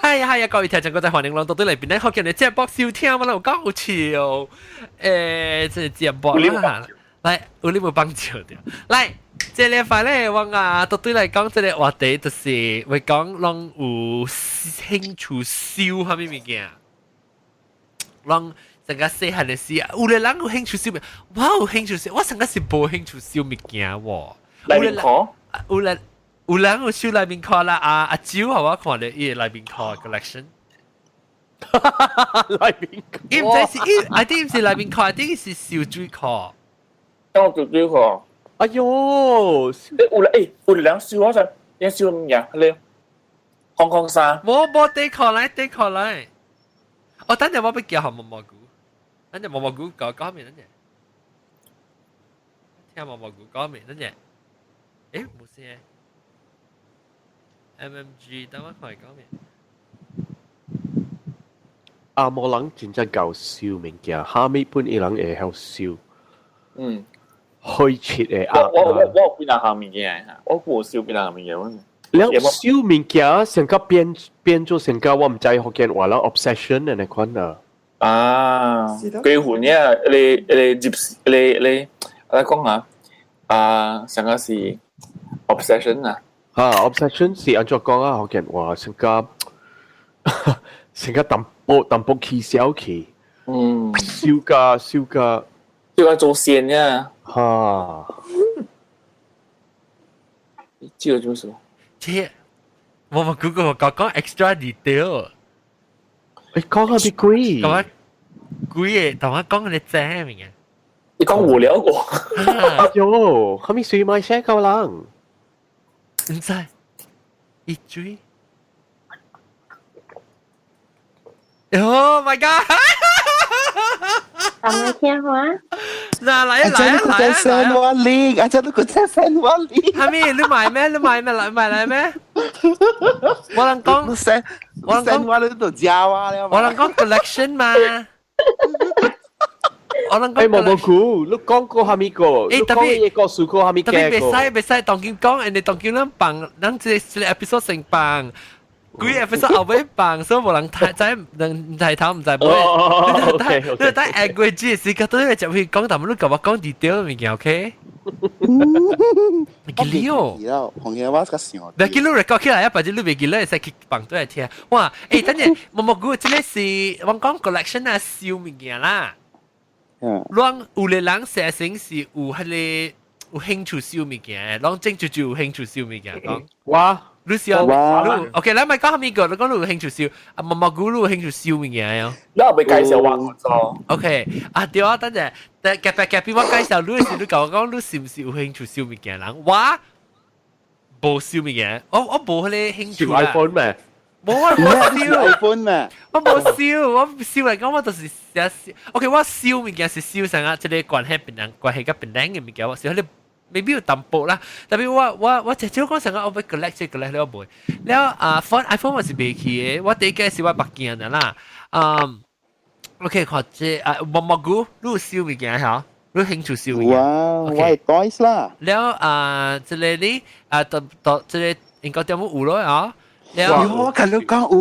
係啊係啊，各位聽眾，各位歡迎來到對嚟邊咧，學見你節目收聽，我有講好笑。這節目啦，來，有你無幫笑著。來，這禮拜咧，我啊，到對來講，這個話題就是會講攏有興趣燒啥物物件，攏成個細漢的時，有的人有興趣燒物，我有興趣燒，我成個是無興趣燒物件喎。內面殼，有人有收內面殼啦，阿阿蕉我看著伊的內面殼 collection。內面殼，伊毋知是伊，I think 毋是內面殼，I think 是燒水殼。當我燒水殼。哎喲，有啦，有人燒我陣，你燒物件，你空空衫。無無底殼來，底殼來。哦，等陣我欲叫毛毛菇，等陣毛毛菇講講面，等陣。聽毛毛菇講面，等陣。無聲。MMG，等我看講面。啊，無人真正𠢕燒物件，蝦米本伊人會曉燒。開切的啊！我有幾若項物件，我無燒幾若項物件。了燒物件成個變變做成個我毋知福建話啦，obsession 的那款啊。啊，幾款呀？你你入你你，我講下啊，成個是 obsession 啊。啊，obsession 是按怎講啊？福建話成個成個淡薄淡薄起小去。燒甲燒甲。燒甲做線呀。哈。這個就是。這我冇 Google 講講 extra detail。講下啲鬼。講鬼嘅，同我講你知物件。你講無聊過。哎喲，後面水買寫夠人。唔知。一追。Oh my god！等我聽話。嗱，來啊來啊來啊！ send 我 link，阿姐你個真 send 我 link。係咪？你買咩？你買咩？來買來咩？我能講， send，我能講我你都教我了。我能講 collection 嘛？我能講。毛毛菇，你講過蝦米個？特別個數個蝦米？特別袂使袂使，當今講，人哋當今咱放，咱這這個 episode 先放。幾 episode 後尾放，所以無人睇，知人睇頭毋知尾。你等下過節時間都會就會講，但係你共我講 detail 物件，OK？記得哦，紅嘢我較想。別記錄 record 起來啊，或者你袂記得會使去放對來聽。哇，等陣毛毛菇，這個是我講 collection 啊，燒物件啦。攏有的人寫成是有彼个有興趣燒物件，攏正就就有興趣燒物件講。哇！你燒，你 OK，咱莫講蝦米個，你講你有興趣燒，啊毛毛菇你有興趣燒物件喲。你後尾介紹我做。 OK，啊對啊，等陣，等隔壁隔壁我介紹你時，你共我講你是毋是有興趣燒物件人？我無燒物件，我無彼个興趣啦。 iPhone 咩？無我無燒 iPhone 咩？我無燒，我燒來講我就是寫燒。OK，我燒物件是燒啥啊？這個關係別人關係佮別人的物件，我燒彼个 maybe 有淡薄啦。特別我直接講成個我欲 collect 這 collect 了袂。了啊，phone iPhone 我是袂去的，我第一個是我目鏡的啦。嗯，OK，看這啊毛毛菇，你有燒物件嚇？你興趣燒物件？哇，我係 toys 啦。了啊，這個你啊，到到這個應該點有咯啊？了，我看你講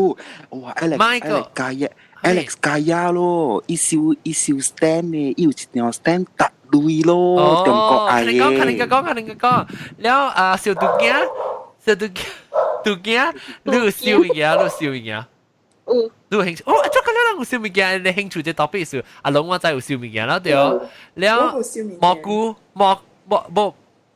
有，哇，Alex Alex 加一，Alex 加一咯，伊燒伊燒 stand 呢，伊有一張 stand 搭類咯，中國愛嘅。看你講，看你講，看你講。了啊，小肚囝，小肚囝，肚囝，你有燒物件，你有燒物件。有。你有興趣？哦，這個你人有燒物件，你興趣這特別是阿龍我知有燒物件啦，對。了蘑菇，蘑蘑蘑，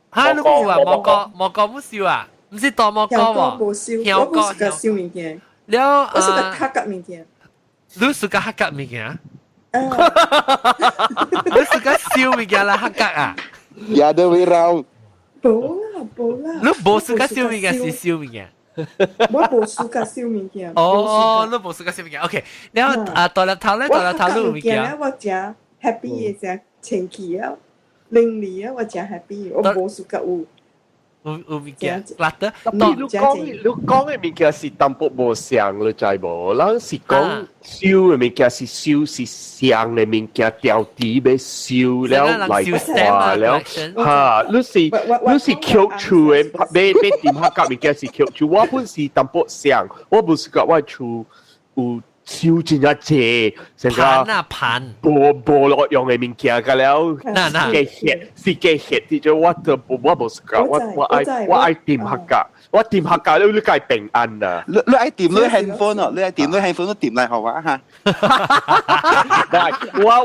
哈，你有啊？蘑菇，蘑菇冇燒啊？毋是大蘑菇喎。無燒，我無喜歡燒物件。了我喜歡客家物件。你喜歡客家物件？你喜歡燒物件啦，客家啊？ The other way round。無啦，無啦。你無喜歡燒物件是燒物件？我無喜歡燒物件。哦，你無喜歡燒物件，OK。然後啊，大粒頭咧，大粒頭你有物件？我誠 happy 的，誠清氣啊，靈力啊，我誠 happy，我無喜歡有。有物件辣得。你講嘅物件是淡薄無像，你知無？咱是講燒嘅物件是燒是像嘅物件，掉地欲燒了來看了嚇，你是捡厝嘅，欲欲點下夾物件是捡厝。我本是淡薄像，我無是講我厝有燒真正濟，成個盤啊盤，無無落用嘅物件，個了是個血，是個血，啲就我就我無是講我愛點客家，我點客家你你梗係平安啊！你愛點你 handphone 哦，你愛點你 handphone 都點嚟好啊嚇。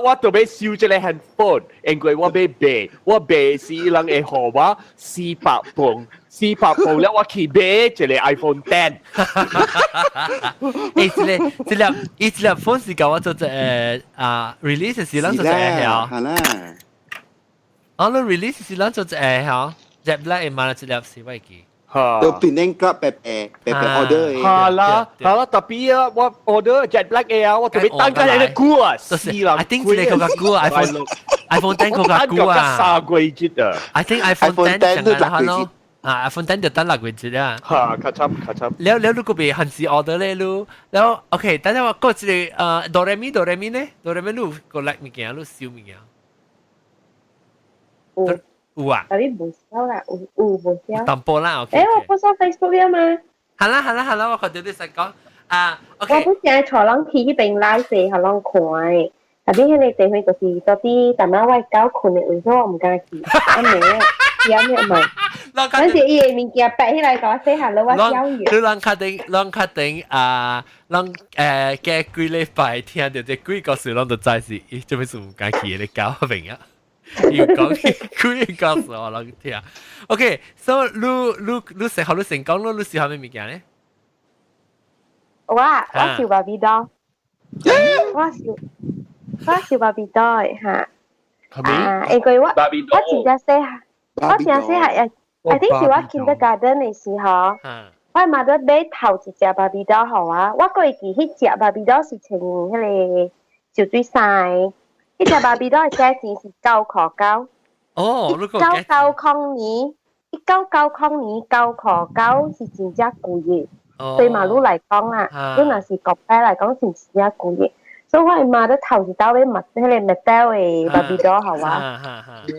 我特別燒這個 handphone，因為我欲賣，我賣是人會予我400磅，400磅了我去買一個 iPhone 10。欸，這個這粒這粒 phone 是共我做這啊 release 是咱做這個嚇。係啦。啊，你 release 是咱做這個嚇，Jet Black 的嘛，這粒是我會記。嚇。到 Penang Club 白白白白 order 嘅。係啦，係啦，特別啊，我 order Jet Black 嘅啊，我特別等緊你個久啊，死啦！ I think 這個較久啊，iPhone 10較久啊。 3個月啊。 I think iPhone 10 成日咯。啊，iPhone 10就等6個月啊。嚇，較慘較慘。了了，你個別限時 order 咧，你了 OK，等下我過一個哆來咪哆來咪呢？哆來咪你有個 like 物件，你燒物件。有。有啊。但係無燒啦，有無燒。淡薄啦，OK。欸，我不上 Facebook 了嘛？好啦好啦好啦，我看到你實講啊，OK。我不是帶人去彼邊來勢，予人看的。但係彼個地方就是到底淡仔我狗睏的位，所以我毋敢去。啊沒，點咩嘛？嗰時伊的物件擺起來，共我洗下落，我曉你人確定，人確定啊，人過幾禮拜聽著這幾個事，攏就知是伊做咩事毋敢去的狗明啊。要講幾個故事我攏聽。OK，so 你你食好你成功咯，你試下咩物件咧？我燒芭比刀，我燒芭比刀嚇。啊，因為我真正細漢，我真正細漢，I think 是我 kindergarten 的時候，我媽都買頭一隻芭比刀予我，我閣會記彼隻芭比刀是穿彼個游水衫的，彼隻芭比刀的價錢是9塊9。哦，1990年，1990年9塊9是真正貴的。對馬路來講啦，你若是國家來講是真正貴的。所以我媽都頭一道買彼個 metal 的芭比刀予我，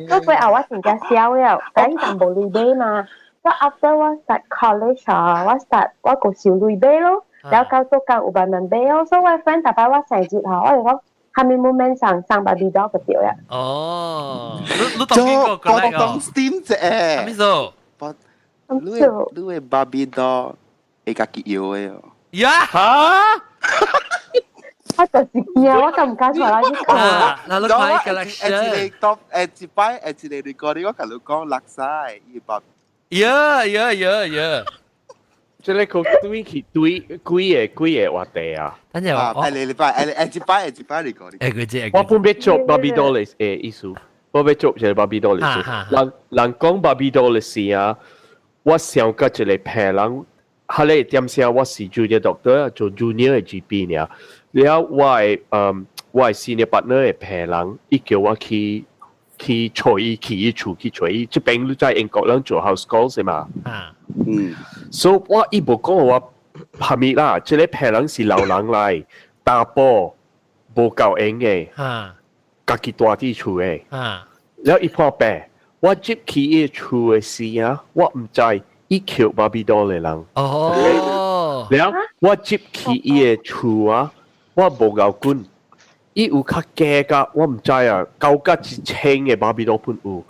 所以過後我真正痟了，但彼陣無鐳買嘛。我 after 我 start college 啊，我 start 我個燒鐳買咯，然後到做工有慢慢買咯。所以我 friend 逐擺我生日吼，我就講啥物 moment 送送芭比刀就對了。哦，你當邊個過來當 steam 啫。啥物做？你的芭比刀會家己搖的哦。呀哈！我就是驚，我敢毋敢出來去看。嗱，你看 collection。一個 top，一擺，一個 recording，我共你講垃圾，伊芭。呀呀呀呀！這個對去對幾個幾個話題啊？等陣我，禮拜，一擺一擺 recording。誒，佢知。我本欲做芭比 doll 的意思，我欲做一個芭比 doll 的意思。人人講芭比 doll 的時啊，我想到一個病人，彼個點聲我是 junior doctor 做 junior 的 GP 爾。了我的我的 senior partner 的病人，伊叫我去揣伊去伊厝去揣伊，這邊你在英國人做 house call 是嘛？啊，嗯，所以我伊無講我蝦米啦，這個病人是老人來，查埔無夠閒的，家己蹛佇厝的，了伊破病，我入去伊厝的時啊，我毋知伊抾芭比 doll 的人。哦，了我入去伊的厝啊，我無𠢕滾，伊有較加甲我毋知啊，9到1000個芭比 doll 本有，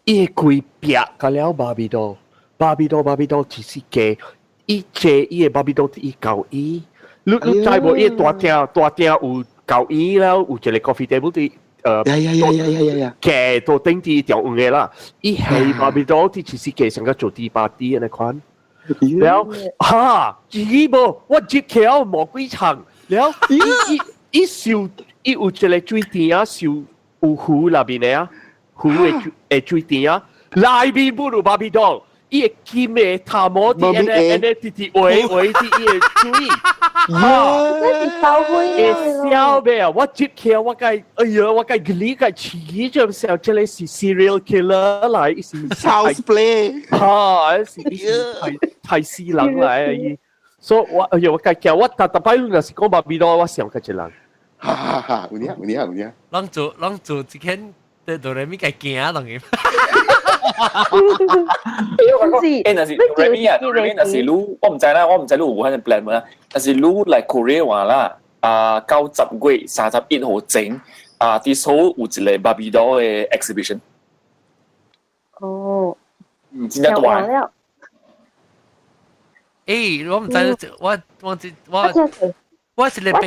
伊的規壁甲了芭比 doll，芭比 doll 芭比 doll 只是加，伊坐伊的芭比 doll 伊舊椅，你知無？伊大廳大廳有舊椅了，有一個 coffee table 佇呀呀呀呀呀呀！加到頂佇條黃的啦，伊係芭比 doll 佇其實加上個做 tea party 按呢款。了哈，自己無，我入去了魔鬼場，了伊伊伊受伊有一個水池啊，受有湖內面的啊，湖的水池啊，內面本有芭比 doll，伊個金的頭毛佇按呢按呢直直畫畫佇伊的嘴，這是燒灰。會笑咩啊？我接起我該，哎呀，我該你該起就想這個是 serial killer 來，是 Child's play，哈，是是太太死人來伊。所以我哎呀，我該驚我逐逐擺若是講 Barbie doll，我想較一人。哈哈哈，有影有影有影。攏做攏做一間對哆來咪該驚當然。欸，若是 Remy 啊，Remy 若是你，我毋知啦，我毋知你有無彼個 plan 無啦。但是你來 Korea 話啦，啊，到10月31號前，啊，佇首爾有一個 Barbie doll 的 exhibition。哦。嗯，真正大。欸，我毋知，我我我我一個朋，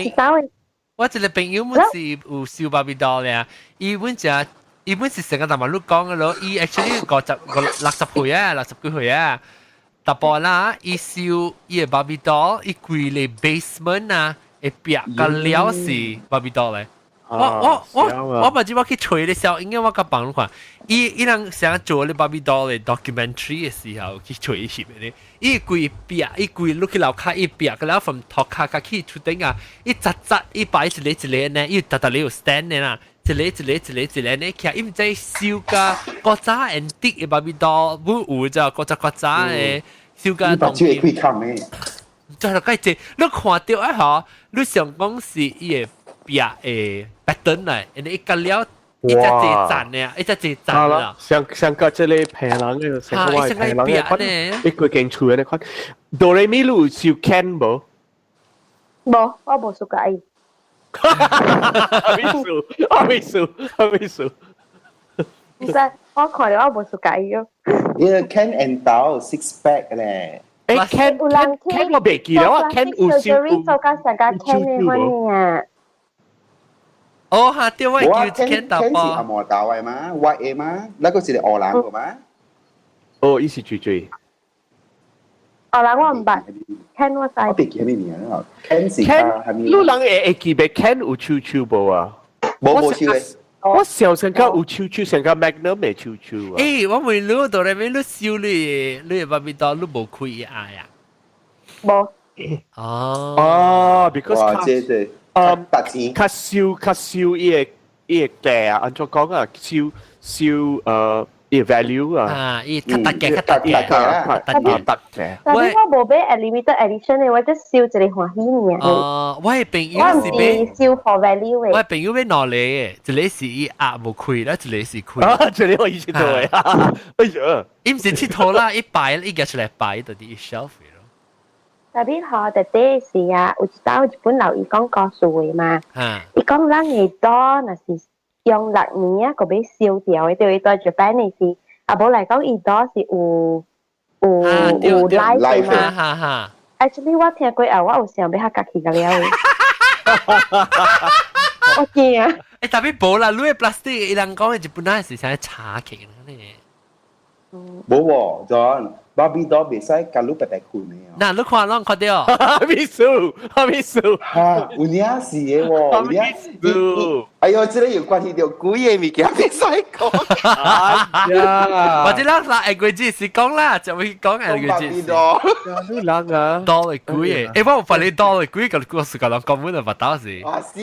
我一個朋友阮是有收 Barbie doll 咧，伊阮食。伊本是成個大馬路講嘅咯，伊 actually 五十個60歲啊，60幾歲啊，淡薄啦，伊收伊個 Barbie doll，伊規個 basement 啊，會壁個了是 Barbie doll 咧。我我我我唔知我去揣的時候，應該我甲幫你看，伊伊人想做咧 Barbie doll 的 documentary 的時候去揣翕的咧，伊規壁，伊規落去樓跤，伊壁個了從塗跤較去出頂啊，伊扎扎伊擺一個一個呢，伊逐逐個有 stand 的啦。一個一個一個一個呢，徛伊毋知收甲古早 antique 的 Barbie doll，本有咋古早古早的收甲。你把手會開空的。就係個這，你看到啊吼，你想講是伊個壁的 pattern 來，因為伊甲了一隻這層的，一隻這層啦。上上個這個平人嘅，上個我平人嘅款，一個間厝的款。哆來咪你有收 Ken 無？無，我無喜歡伊。阿美數，阿美數，阿美數。唔使，我看了我無喜歡伊咯。伊個 Ken and 豆 six pack 咧。欸，Ken Ken Ken 我袂記得，我 Ken 有收做甲上甲 Ken 的款爾。哦哈，對，我叫 Ken 豆。 Ken 是紅毛豆的嗎？white 的嗎？那個是烏人個嗎？哦，伊是水水。烏人我毋捌，Ken 我知。我袂記得名啦。Ken 是 Ken，你人會會記得 Ken 有手手無啊？無無手的。我小成個有手手，成個 Magnum 的手手啊。欸，我問你，到底你收你你 Barbie doll，你無開伊愛啊？無。哦。哦，because 哇，這這，嗯，較燒較燒伊個伊個價啊，按怎講啊？燒燒伊 value 啊。啊，伊較特價，較特價，較特價。但是我無買 limited edition 的，我只收一個歡喜爾。哦，我的朋友是買收 for value 的。我的朋友買兩個的，一個是伊鴨無開，啦，一個是開。啊，這個我以前做的。哎呀，伊毋是𨑨迌啦，伊擺伊夾出來擺佇啲 shelf 咯。特別嗬，特別是啊，有一道日本老伊講故事的嘛。伊講咱的刀若是用6年啊，個欲燒掉的，對伊在日本的是，啊無來講伊刀是有有有 life 的嘛。哈哈。 Actually 我聽過後，我有想欲較家己個了的。我驚啊！欸，特別無啦，你的 plastic 伊人講的日本人是啥查起呢？無喎，John。Barbie doll 袂使共你白白睏的。嗱，你看攏看到？阿美數，阿美數，哈，有影是的喎，有影。哎呦，這個有關係到幾個物件袂使講。哎呀，或者咱嗱下個字是講啦，就會講下個字。你人啊， doll 會貴的，欸，我有發你 doll 會貴，個故事個人講本就捌到是。啊是。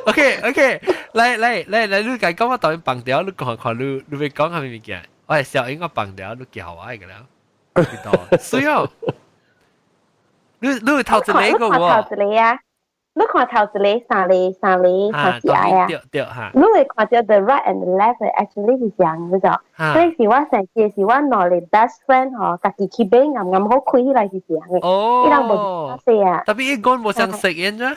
OK OK，來來來來，你共講我當放掉，你看看你你欲講啥物物件？我係小英我放掉，你叫我個了。水哦，你你頭一個個喎？頭一個啊，你看頭一個、三個、三個、三隻啊。對對哈。你會看到 the right and the left actually 是像嗰種，所以是我上次是我兩個 best friend 嗬，家己去買啱啱好開起來是像的。哦。伊人無識啊。特別伊講無相食煙啫。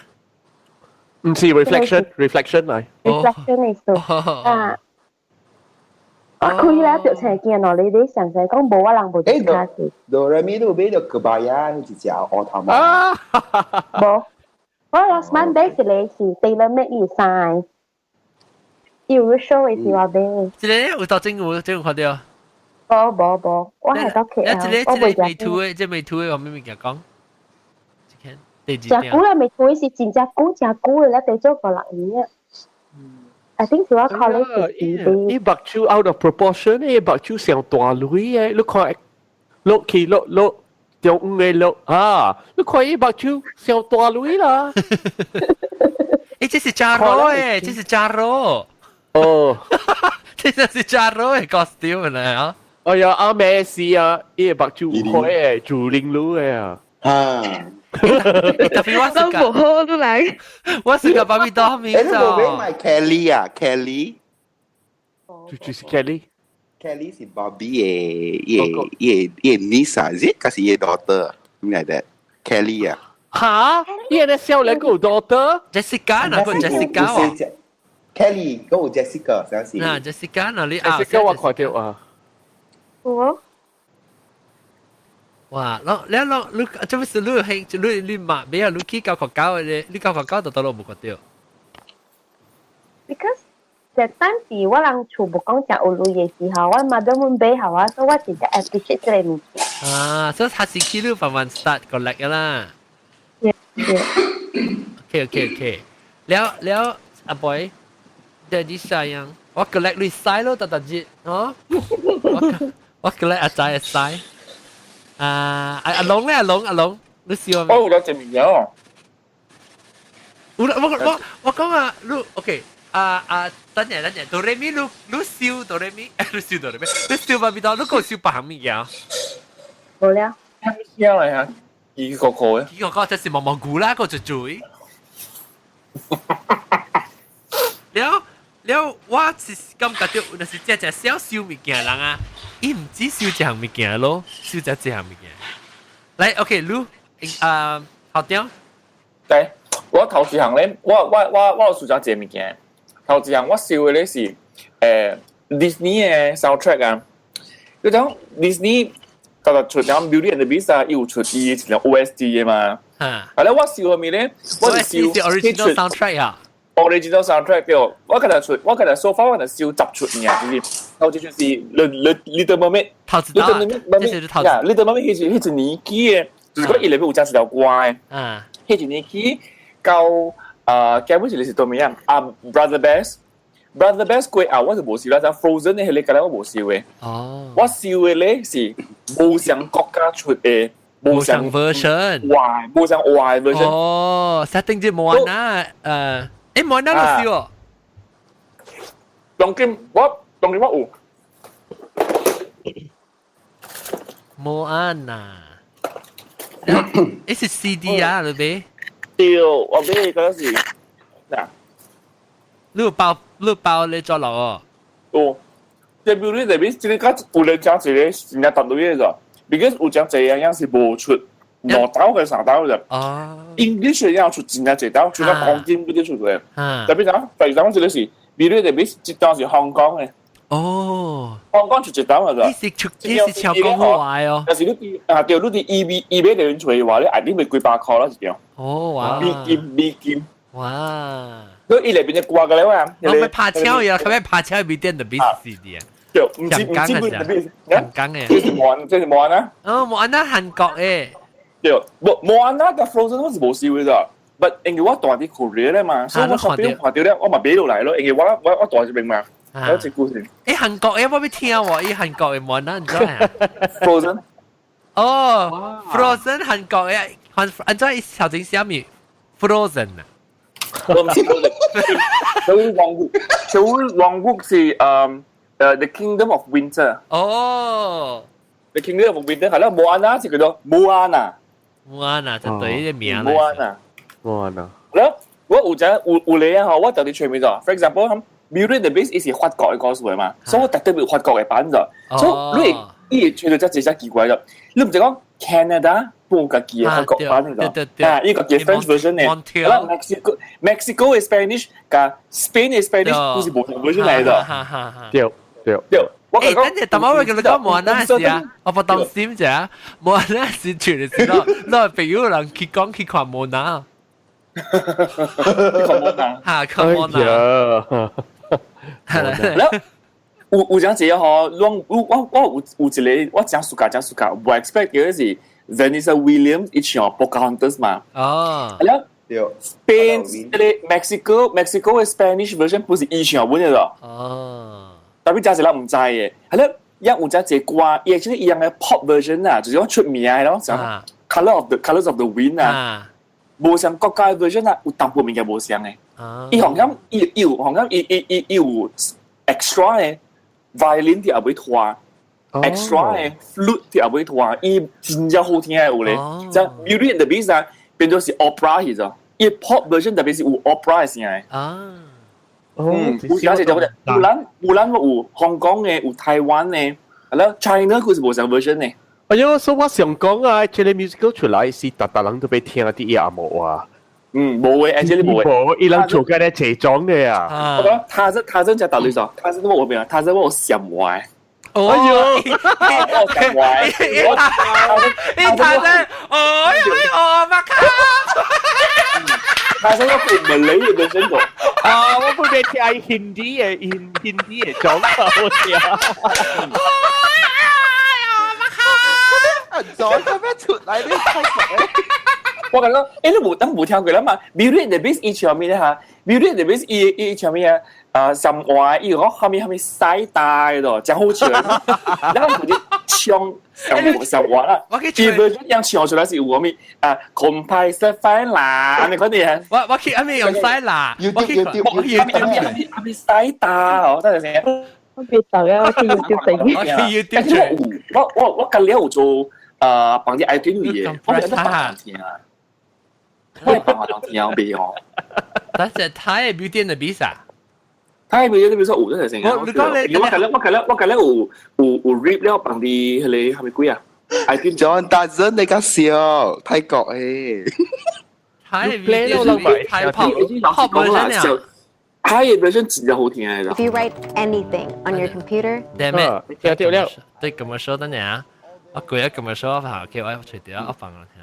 毋是 reflection，reflection 來。 reflection 的數啊。我開啦，就青鏡咯，你你想想講無我人無其他事。哆來咪你買著 kebaya 彼一隻烏頭毛。無，我 last month 買一個是 tailor made 伊衫的，伊有 show 的是我買。這個有到真有真有看到。無無無，我係到 KL，我未這個美圖的，這美圖的有咩物件講？真久啦，未圖的是真正久真久的，咱得做五六年啊。I think 是我 college 時。伊目睭 out of proportion，伊目睭上大鐳嘅，你看落去落落中央嘅落啊，你看伊目睭上大鐳啦。誒，這是 charro 誒，這是 charro。哦，這就是 charro 嘅 costume 嚟啊！哎呀，阿咩事啊？伊目睭開嘅，做靈女嘅啊。啊！特別我是都無好都來，我是個芭比多咪誒，你冇俾埋 Kelly 啊？Kelly 就是 Kelly。 Kelly 是 Barbie 嘅，伊伊伊 niece 啊，是？還是伊 daughter？Something like that。Kelly 啊。嚇？伊個少年個有 daughter？ Jessica 嗱個 Jessica 喎。 Kelly 嗰個 Jessica 上次。嗱 Jessica 嗱你啊 Jessica 我看到啊。有。哇！攞你攞你做咩事？你興你你嘛？俾啊！你去教學校嘅，你教學校就得咯，無看到。 Because that time 是我人厝無講誠有鐳嘅時候，我媽都阮買予我，所以我真正 appreciate 這個物件。啊，所以他是去你慢慢 start collect 㗎啦。 Yeah. OK。了了，阿 boy，daddy 啥樣？我 collect 你曬咯，特特節，哦。我我 collect 阿仔嘅曬。啊，阿阿龍咧，阿龍阿龍，你笑我有兩隻物件哦。有啦，我我我講啊，你 OK。啊啊，等陣等陣，哆來咪，你你燒哆來咪，你燒哆來咪，你燒芭比多，你個燒別項物件？無了。咩嚟啊？幾個個嘅？幾個個就是毛毛菇啦，個就嘴。了了，我是感覺到，就是只只小燒物件人啊，伊毋止燒一項物件咯，燒只一項物件。來，OK，你啊，好點？對，我頭一項咧，我我我我有負責一個物件。頭一項我燒嘅咧是Disney 嘅 soundtrack 啊，你講 Disney 特特出咗 Beauty and the Beast 啊，伊有出伊一個 OST 嘅嘛。啊，係咧，我燒後面咧，我是燒 original soundtrack 啊。 original soundtrack 對，我今日出，我今日 so far 我就燒十出爾，就是頭一出是 Little Mermaid，頭一道，這是頭呀，Little Mermaid 彼是彼一年起嘅，就是講伊內面有加一條歌嘅，彼一年起到啊，基本上是多物啊？啊，Brother Bear，Brother Bear 過後我就無燒啦，就 Frozen 嘅迄個，我無燒嘅。哦，我燒嘅咧是無相國家出嘅。無相 version，壞無相壞 version。哦，setting 這莫安娜，誒莫安娜都燒哦。當今我當今我有。莫安娜，誒是 CD 啊，你買？對，我買嗰時嗱，你有包你包你做落哦。哦，這表你這邊這個有咧加一個真正特別嘅咋，because 有真濟樣是無出兩道嘅三道嘅。哦。 English 嘅樣出真正濟道，出到當今嗰啲出嚟。特別講，第二這個是，比如這邊這道是香港嘅。哦。香港出一道嘅咋。你是出你是唱廣東話哦。但是你佇啊對，你佇 eBay eBay 裡面揣嘅話，你一定會幾百塊啦一張。哦哇！美金美金。哇！你伊內邊嘅歌嘅咧哇，我咪拍車呀，佢咪拍車咪電的比 CD 啊。對，唔知唔知邊邊，香港嘅。這是莫安，這是莫安啊。哦，莫安娜韓國嘅。對，莫莫安娜佮 Frozen 我是無燒嘅咋，but 因為我住佇 Korea 咧嘛，所以我看到看到咧，我嘛買落來咯，因為我我我住這邊嘛，有一故事。誒，韓國嘅我未聽喎，伊韓國嘅莫安娜你知啊？Frozen。哦，Frozen 韓國嘅，韓按怎伊頭前寫咩？Frozen 啊。我唔是 Frozen，首爾王國，首爾王國是The Kingdom of Winter。哦，The Kingdom of Winter 係啦，莫安娜是叫做莫安娜。莫安娜就對呢個名。莫安娜，莫安娜。แล้ว我有隻有有嚟啊！我特別隨便咗。For example，Beauty and the Beast 伊是法國嘅故事嘛，所以我特別有法國嘅版咗。所以你伊會吹到這真奇怪咗。你唔就講 Canada 冇家己嘅法國版咗，啊，伊個嘅 French version 呢？啦，Mexico Mexico 嘅 Spanish 加 Spain 嘅 Spanish 都是無同 version 嚟嘅。對對對。誒，等陣，但我會叫你講莫安娜是啊，我不當心啫。莫安娜是全是咯，攞朋友人去講去看莫娜。看莫娜，嚇，看莫娜。แล้ว有有陣時嗬，我我我有有一個我真暑假真暑假，我 expect 嘅是 Vanessa Williams 伊唱 Pocahontas 嘛。哦。แล้ว對。Spain 這個 Mexico 嘅 Spanish version 不是伊唱本嘅咯。哦。特別真係人唔知嘅，係咧，一有隻隻歌，伊係一樣嘅 pop version 啊，就是講出名嘅咯，就 Colors of the Wind 啊，無像國家嘅 version 啊，有淡薄物件無像嘅。伊行咁，伊有行咁，伊伊伊伊有 extra 嘅 violin 佇後尾拖，extra 嘅 flute 佇後尾拖，伊真正好聽嘅有咧。就 Beauty and the Beast 啊，變做是 opera 去咗，伊 pop version 特別是有 opera 嘅聲嘅。啊。嗯，有有隻就有咱有咱有香港嘅，有台灣嘅，係咯，China 佢是無相 version 嘅。哎喲，所以我想講啊，這個 musical 出來是逐逐人都欲聽啲嘢無啊。嗯，無嘅，actually 無嘅。無，伊人做緊咧齊裝嘅啊。我講他是他真只大女咗，他是我邊啊，他是我想歪。哎喲，我想歪。你他真，哎呦，我馬卡。他是我唔理嘅本身個。啊，我本來聽 Hindi 嘅，Hindi 嘅裝啊，我聽。早就咩出來你太我感覺，欸，你無當無聽過啦嘛？Beauty and the Beast 伊唱咩咧嚇？Beauty and the Beast 伊伊唱咩啊？啊，什話伊講後面後面西大咯，真好笑。然後佢就唱什什話啦？我去伊無樣唱出來是有咩啊？空派食飯啦，你講啲啊？我去阿咩用西啦？我去我去阿咩阿咩西大哦，等陣先。我別走啊！我去 YouTube 整。我去 YouTube 我我我近年有做啊，幫啲 iTunes 嘢，我有得幫聽啊。我係幫我當聽未哦。但是他係 Beauty and the Beast 啊？他係 Beauty and the Beast 有得成。我你講你，我近咧我近咧我近咧有有有 rap 了幫啲迄個係咪鬼啊？iTunes John Tarzan 你較笑，泰國誒。他係 Beauty and the Beast，泰 pop pop version 啊。他嘅 version 真係好聽嘅。 If you write anything on your computer， Damn it！聽到了。對，咁樣說的呢？我攰啊，咁樣說法，OK，我隨掉，我放了聽。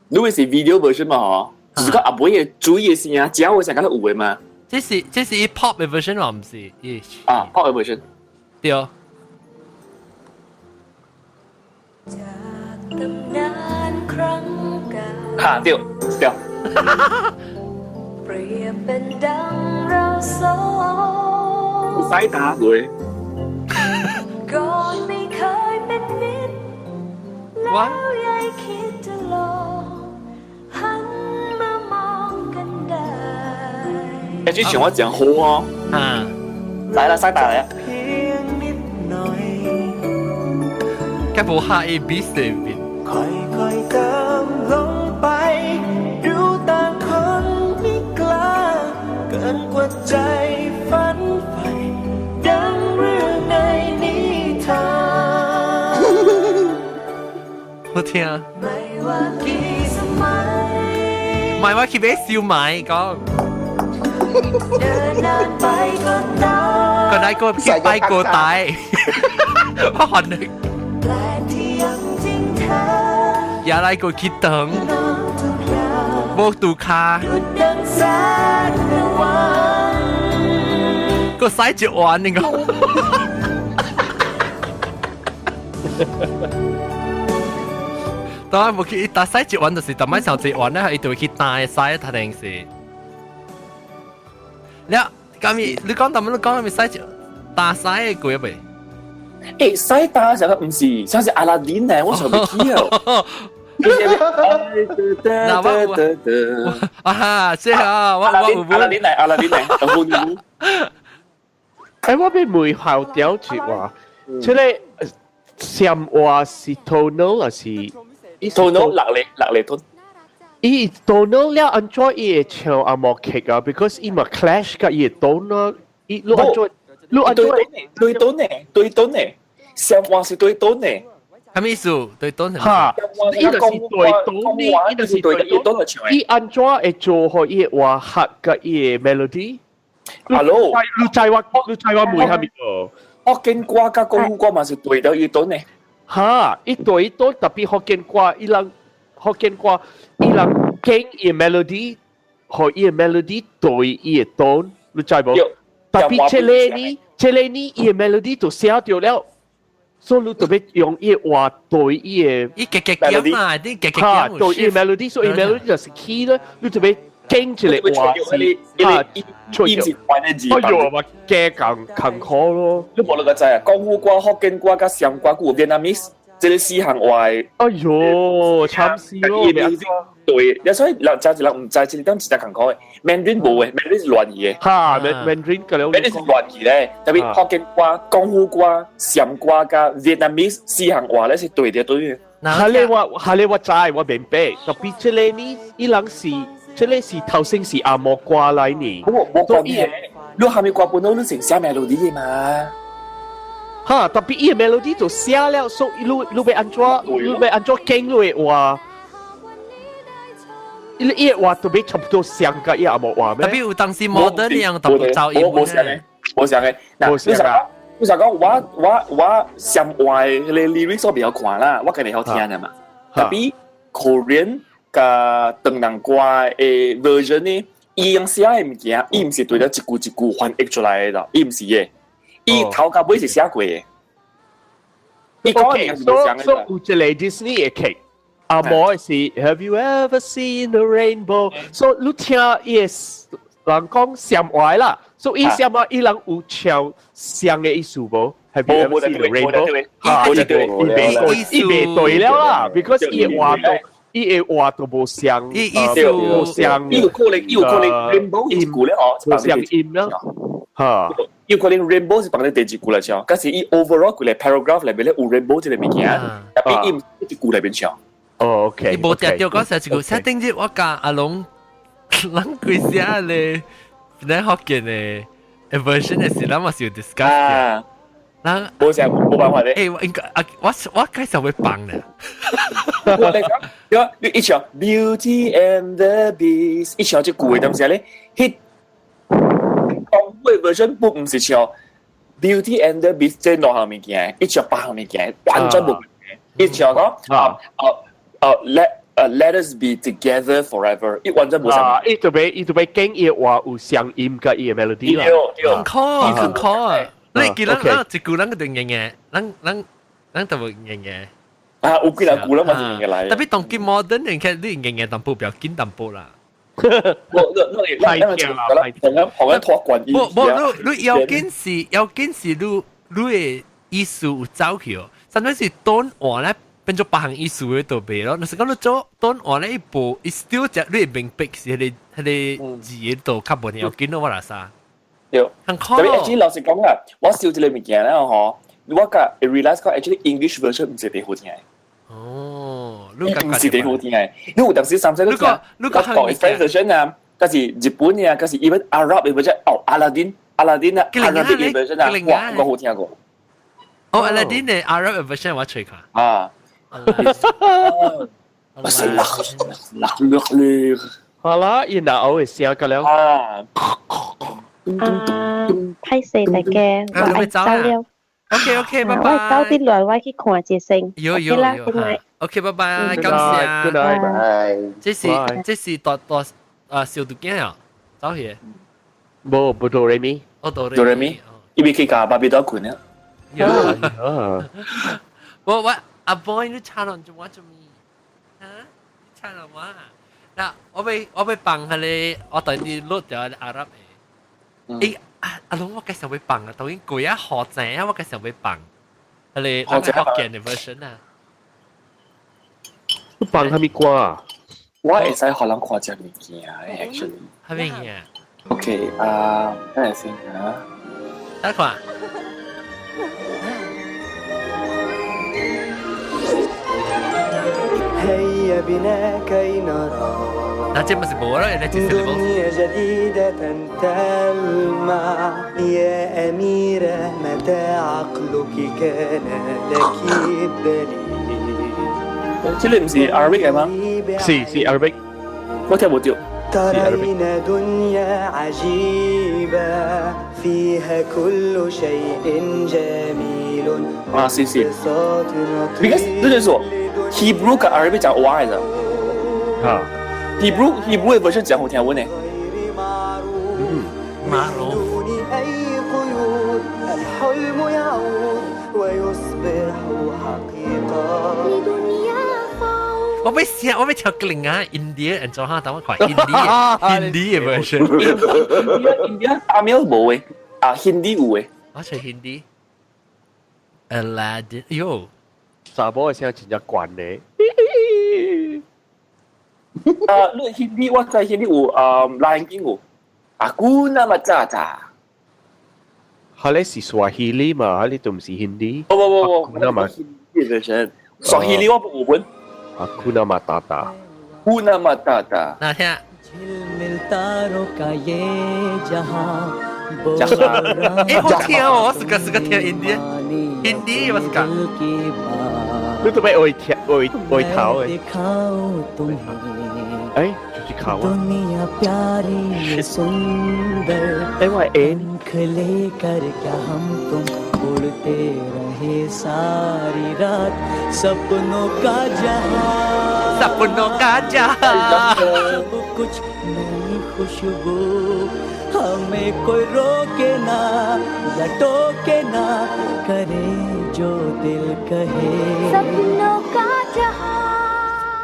你會是 video version 嘛？嗬，就是講阿妹嘅主意先啊，只要我想講得有嘅嘛。這是這是 pop 嘅 version 嘛？唔是？啊，pop 嘅 version。對。嚇對對。使打佢。哇！欸，之前我講好哦。啊，來啦，使打嚟啊！該無下 A B C 邊。好聽啊！唔係我去買燒賣講。個奶個去拜個大，我喊你。也來個去等，無拄卡，個洗一碗你講。當然無去，但洗一碗就是逐擺上一碗咧，伊就會去打洗，他定是。了，咁你你講，但你講咪洗一打洗嘅過未？欸，洗打成個唔是，像是阿拉丁呢，我想未記哦。嗱我啊，這啊，我我阿拉丁嚟，阿拉丁嚟，阿拉丁。欸，我欲問校長一話，這個閃話是 tonal 還是 tonal 落嚟落嚟 tone？伊 tonal 了，按怎伊會唱紅毛曲啊？Because 伊嘛 clash 佮伊 tone 伊你按怎？你按怎？對 tone 呢？對 tone 呢？閃話是對 tone 呢？啥物意思？對 tone 哈，伊就是對 tone 呢，伊就是對 tone 唱。伊按怎會做予伊話合佮伊 melody？ Hello，你知我你知我問啥物？福建歌佮廣府歌嘛是對到伊 tone 呢？哈，伊對 tone 特別福建歌，伊人福建歌，伊人揀伊 melody，予伊 melody 對伊 tone，你知無？特別這個呢，這個呢，伊 melody 就寫著了。所以你特別用伊話對伊嘅，伊夾夾夾嘛，啲夾夾嚇對伊 melody，所以 melody 就是 key 咧，你特別經一個話是嚇，伊是關的字。哎呦，嘛加更更苦咯。你無那個知啊？廣府歌、福建歌、佮暹歌，佮有 Vietnamese，這個四項話。哎呦，慘死咯！對，所以人真係人毋知，這個點真艱苦的。Mandarin 無的，Mandarin 是亂去的。哈，Mandarin 個了。 Mandarin 是亂去咧，特別福建歌、廣府歌、暹歌佮 Vietnamese 四項話咧是對的對的。哈咧我哈咧我知我明白，特別這個呢，伊人是這個是頭先是紅毛歌來呢。無無關係，你蝦米歌本來你成寫 melody 的嘛？哈，特別伊個 melody 就寫了，所以你你欲按怎，你欲按怎經你的話？伊伊話特別差不多相佮伊紅毛話咩？特別有當時 modern 樣特別走音無相嘅，無相嘅。嗱，你想講我上話迄個 lyrics 我比較看啦，我家己曉聽的嘛。特別 Korean 佮唐人歌的 version 呢，伊用寫的物件，伊毋是對了一句一句翻譯出來的，伊毋是的，伊頭到尾是寫過的。伊講的是無相的。所以有一個 Disney 的劇。紅毛是 Have you ever seen a rainbow？所以你聽伊人講暹話啦，所以伊暹話伊人有唱相的意思無？Have you ever seen a rainbow？伊袂對了啦，because 伊的話都伊的話都無相，伊意思無相，伊有可能伊有可能 rainbow 一句咧哦，無相音啦，嚇。有可能 rainbow 是放佇第二句來唱，可是伊 overall 規個 paragraph 內面咧有 rainbow 這個物件，特別伊毋是一句內面唱。哦，OK。伊無定著講寫一句，寫頂日我共阿龍，咱規寫咧，咱福建的 version 的時，咱嘛是有 discuss 嘅。咱無想無辦法咧。欸，我應該啊，我介紹會放咧。我來講，你一唱 Beauty and the Beast，一唱這句的東西咧，彼廣府 version 不毋是唱 Beauty and the Beast 這兩項物件，伊唱別項物件，完全無關係。伊唱講啊啊啊，let us be together forever，伊完全無啥。伊特別伊特別經伊話有相音佮伊的 melody 啦。很苦啊，很苦啊！你記得咱一句咱個就硬硬，咱咱咱就會硬硬。啊，有幾兩句啦嘛是硬硬來。特別當今 modern 人看你硬硬淡薄，不要緊淡薄啦。我我我太驚啦！學緊拖慣。無無，你你要緊是要緊是你你的意思有走去哦，甚至是短話咧變做別項意思的就袂咯。若是講你做短話咧一步，伊 still 只你會明白是彼個彼個字的度較無要緊咯，我來啥。對，特別 actually 老實講啊，我燒這個物件咧嗬，我甲 realize 講 actually English version 毋是特好聽的。哦，毋是特好聽的。你有當時三隻都聽，你講講 French version 啊，抑是日本嘅啊，抑是 even Arab 的 version，哦，阿拉丁，阿拉丁啊，Arabic 的 version 啊，哇，我好聽過。哦，阿拉丁的 Arab version 我揣看。啊。我是啦啦啦啦。好啦，伊若會聲個了。啊。啊，歹勢大家，我愛走了。 OK OK，拜拜。我九點來，我去看一先。有有有。OK，拜拜，感謝。 Good night，拜。這是這是大大啊小肚囝啊，走去。無，無哆來咪。哦，哆哆來咪，伊未去共芭比多困啊。有。我我阿 boy 你唱了做我做咪？啊？你唱了我？嗱，我欲放彼個，我等你錄掉阿拉的。欸，阿阿龍我介紹欲放啊，當然鬼啊學正啊，我介紹欲放。彼個福建的 version 啊。你放啥物歌啊？我會使予人看這物件，actually。啥物件？OK，啊，等下先啊。等看。 هيا بنا كي نرى 那這不是無啦，那這是無。 دنيا جديدة تلمع يا أميرة متى عقلك كان لك الدليل 這個毋是 Arabic 的嗎？是是 Arabic，我聽無著。 ترين دنيا عجيبة فيها كل شيء جميل 啊，是是。Because 這就是說 Hebrew 佮 Arabic 講話的。嚇。 Hebrew 的 version 誠好聽阮的。嗯，馬龍。أي قيود الحلم يعود ويصبح حقيقة 我欲寫，我欲聽格啊，India 按怎哈？等我看 Hindi Hindi 嘅 version。 India Tamil 無嘅，啊 Hindi 有嘅。我唱 Hindi。Aladdin，喲，查某嘅聲真正懸咧。啊，你 Hindi 我知 Hindi 有啊，Lion King 有，Hakuna Matata。哈咧是 Swahili 嘛，哈咧都唔是 Hindi。不不不不，那嘛 Hindi version。Swahili 我冇本。 Hakuna Matata。 Hakuna Matata。嗱聽。 झिलमिल तारों का ये जहां 誒好聽哦，我是個是個聽 Hindi Hindi 我是個。你做咩愛聽愛愛頭嘅？誒，就是靠啊！ दुनिया प्यारी ये सुंदर 誒我係 पंख लेकर क्या हम तुम उड़ते रहे सारी रात सपनों का जहां सपनों का जहां सब कुछ नई खुशबू हमें कोई रोके ना या टोके ना करे जो दिल कहे सपनों का जहां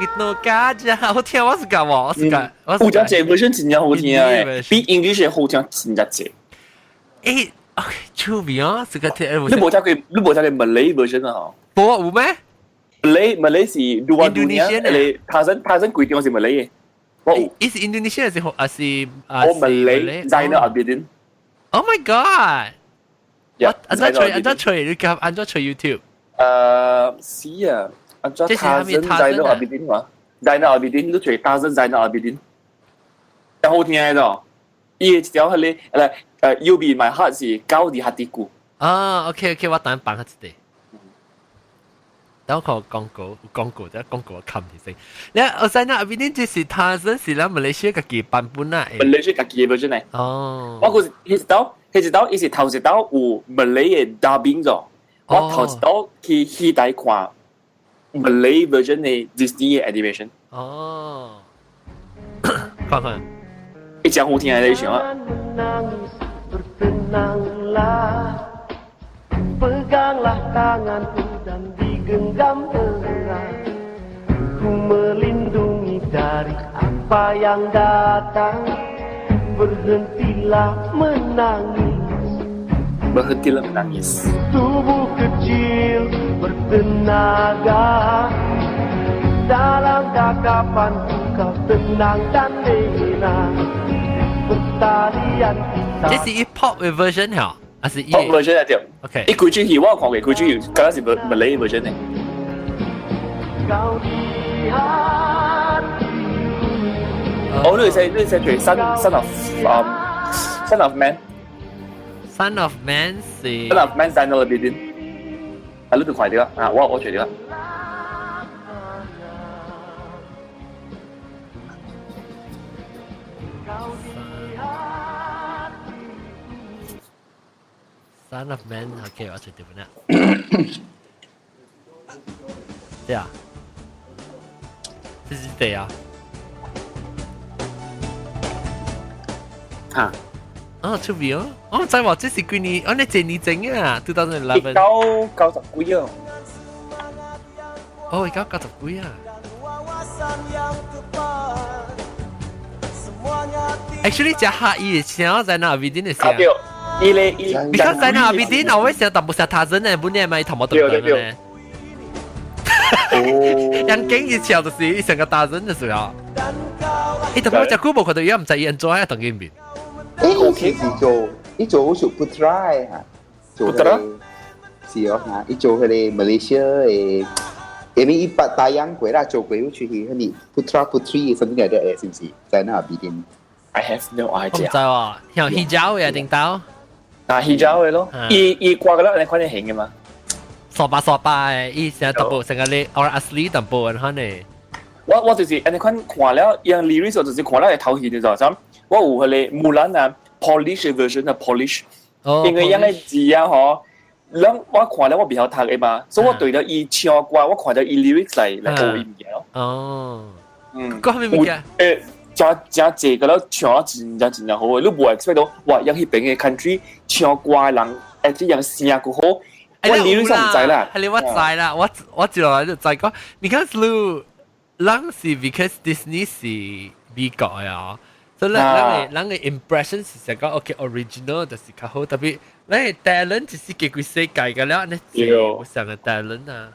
結家啫，好聽我是㗎喎，我是㗎，我是有隻這 version 真正好聽誒，比 English 好聽真正濟。誒，OK，趣味啊，是個聽。你無聽過，你無聽過 Malay version 啊？無有咩？Malay Malay 是 dua dunia，你他生他生規定是 Malay 嘅。我有。伊是 Indonesia 是還是？我 Malay Zainal Abidin。 Oh my god！我按怎揣按怎揣？你夾按怎揣 YouTube？是啊。按怎 Tarzan Zainal Abidin 嘛？Zainal Abidin 你揣 Tarzan Zainal Abidin，真好聽嘅咯。伊一條彼個來You Be My Heart 是 Kau di Hatiku。啊，OK OK，我等放下一個。等我看廣告，廣告，等廣告我看唔先。你我知那 Abidin 這是 Tarzan 是咱馬來西亞家己版本啊。馬來西亞家己嘅 version 嚟。哦。我嗰時彼一道，彼一道，伊是頭一道有 Malay 嘅 dubbing 咗。我頭一道去戲台看 Malay version 嘅 Disney 嘅 animation。哦。看看。一講好聽嘅你想啊。 Bertenanglah Peganglah tanganku dan digenggam erat Ku melindungi dari apa yang datang Berhentilah menangis Berhentilah menangis Tubuh kecil bertenaga Dalam dakapanku kau tenang dan lena Bertalian kita 這是伊 pop 嘅 version 嗬，還是 pop version 啊對。 OK。伊規出戲我有看過，規出戲敢若是 Malay version 嘅。 Kau di hatiku 哦，你會使你會使做 Son of Son of Man。 Son of Man 是 Son of Man Zainal Abidin。啊，你都看到啊？我覺得。 Son of Man，OK，我隨掉啦。對啊，這是對啊。嚇！哦，出面哦，我唔知喎，這是幾年？我呢這年整啊，2011。 1990幾啊？哦，1990幾啊。Actually，只客伊聲在那邊的聲。對。伊咧伊，你看在那邊啲，我成淡薄成他人呢，本來咪頭毛等等呢。哦，人景一笑就是伊成個大人就是啊。伊特別只久無看到伊，唔知伊按怎喺當見面。誒，伊是做伊做好似 Putra 嚇，做 Putra 是哦嚇，伊做彼個 Malaysia 的，因為伊捌大洋過啦，做過好似是彼個 Putra Putri something like that 是毋是？在那邊。 I have no idea。我唔知喎，像 hijau 嘅定到。啊，hijau 嘅咯，伊伊掛個啦，你看你型嘅嘛？傻巴傻巴嘅，伊成日淡薄成個你 orang asli 淡薄嘅可能。我就是按呢款看了，伊 lyrics 我就是看了會頭戲就知，我有彼個木蘭啊，Polish version 啊，Polish，因為樣個字啊嗬，咱我看了我袂曉讀的嘛，所以我對著伊唱歌，我看著伊 lyrics 來來學伊物件咯。哦，嗯，講啥物件？真真濟個了唱了真正真正好嘅，你無 expect 到哇，樣彼邊的 country 唱歌的人，而且樣聲閣好，我你都唔知啦，係你我知啦，我接落來就知講，because 你人是 because Disney 是美國啊，所以咱嘅 impression 是成個 OK original 就是較好，特別咱嘅 talent 就是幾個世界嘅了，你有上個 talent 啊。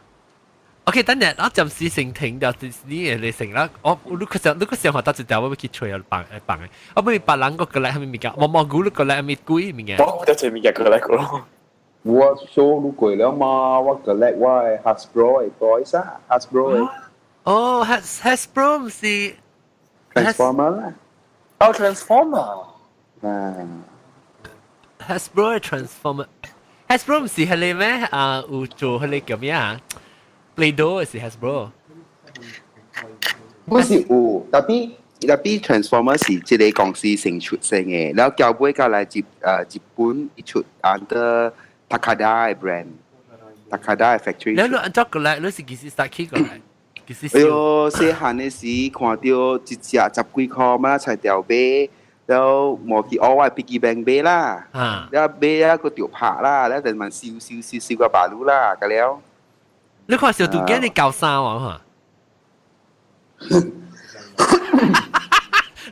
OK，等陣我暫時先停掉 Disney 嘅你成啦，我你個想法得一條，我要去揣啊放放嘅，我俾別人個過來係咪物件？毛毛菇你過來係咪貴物件？我得這物件過來過。我 show 你過了嘛？我 collect 我嘅 Hasbro 嘅 toys 啊，Hasbro 嘅。哦，Hasbro 唔是 Transformer 啦。哦，Transformer。啊。 Hasbro 嘅 Transformer，Hasbro 唔是係你咩？啊，有做係你叫咩啊？Play-Doh 是 Hasbro。不是有，特別 Transformer 是這個公司先出先嘅，然後交尾過來日本一出 under Takara 嘅 brand，Takara 嘅 factory。你按照過來，你是幾時 start 起過來？幾時？哎喲，細漢的時看到一隻十幾箍嘛，才掉買，然後無去學我 piggy bank 買啦，然後買啊個就拍啦，然後就慢燒燒燒燒個馬路啦，個了。你看小杜囝你教啥喎？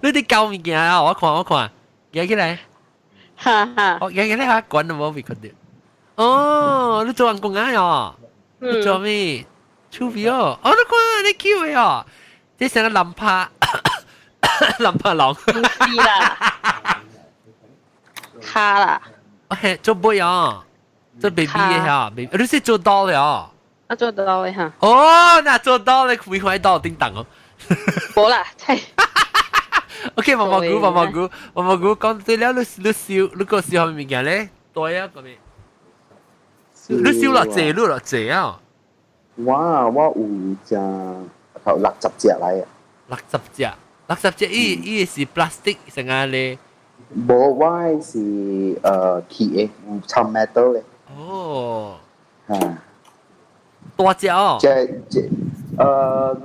你啲教物件啊，我看我看，舉起來。哈哈。我舉起來下關都冇被看到。哦，你做人工啊喲？你做咩？出皮哦！哦，你看你叫嘅哦，這成個林拍林拍狼。唔是啦，卡啦。哦，做背哦，做 baby 嘅嚇，baby，你是做 doll 嘅哦？啊，做 doll 嘅嚇。哦，那做 doll 你會開 doll 叮當哦。冇啦，切。 OK，毛毛菇，毛毛菇，毛毛菇，講對了，你燒，你個燒咩物件咧？對啊，嗰邊。你燒落濟，你落濟啊！我有隻頭60隻來啊！六十隻，六十隻，伊是 plastic 成個咧？無，我是鐵的，有摻 metal 的。哦。嚇！大隻哦。這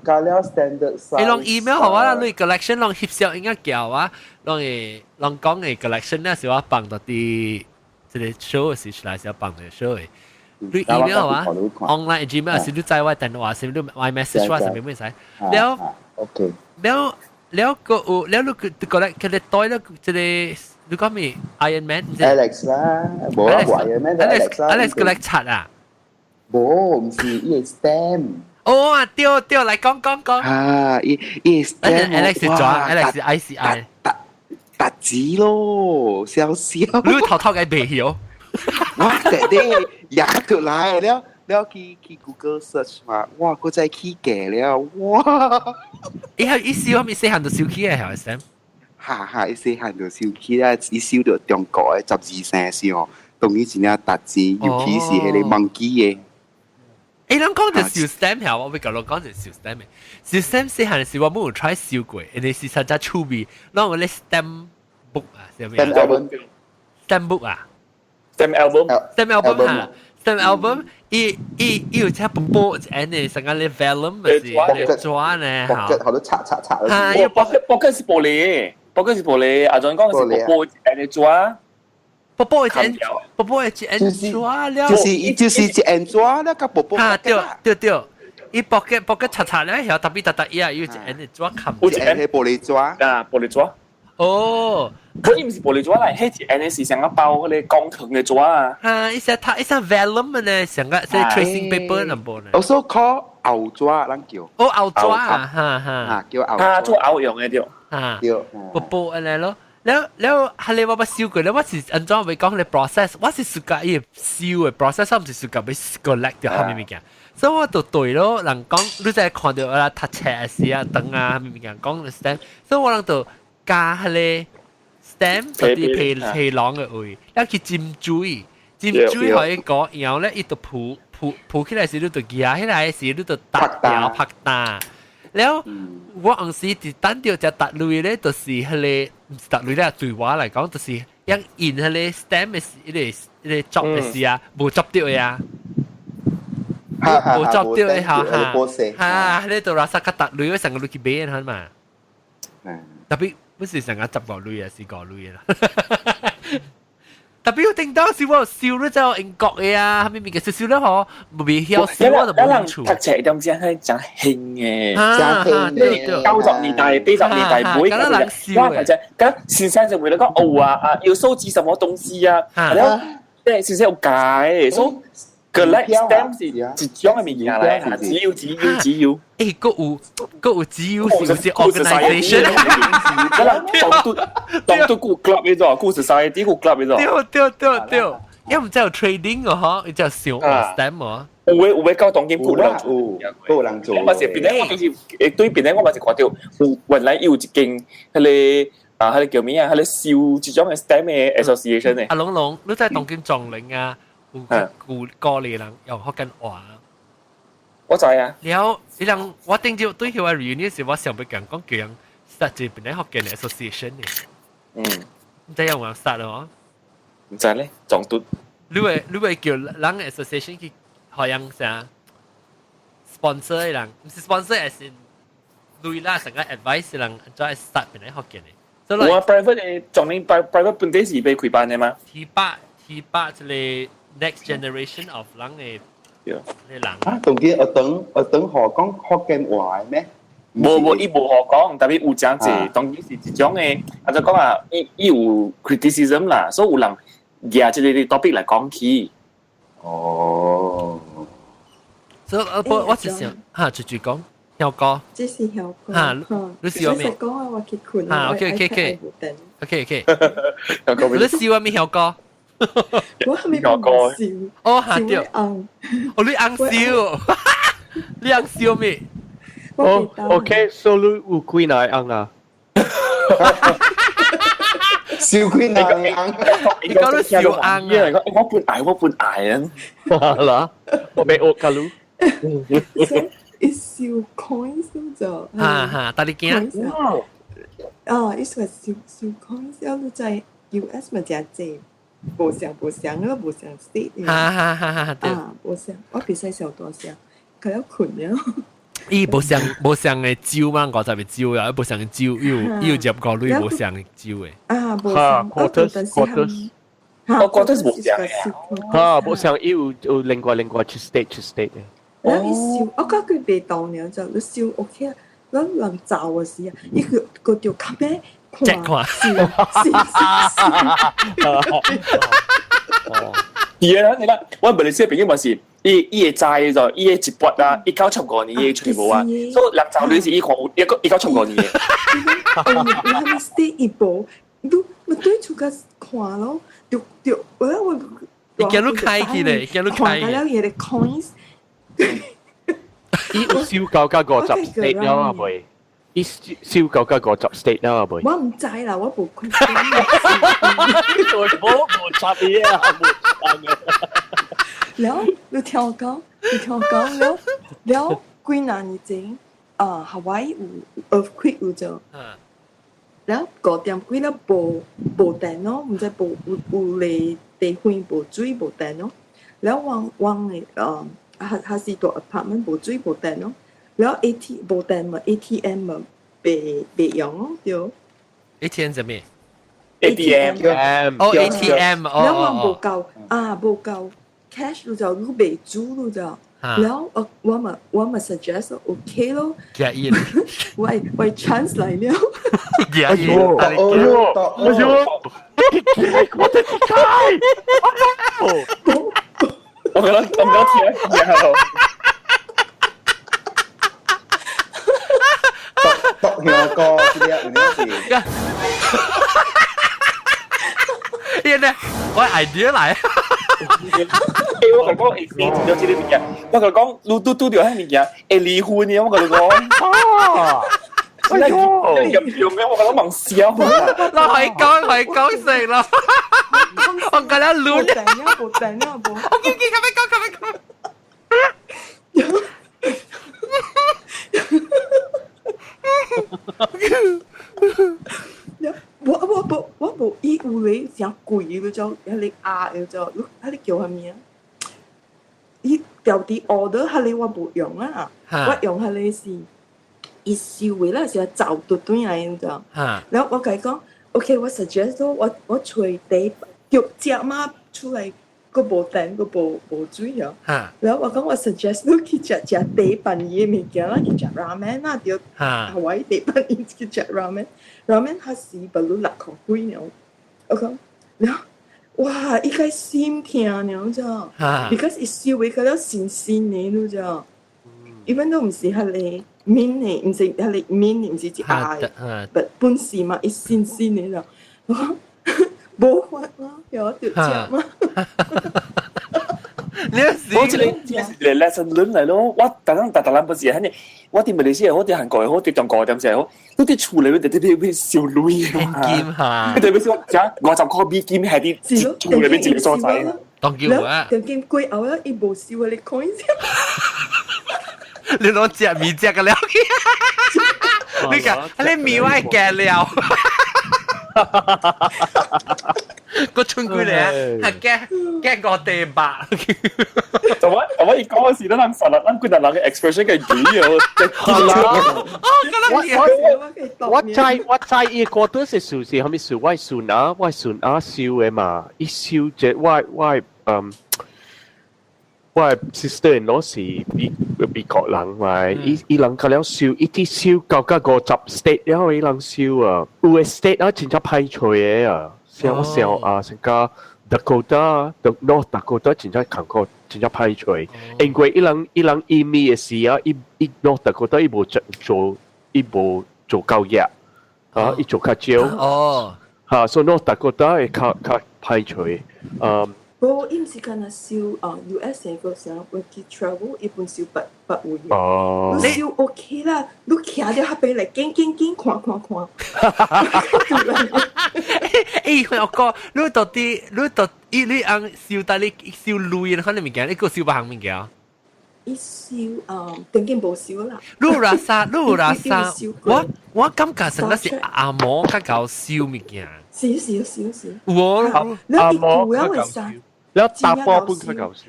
加了 standard size。你攏 email 予我啦，你 collection 攏翕相應該叫我，攏會攏講的 collection 咧是我放到佇這個 show 時出來是要放到 show 的。你 email 啊，online Gmail 是你知我電話，是你 iMessage 我是咩咩使？了，OK。了了個有了你個個咧，佢哋袋了這個你講咩？Iron Man Alex 啦，無啊，無 Iron Man Alex Alex 個嚟拆啊？無，毋是伊個 stamp。哦啊，對對，來講講講。啊，伊伊 stamp。 Alex 是轉，Alex 是 ICI。達子咯，笑笑。你偷偷嘅袂曉。我特地壓出來了，了去 Google search 嘛，哇，佢真係起價了，哇！伊係伊燒，咪細漢就燒起嘅係咪先？哈哈，伊細漢就燒起啦，伊燒到中國的12生肖，當然真正達子，尤其是彼個 monkey 的。誒，人講就燒 stamp 係，我會講講就燒 stamp 嘅。燒 stamp 細漢時我冇 try 燒過，因為是實在趣味。攞我咧 stamp book 啊，係咪？stamp album，stamp book 啊，stamp album。 stamp album 嚇，stamp album，伊有隻薄薄一呢，成個咧 vellum 咪是紙呢嚇，好多擦擦擦。嚇，伊薄薄是玻璃，薄薄是玻璃，阿俊講是薄薄一紙。薄薄一紙，薄薄一紙了，就是一紙了，個薄薄。嚇，對對對，伊薄嘅薄嘅擦擦咧，曉特別特特伊啊，有一紙冚，有一係玻璃紙啊，玻璃紙。哦，佢伊毋是玻璃紙嚟，係一個是像個包嗰個鋼藤的紙啊。嚇，伊隻它伊隻 vellum 呢，像個即 tracing paper 那部呢。 Also call 牛紙，咱叫。哦，牛紙啊，哈哈。啊，叫牛。啊，做牛用的對。嚇，對。薄薄按呢咯。了了，係你我捌燒過咧，我是按怎會講咧 process，我是 suka 伊燒的 process，我毋是 suka 欲 collect 著啥物物件，所以我就對咯，人講你在看到啊讀冊時啊，等啊啥物物件講 stamp，所以我人就加彼个 stamp 佇皮皮囊的位，了去浸水，浸水予伊講，然後咧伊就浮浮浮起來時，你就舉起來時，你就搭條拍打。了，我當時佇等著隻達類咧，就是彼个毋是達類咧，對我來講就是用印彼個 stamp 的時，彼個作的時啊，無作著的啊，無作著的哈哈，哈，你就垃圾較達類，成個落去買的嘛。特別不是成個15鐳啊，是5鐳啦。特別我聽到是我燒咗就英國嘅啊，係咪物件燒咗嗬，未曉燒我就冇興趣。讀冊點知係真興嘅，真興嘅。90年代、80年代唔會咁樣。哇！就咁先生就會講哦啊啊，要收集什麼東西啊？然後即係先生有解，所以 collect stamp 是一種嘅物件嚟，只要只要只要。誒，閣有只要是唔是 organisation？可能當都當都個 club 呢種，個 society 個 club 呢種。對對對對，因為唔知有 trading 個嗬，伊就燒 stamp 哦。有嘅有嘅，到當今有人做，有人做。我嘛是變咧，我就是誒對邊咧，我嘛是看到有原來有一間彼個啊，彼個叫咩啊？彼個燒這種嘅 stamp 嘅 association 嘅。阿龍龍，你在東京撞靈啊？有有高麗人用福建話。我知啊。了，你人我頂朝對佢話 reunion 時，我想欲講講叫人 start 一邊咧福建 association 嘅。唔知有冇人 start 咯？唔知咧，撞到。你會叫人 association 去學人啥 sponsor 的人，唔是 sponsor 係是類啦，成個 advice 人再 start 邊咧福建嘅。我 private 嘅撞你 private 本地是被開班的嗎？T8 T8 這個 next generation of 人嘅。人啊，當今學堂學講福建話咩？無無，伊無學講，特別有誠濟，當今是一種的，啊就講啊，伊有 criticism 啦，所以有人舉這個 topic 來講起。哦。所以我是想嚇，直直講，曉哥。這是曉哥。嚇，你笑咩？講啊，我去困。嚇，OK OK OK OK OK。你笑咩曉哥？我係咪講笑？哦，嚇對。哦，你紅笑，你紅笑咩？哦，OK，so 你有幾若個翁啊？笑幾若個翁？你講你笑翁啊？我本愛，我本愛啊！啦，我未學過你。伊燒 coins 就。哈哈，但你驚？哦，伊說燒燒 coins，你在 US 嘛誠濟。無相無相，我無相 state。哈哈哈哈對。啊，無相，我袂使笑大聲，佢要困了。伊無相無相的州嘛，50個州啊，無相的州，伊有入五類無相的州的。啊，無相。 Quarters quarters。哦，quarters 無相嘅。哈，無相，伊有另外一 state 一 state 的。我伊燒，我感覺佢袂當了就，你燒 OK 啊，咱人走嘅時啊，伊個個就較咩？隻看，是是是。係啊，你啦，我馬來西亞朋友嘛是，伊會知就，伊會一筆啊，1975年伊出無啊，所以人走你是伊看一個1975年嘅。哦，你係咪 stay 一步？你我對出個看咯，就就我我。伊驚你開起咧，驚你開。看了伊個 coins。伊有燒九加50 state 了啊未？伊燒九加50 state 啦，未？我唔知啦，我無看。我無插嘢啊，無插嘅。了，你聽我講，你聽我講，了了幾若年前，啊，夏威夷有 earthquake 有咗。了5點幾了無電咯，毋知無有有嚟地方無水無電咯。了我的還是住 apartment 無水無電咯。了 AT 無電嘛，ATM 嘛。袂用咯，對。 ATM 係咩？ATM 哦，ATM 哦。了我無夠啊，無夠 cash 就你袂煮咯就。了我嘛 suggest OK 咯。建議。我 chance 來了。建議。哎呦，哎呦，我的天！我覺得聽然後。讀香歌，這個有影是。依呢，我 idea 來。欸，我共講會生著這個物件，我共講，你拄拄著彼物件會離婚的，我共你講。啊！哎呦，嚴重嘅，我共你望笑。我係講係講成咯，我覺得亂。無定啊，無定啊，無。我記記，咁樣講，咁樣講。我無伊有咧誠貴，你就彼個鴨，叫做你彼個叫啥物啊？伊調佇 order 彼個我無用啊，我用彼個是伊收的啦，是走就轉來，你知道？然後我共伊講，OK，我 suggest 我找第著食嘛出來，閣無電，閣無無水啊。然後我講我 suggest 你去食食地板伊的物件啦，去食 ramen 啦，著夏威夷地板伊去食 ramen，ramen 較是不如6箍幾呢。我講，然後哇，伊個心疼呢，知影？Because 伊燒的較了新鮮的，你知影？even 都毋是彼个面的，毋是彼个面的，毋是一鴨的，but 本是嘛，伊新鮮的啦。我講無法啦，有著食嘛。你我這個這是一個 lesson learn 來咯。我逐當逐逐人不是，反正我佇馬來西亞好，佇韓國也好，佇中國點時好，你佇厝內面特別欲燒鐳現金哈，你特別燒啥50箍美金係佇厝內面一個所在。當叫啊！當見過後啊，伊無收我的 coin。你攞食麵食個了去，你講你麵我會加了。個春龜咧，係驚驚個地白。就我我伊講嗰時，咱人實啦，咱幾個人嘅 expression 嘅語哦。我我知我知伊個都是數是啥物數，我孫啊，我孫啊燒的嘛，伊燒這我我嗯。我 sister in law 是美美國人嘛，伊伊人較了燒，伊啲燒到甲50 state 了，伊人燒啊，有的 state 啊真正歹揣的啊，像我想啊，像甲 Dakota、North Dakota 真正艱苦，真正歹揣，因為伊人伊人移民的時啊，伊伊 North Dakota 伊無做做，伊無做夠業，啊，伊做較少，嚇，所以 North Dakota 會較較歹揣，嗯。無，伊毋是干焦收啊，US 個時候，我去 travel，伊本收別別位。哦。你收 OK 啦，你徛佇遐邊來，緊緊緊看看看。欸，我講，你到底你到伊你按收到你收鐳，可能物件，你閣收別項物件？伊收啊，當今無收啦。你有垃圾，你有垃圾，我我感覺上那是阿嬤較𠢕收物件。是是是是。我阿嬤較𠢕收。了查埔本較𠢕收，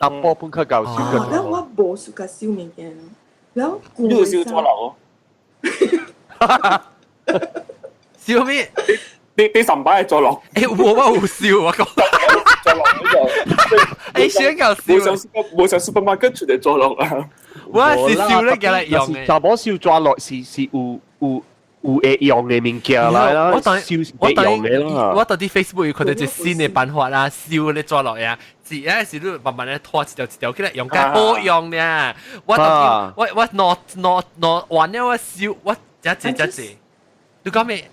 查埔本較𠢕收。了我無暑假收物件，了你有收紙落哦？燒咩？你你上擺係紙落？欸，我我有燒我講。紙落呢個。欸，先搞燒。無上無上 supermarket 出嚟紙落啊！我是燒咧，過來用的。查某燒紙落是是有有。有會用的物件啦，我當我用的啦。我到佇 Facebook 有看到一個新的辦法啦，燒咧紙落呀，是啊是你慢慢咧拖一條一條起來，用較好用呢。我到我我攞攞攞完了我燒我遮濟遮濟，你講咩？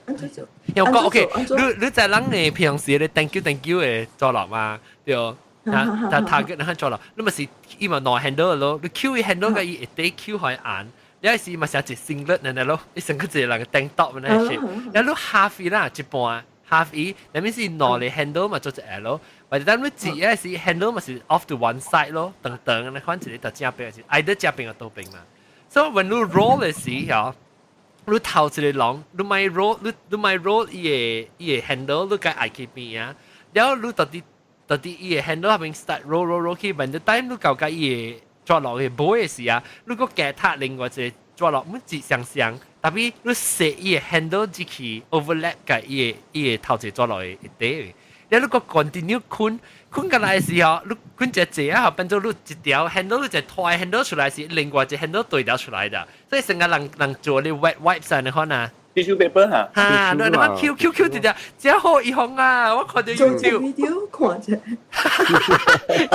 又講 OK，你你在人的平時咧 thank you thank you 的紙落嘛？對。啊，但 target 那紙落，你咪是伊嘛兩 handle 咯，你抾伊 handle 個伊會得抾開按。有時嘛是一 singlet 呢咯，伊成個一個人 tank top 呢是，然後你 half 啦一半 half 伊，那面是兩個 handle 嘛做一 L，或者當你折的時 handle 嘛是 off to one side 咯，長長那款一個佇正邊是，either 正邊或倒邊嘛。所以 when 你 roll 的時候，你頭一個籠，你莫 roll，你你莫 roll 伊個伊個 handle，你該愛去邊啊，然後你到底到底伊個 handle 那邊 start roll roll roll 去，when the time 你到甲伊個抓落去尾的時啊，你閣加踢另外一個抓落，每一相像，tapi 你踅伊個 handle 入去 overlap 甲伊個伊個頭一個抓落去一塊。然後你閣 continue 睏睏過來的時候，你睏一個啊，變做你一條 handle 你一拖 handle 出來是另外一個 handle 對條出來的，所以成個人人做你 wet wipes 啊，你看啊。 tissue paper 哈，哈，你你看抾抾抾直直，真好伊方啊！我看到 YouTube video 看者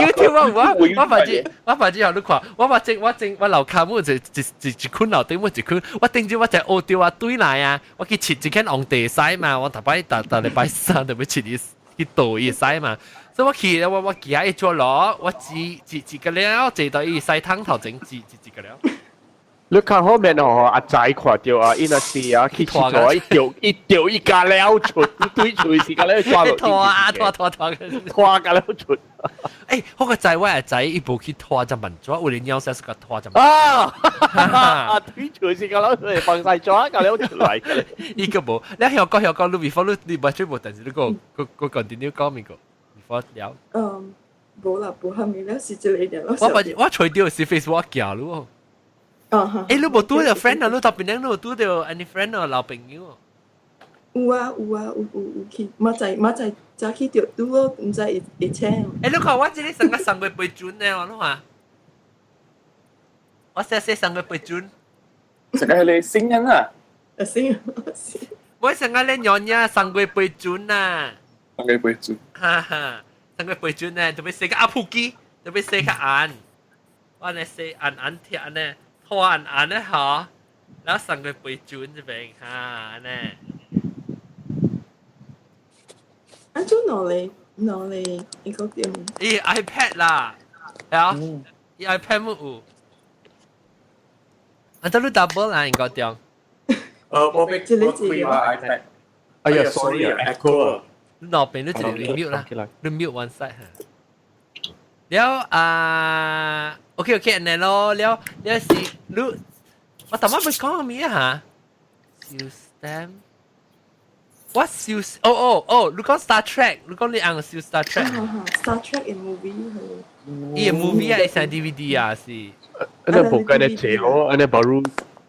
，YouTube 我我我反正我反正有你看，我我正我正我樓跤每一一一一困樓頂每一困，我頂住我在學到啊對來啊，我去切一間紅地屎嘛，我逐擺逐逐禮拜三就欲切伊去倒伊屎嘛，所以我去我我行伊做落，我擠擠擠個了，坐到伊屎桶頭前擠擠擠個了。你看後面哦，阿仔看到啊，伊若是啊，去廁所伊掉伊掉一家了出，對隨時個了抓落，拖啊拖拖拖，拖個了出。欸，我個仔我阿仔伊無去拖隻文紙，為了鳥屎是個拖隻。啊，對隨時個了出來，放晒抓個了出來。伊個無，你香港香港，你 before 你你完全無，但是你個個個 continue 講咪個 before 了。嗯，無啦，無蝦米了，是這個點。我把我揣到是 Facebook 我寄你。啊欸，你無拄著 friend 啊？你到邊你無拄著 any friend 啊？老朋友？有啊有啊有有有去，嘛在嘛在早去著拄好，毋知會會請。欸，你看我這裡送個送過杯樽呢，我看。我寫寫送過杯樽。成個係你新人啊？啊新我成個咧娘娘送過杯樽啊！送過杯樽。哈哈，送過杯樽呢，特別寫個阿普機，特別寫個按，我呢寫按按貼呢，拖按按呢嗬，然後送過杯樽這邊哈呢。啊，做哪裡哪裡一個點？咦，iPad 啦，係啊，伊 iPad 冇有。啊，這你 double 啦，應該對。我俾我開我 iPad。哎呀，sorry 啊，echo 啊。你那邊你直接 mute 啦，你 mute one side 哈。了啊，OK OK，那咯，了了是你，我頭先咪講咩嚇？燒 stamp。我燒哦哦哦，你講 Star Trek，你講你按燒 Star Trek。 Star Trek 嘅 movie 係。伊個 movie 啊，會使 DVD 啊是。安尼無計咧借咯，安尼 baru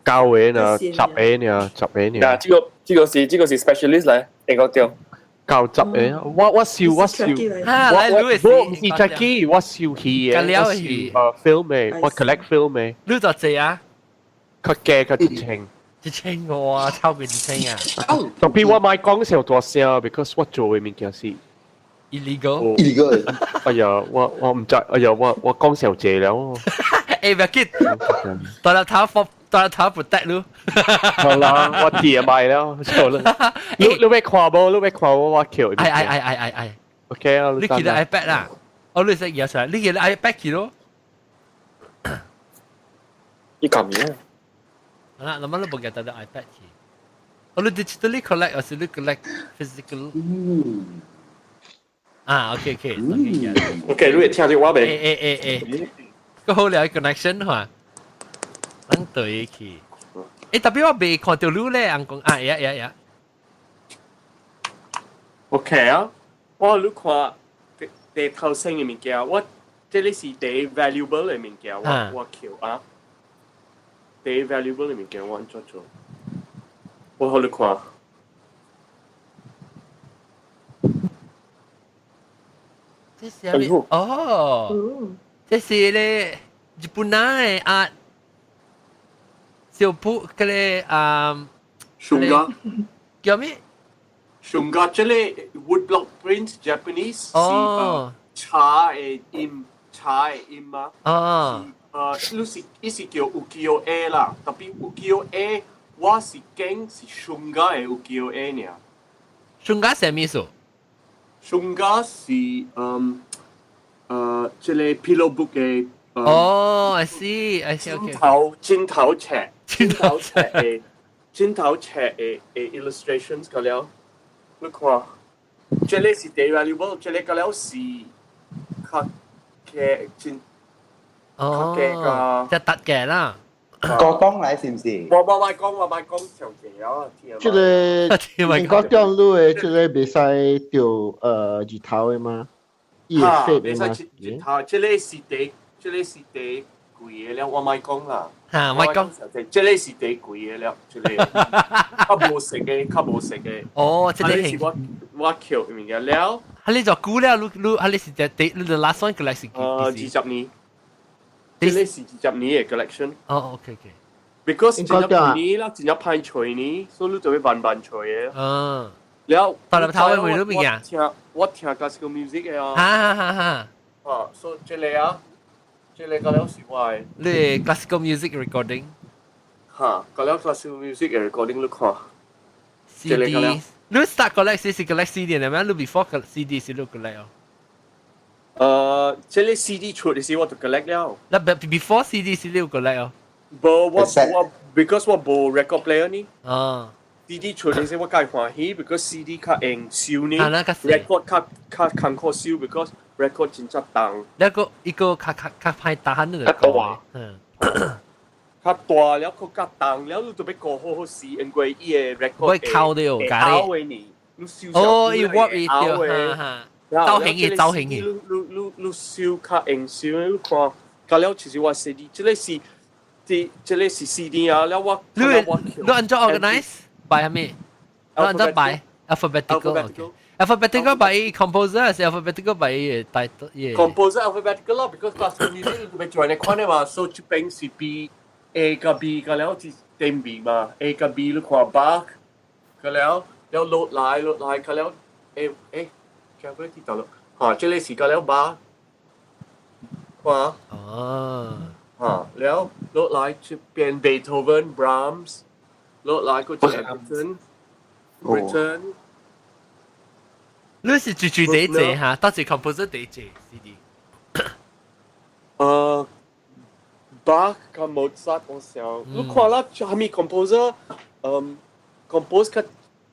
9個呢，10個呢，10個呢。嗱，這個是 specialist 嚟，應該對。9、10個，我燒我燒，我唔是 Jackie，我燒戲嘅，我燒film 嘅，我 collect film 嘅。你就借啊？較價較1千。1千個啊，超過1千啊！特別我莫講上大聲，because 我做嘅物件是 illegal。 illegal。哎呀，我唔知，哎呀，我講上濟了。欸，唔要緊，大粒頭放，大粒頭 protect 你。好啦，我 TMI 了，錯啦。你欲看無？你欲看無？我扣。哎哎哎哎哎哎。 OK 啊，你記得 iPad 啦？哦，你識嘢出嚟？你記得 iPad 去咯？你撳嘢。好啦，那麼你冇記得 iPad 去？哦，你 digitally collect 還是你 collect physical？啊，OK OK。 OK，你會聽到我未？欸欸欸欸，個好了 connection 話，咱對去。欸，特別我未看到你咧，人講啊，呀呀呀。 OK 啊，我你看第第頭先嘅物件，我這裡是第 valuable 嘅物件，我扣啊。第 valuable 嘅物件我按怎做？我予你看。這是啥物？哦，這是咧日本人的啊，小鋪嗰個啊，熊哥叫咩？熊哥，這個 woodblock print Japanese 哦，茶的音，茶的音啊。哦。你是伊是叫浮世絵啦，特別浮世絵，我是講是春画的浮世絵爾。春畫啥物意思？春畫是這個 pillow book 的。哦，I see，I see，OK。頭鏡頭尺，鏡頭尺的，鏡頭尺的的 illustrations 個了，你看，這個是第 valuable，這個個了是較嘅真。哦，就突嘅啦。過當來是毋是？我莫講上濟啊！這個英國中路的這個袂使著日頭的嗎？伊會色的嗎？袂使日頭，這個是第貴的了，我莫講啦。嚇，莫講。這個是第貴的了，這個較無色的，較無色的。哦，這個是我抾物件了。啊，你就估了，你你啊，你是隻第你 last one 過來是幾？20年。這個是20年的 collection。哦，OK OK。 Because 真正便宜啦，真正歹揣呢，所以你就要慢慢揣的。嗯。了，大粒頭的會你物件？我聽 classical music 的啊。哈哈哈！啊，所以這個啊，這個個了是我的。你 classical music recording？哈，個了 classical music 的 recording 你看。 CD，你 start collect 是 collect CD 的咩？你 before CD 是你 collect 哦？這個 CD 出的時我就 collect 了。那 before CD 是你 collect 哦？無，我 because 我無 record player 呢。哦。 CD 出的時我較歡喜，because CD 較用收呢，record 較艱苦收，because record 真正重。那個一個較較較歹擔那個。較大。嗯。較大了，閣較重了，你就欲顧好好勢，因為伊的 record 會扣掉，拗的呢，你收哦，伊 warp 伊掉，哈哈。造型嘅造型嘅。你收較用收，你看，到了其實我 CD，這個是 CD 啊，了我你你按怎 organize 擺係咩？啊，得 by alphabetical。Alphabetical by composer 還是 alphabetical by title？ Composer alphabetical 咯，because classical music 你做呢款的嘛，所以這邊是 B A 加 B 個了是頂面嘛，A 加 B 你看 Bach 個了，了落來落來個了，誒誒，這個知道咯，嚇，這裡是個了 Bach，看，哦，嚇，了落來這邊 Beethoven、Brahms，落來個 Britten、Britten。你是最最第一隻嚇，當時 composer 第一隻 CD。Bach 佮 Mozart 我想，你看啦，啥物 composer，compose 較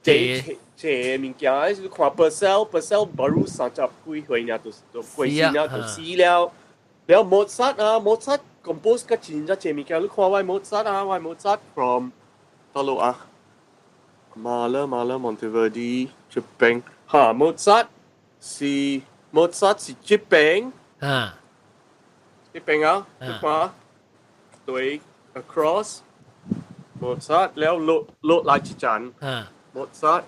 濟濟物件，你看 Purcell，Purcell baru 30幾歲爾就就過身了，就死了。了 Mozart 啊，Mozart compose 較真正濟物件，你看我 Mozart 啊，我 Mozart from 佗落啊，Mahler Mahler Monteverdi 這邊。哈，Mozart 是 Mozart 是這邊，這邊啊，你看，對，across Mozart 了落落來一層，Mozart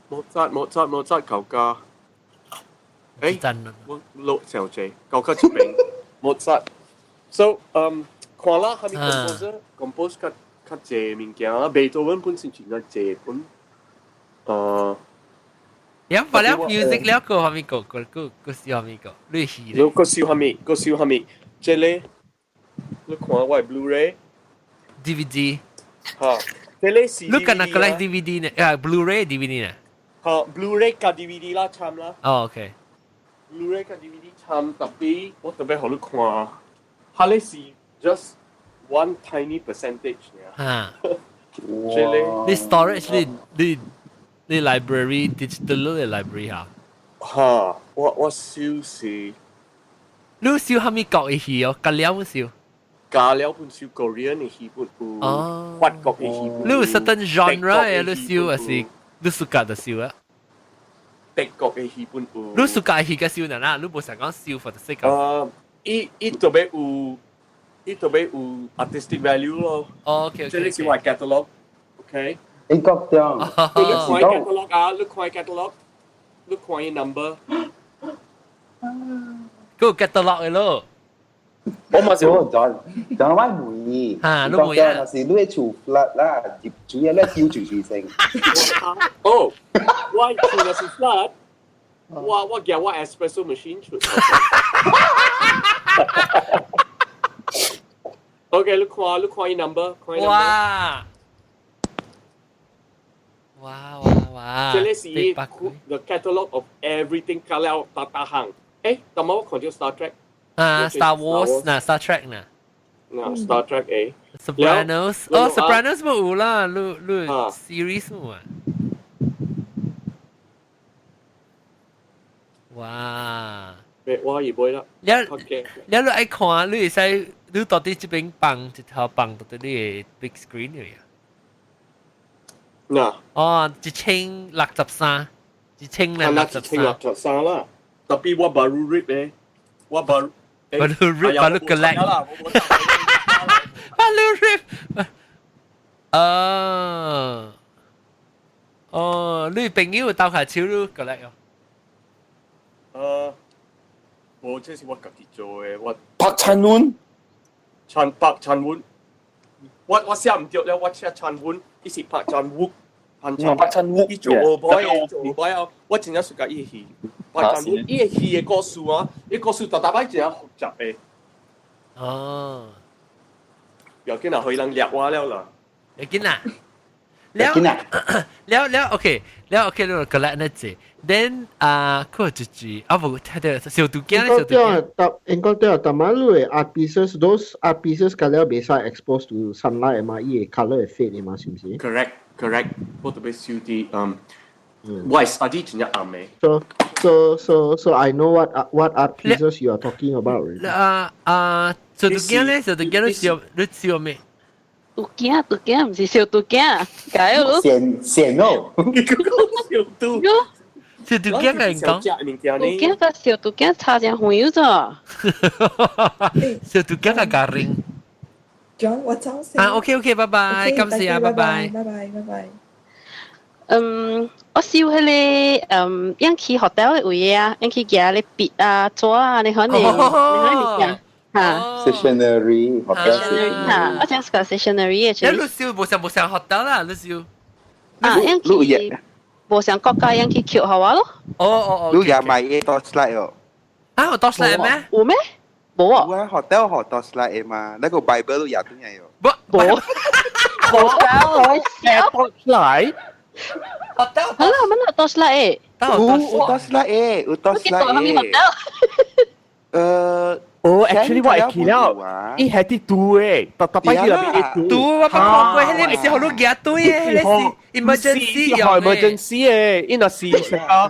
Mozart Mozart Mozart 舊家，我落小濟，舊家這邊 Mozart，so 看啦，啥物 composer compose 較較濟物件啦，貝多芬本身真正濟本，有把了 music 了個啥物個個個個是啥物個？你戲你個燒啥物？個燒啥物？這裡你看我的 Blu-ray DVD 嚇，這裡是你敢若 collect DVD 呢？啊，Blu-ray DVD 呢？嚇，Blu-ray 加 DVD 啦，參啦。哦，OK。 Blu-ray 加 DVD 參，特別我特別予你看，它咧是 just one tiny percentage 爾。這裡你 storage 你你你 library digital 嘅 library 嚇？嚇，我收是。你收啥物國嘅戲哦？加了收？加了本收 Korean 嘅戲本有，法國嘅戲本。你有 certain genre 嘅你收，還是你 suka 就收啊？德國嘅戲本有。你 suka 戲嘅收哪啦？你無想講收 for the sake of？伊特別有，伊特別有 artistic value 咯。哦，OK。這裡是我 catalog，OK。英國中，你看 catalog 啊，你看 catalog，你看伊 number。個 catalog 嘅咯。我嘛是我講，講我問嚇，你問啊？若是你厝 flood 啦，入主要咧丟住住先。哦，我厝若是 flood，我夾我 espresso machine 出。OK，你看你看伊 number，看伊 number。哇！哇哇哇！這裡是 the catalog of everything 加了大大行。誒，但我看到 Star Trek。啊，Star Wars 嗱，Star Trek 嗱。嗱，Star Trek 誒。 Sopranos，哦，Sopranos 冇有啦，你你 series 冇啊。哇！我預備啦。了了，你愛看，你會使你到底這邊放一條放到底你的 big screen 嚟啊？嗱。哦，1063，1063。 1063啦。特別我 baru rip 咧，我 baru。 Baru rip, baru collect. Baru rip. 哦，哦，你朋友鬥下手你 collect 哦。無，這是我家己做的，我。朴燦勻。陳朴燦勻，我寫毋著了，我寫燦勻，伊是朴燦煜。朴燦煜。伊做 old boy，做 old boy 啊！我真正 suka 伊戲，朴燦煜伊的戲的故事啊，伊故事逐逐擺真正複雜的。哦。要緊啊，予人掠我了啦。要緊啦。了了了，OK，了 OK，你 collect 那隻，then 啊，佢一句啊，無聽到小肚囝小肚囝。應該對啊，但係你的 art pieces，those art pieces 加了袂使 expose to sunlight 嘛，伊的 colour 會 fade 的嘛，是毋是？Correct, correct。我特別收啲我 study 真正暗的。 So I know what art pieces you are talking about. 啊啊，小肚囝咧，小肚囝你燒你燒咩？肚囝，肚囝，毋是小肚囝，解咯。善善哦，你講小肚，小肚囝係講，肚囝佮小肚囝差真遠咗。小肚囝係咖喱。 John，我走先。啊，OK OK，拜拜，感謝啊，拜拜，拜拜，拜拜。我燒彼个樣去 hotel 的位啊，樣去夾咧筆啊、紙啊，你可能你可能物件嚇。 Stationery hotel。 嚇，我講是個 stationery 嘅。你燒無上無上 hotel 啦，你燒。啊，樣去無上國家樣去扣予我咯。哦哦哦。你也買一 torchlight 哦？啊，有 torchlight 咩？有咩？無啊。有啊，hotel 學 torchlight 嘛，那個 Bible 都也都有。無。無。 Hotel torchlight。 Hotel。好啦，我們有 torchlight 有有 torchlight 誒，有 torchlight 誒。哦，actually 我會記了，伊係啲拄誒，特特擺去那邊啲拄，我捌看過，彼个毋是予你舉對的，彼个是 emergency 用的。emergency 的，伊若是啥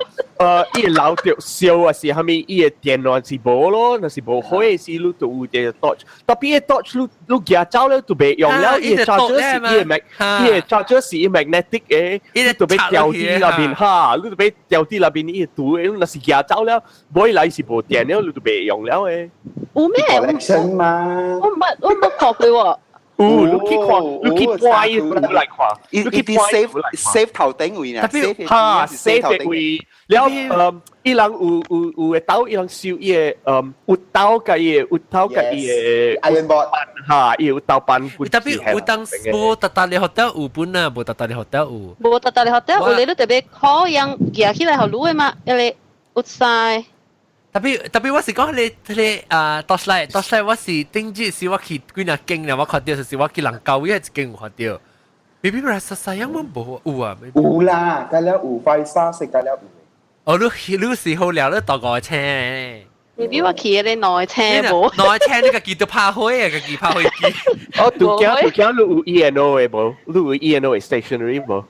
伊會漏著燒啊，是啥物？伊的電源是無咯，若是無火時，你就有一个 torch。特別个 torch 你舉走了就袂用了，伊的 charger 是伊的 mag，伊的 charger 是伊 magnetic 的，你就欲掉佇那邊哈，你就欲掉佇那邊伊會拄的，你若是舉走了，尾來是無電了，你就袂用了的。有咩？ collection 嘛。我毋捌看過喎。有，你去看，你去擺來看，你去 safe safe 頭頂位啊，哈，safe 的位，了伊人有會兜，伊人收伊的有兜佮伊的有兜佮伊的 iron board，哈，伊有兜板。特別有當無達達的 hotel 有本啊，無達達的 hotel 有。無達達的 hotel 有，你都特別可樣舉起來予你的嘛，彼个有三。特別特別，我是講你啊，torchlight torchlight，我是頂日是我去幾若間啦，我看著就是我去人教位一間有看著。maybe rasa sayang 冇無有啊？有啦，該了有 five star 是該了有。哦，你是好了，你搭五車。 maybe 我去的兩車無。兩車你家己都拍火啊，家己拍火機。哦，拄驚拄驚，你有 E&O 的無？你有 E&O 的 stationery 無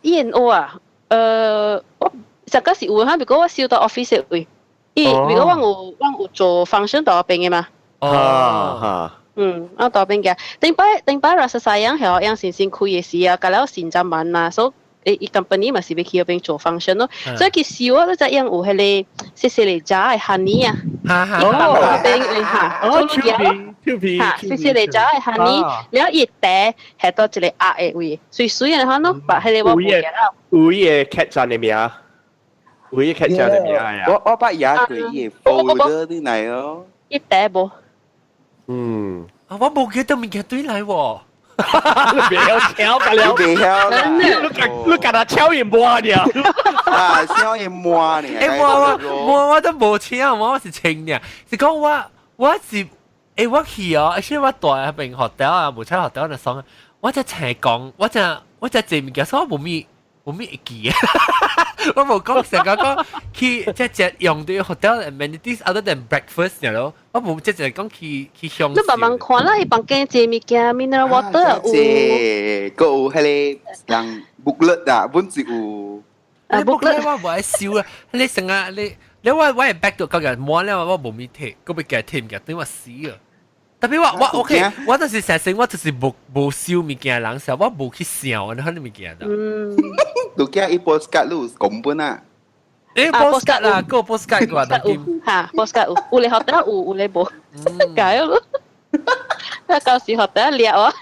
？E&O 啊，我上個是有哈，不過我收到 office 的位。伊，如果我有做 function 到邊的嘛。哦，哈。嗯，我到邊嘅。頂擺 rasa sayang 係我樣先先開的時啊，隔了新站晚嘛，所以伊 company 嘛是欲去彼邊做 function 咯。所以佢燒我都知樣有彼个細細个渣的 honey 啊。哦。邊哈，哦，丘皮，哈，細細个渣的 honey，了伊茶係到一个鴨的位，水水的款咯，把彼个我無記得。有伊的客棧的名。有伊客棧的名呀。我捌也過伊的 folder 啲嚟哦。一茶無。嗯。啊，我無記得物件對來喎。你袂曉敲㗎了，你袂曉啦。你敢若敲伊摸爾。啊，敲伊摸爾。欸，我都無敲，我是清爾，是講我是我去哦，而且我住彼邊 hotel 啊，無差 hotel 就爽，我才請講，我才這物件，所以我無物會記啊。我無講成個講去即隻用佇 hotel amenities other than breakfast 咯，我無即隻講去享受。你慢慢看啦，伊房間這物件 mineral water 有。這個有彼个人 booklet 啊，本是有。啊，booklet 我無愛收啊！你成日你我會 back 到個人摸了，我無物摕，閣欲共摕物件，等我死啊！特別我 OK，我就是成成我就是無收物件的人，時我無去想，你看你物件的。嗯。拄驚伊 postcard 你有講本啊？欸，postcard 啦，個 postcard 個當今。哈，postcard 有，有咧學得有，有咧無，解咯。啊，到時學得掠啊。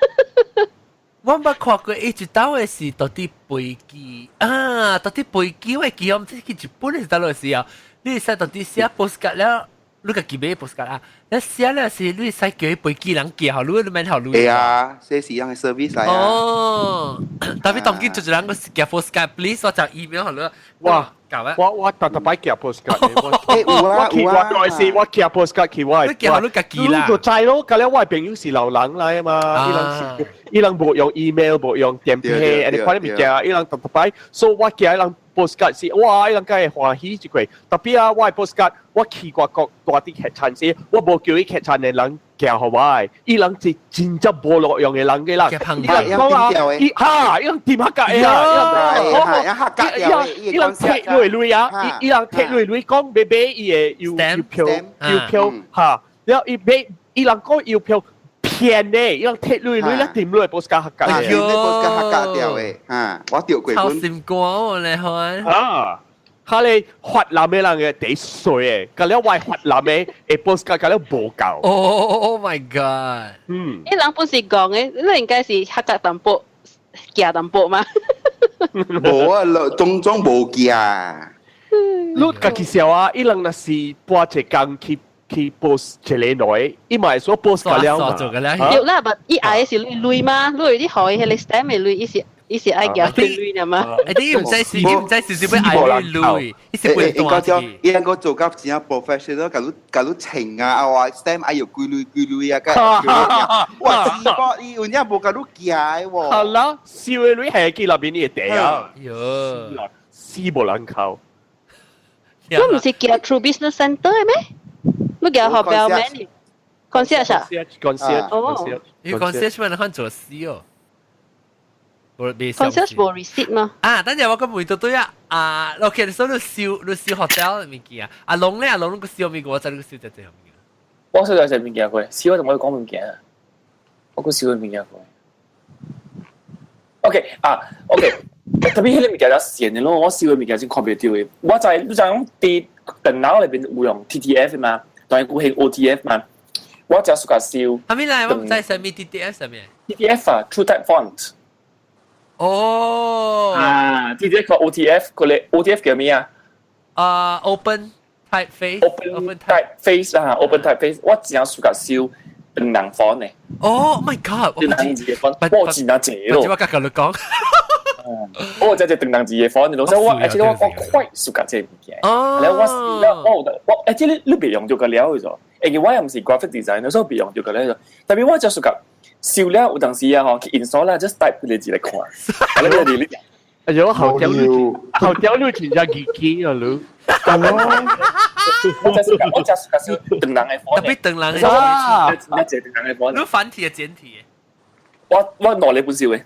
我捌看過伊一兜的是佇佇飛機啊，佇佇飛機我會記，我毋知去日本是佗落時候，你會使佇佇寫 postcard 了，你家己買 postcard 啊，你寫了是你會使叫伊飛機人寄予你，你免予你。會啊，這是樣的 service 來啊。哦，特別當今就一人個寄 postcard，please 我就 email 予你。哇！我特特擺寄 postcard，我去我內是我寄 postcard 去我，你寄予你家己啦。你就知咯，隔了我的朋友是老人來嘛，伊人是伊人無用 email，無用電話，按呢款的物件，伊人特特擺，所以我寄伊人 postcard 是，哇！伊人梗會歡喜一過。特別啊，我的 postcard 我去外國蹛佇客棧時，我無叫伊客棧的人寄予我的，伊人是真正無路用的人嘅啦。伊人講啊，伊哈，伊人掂客家的啊，伊人摕落鐳啊，伊人摕落鐳講欲買伊的郵票哈，了伊買伊人講郵票騙的，伊人摕落鐳了掂落 postcard 客家的。 postcard 客家掉的，哈，我掉過。超心肝哦，你看。啊！佢哋越南的人嘅第衰的，隔了我越南的會 postcard 隔了無夠。 Oh my god！嗯，伊人本是講的，你應該是客家淡薄，寄淡薄嘛。無啊，種種無寄啊。你家己笑啊！伊人若是撥一工去 post 一個內，伊嘛會說 post 個了嘛。對啦，但伊愛的是鐳鐳嘛，鐳你予伊彼個 stamp 的鐳，伊是愛寄鐳鐳嘛。你毋知是，你毋知是是欲愛鐳鐳，伊是會斷去。伊應該做甲真正 professional，共你稱啊，啊話 stamp 愛有幾鐳幾鐳啊，個哇，只不伊有影無共你寄的喎。好啦，燒的鐳係去那邊的地啊。喲，死無人靠。你毋是寄 through business center 的咩？你寄予 bellman concierge 啊？concierge，哦。你 concierge 咪能看做死哦。 concierge 無 receipt 嗎？啊，等陣我個問到對啊，啊，OK，所以你燒 hotel 物件，阿龍咧，阿龍你個燒物件，我知你個燒隻隻物件。我燒隻物件過，燒我就冇講物件啊，我個燒物件過。OK 啊，OK，特別彼个物件較閒的咯，我燒的物件真看袂著的。我知你知講佇電腦內面有用 TTF 嘛，當然有係 OTF 嘛。我就 suka 燒。啥物來？我毋知啥物 TTF 啥物。 TTF 啊，True Type Font。哦。啊，TTF 個 OTF 個咧，OTF 叫咩啊？啊，Open Typeface。 Open Typeface 啊，Open Typeface，我真 suka 燒長人 font 呢。哦，My God！長人字的 font，我真正濟咯。我佮你講。我真係長人字的 font，老實我，而且我 quite suka 這物件。哦。然後我而且你袂用著個了咗。因為我也毋是 graphic designer，所以袂用著個了。特別我就 suka 燒了有當時啊，吼去 install 啦，just type 個字來看。你你哎呦，好屌你，好屌你，真正激激啊你！係咯，我就 suka 燒長人的 font。特別長人的啊，真正長人的 font。你繁體的簡體的？我兩个本燒的，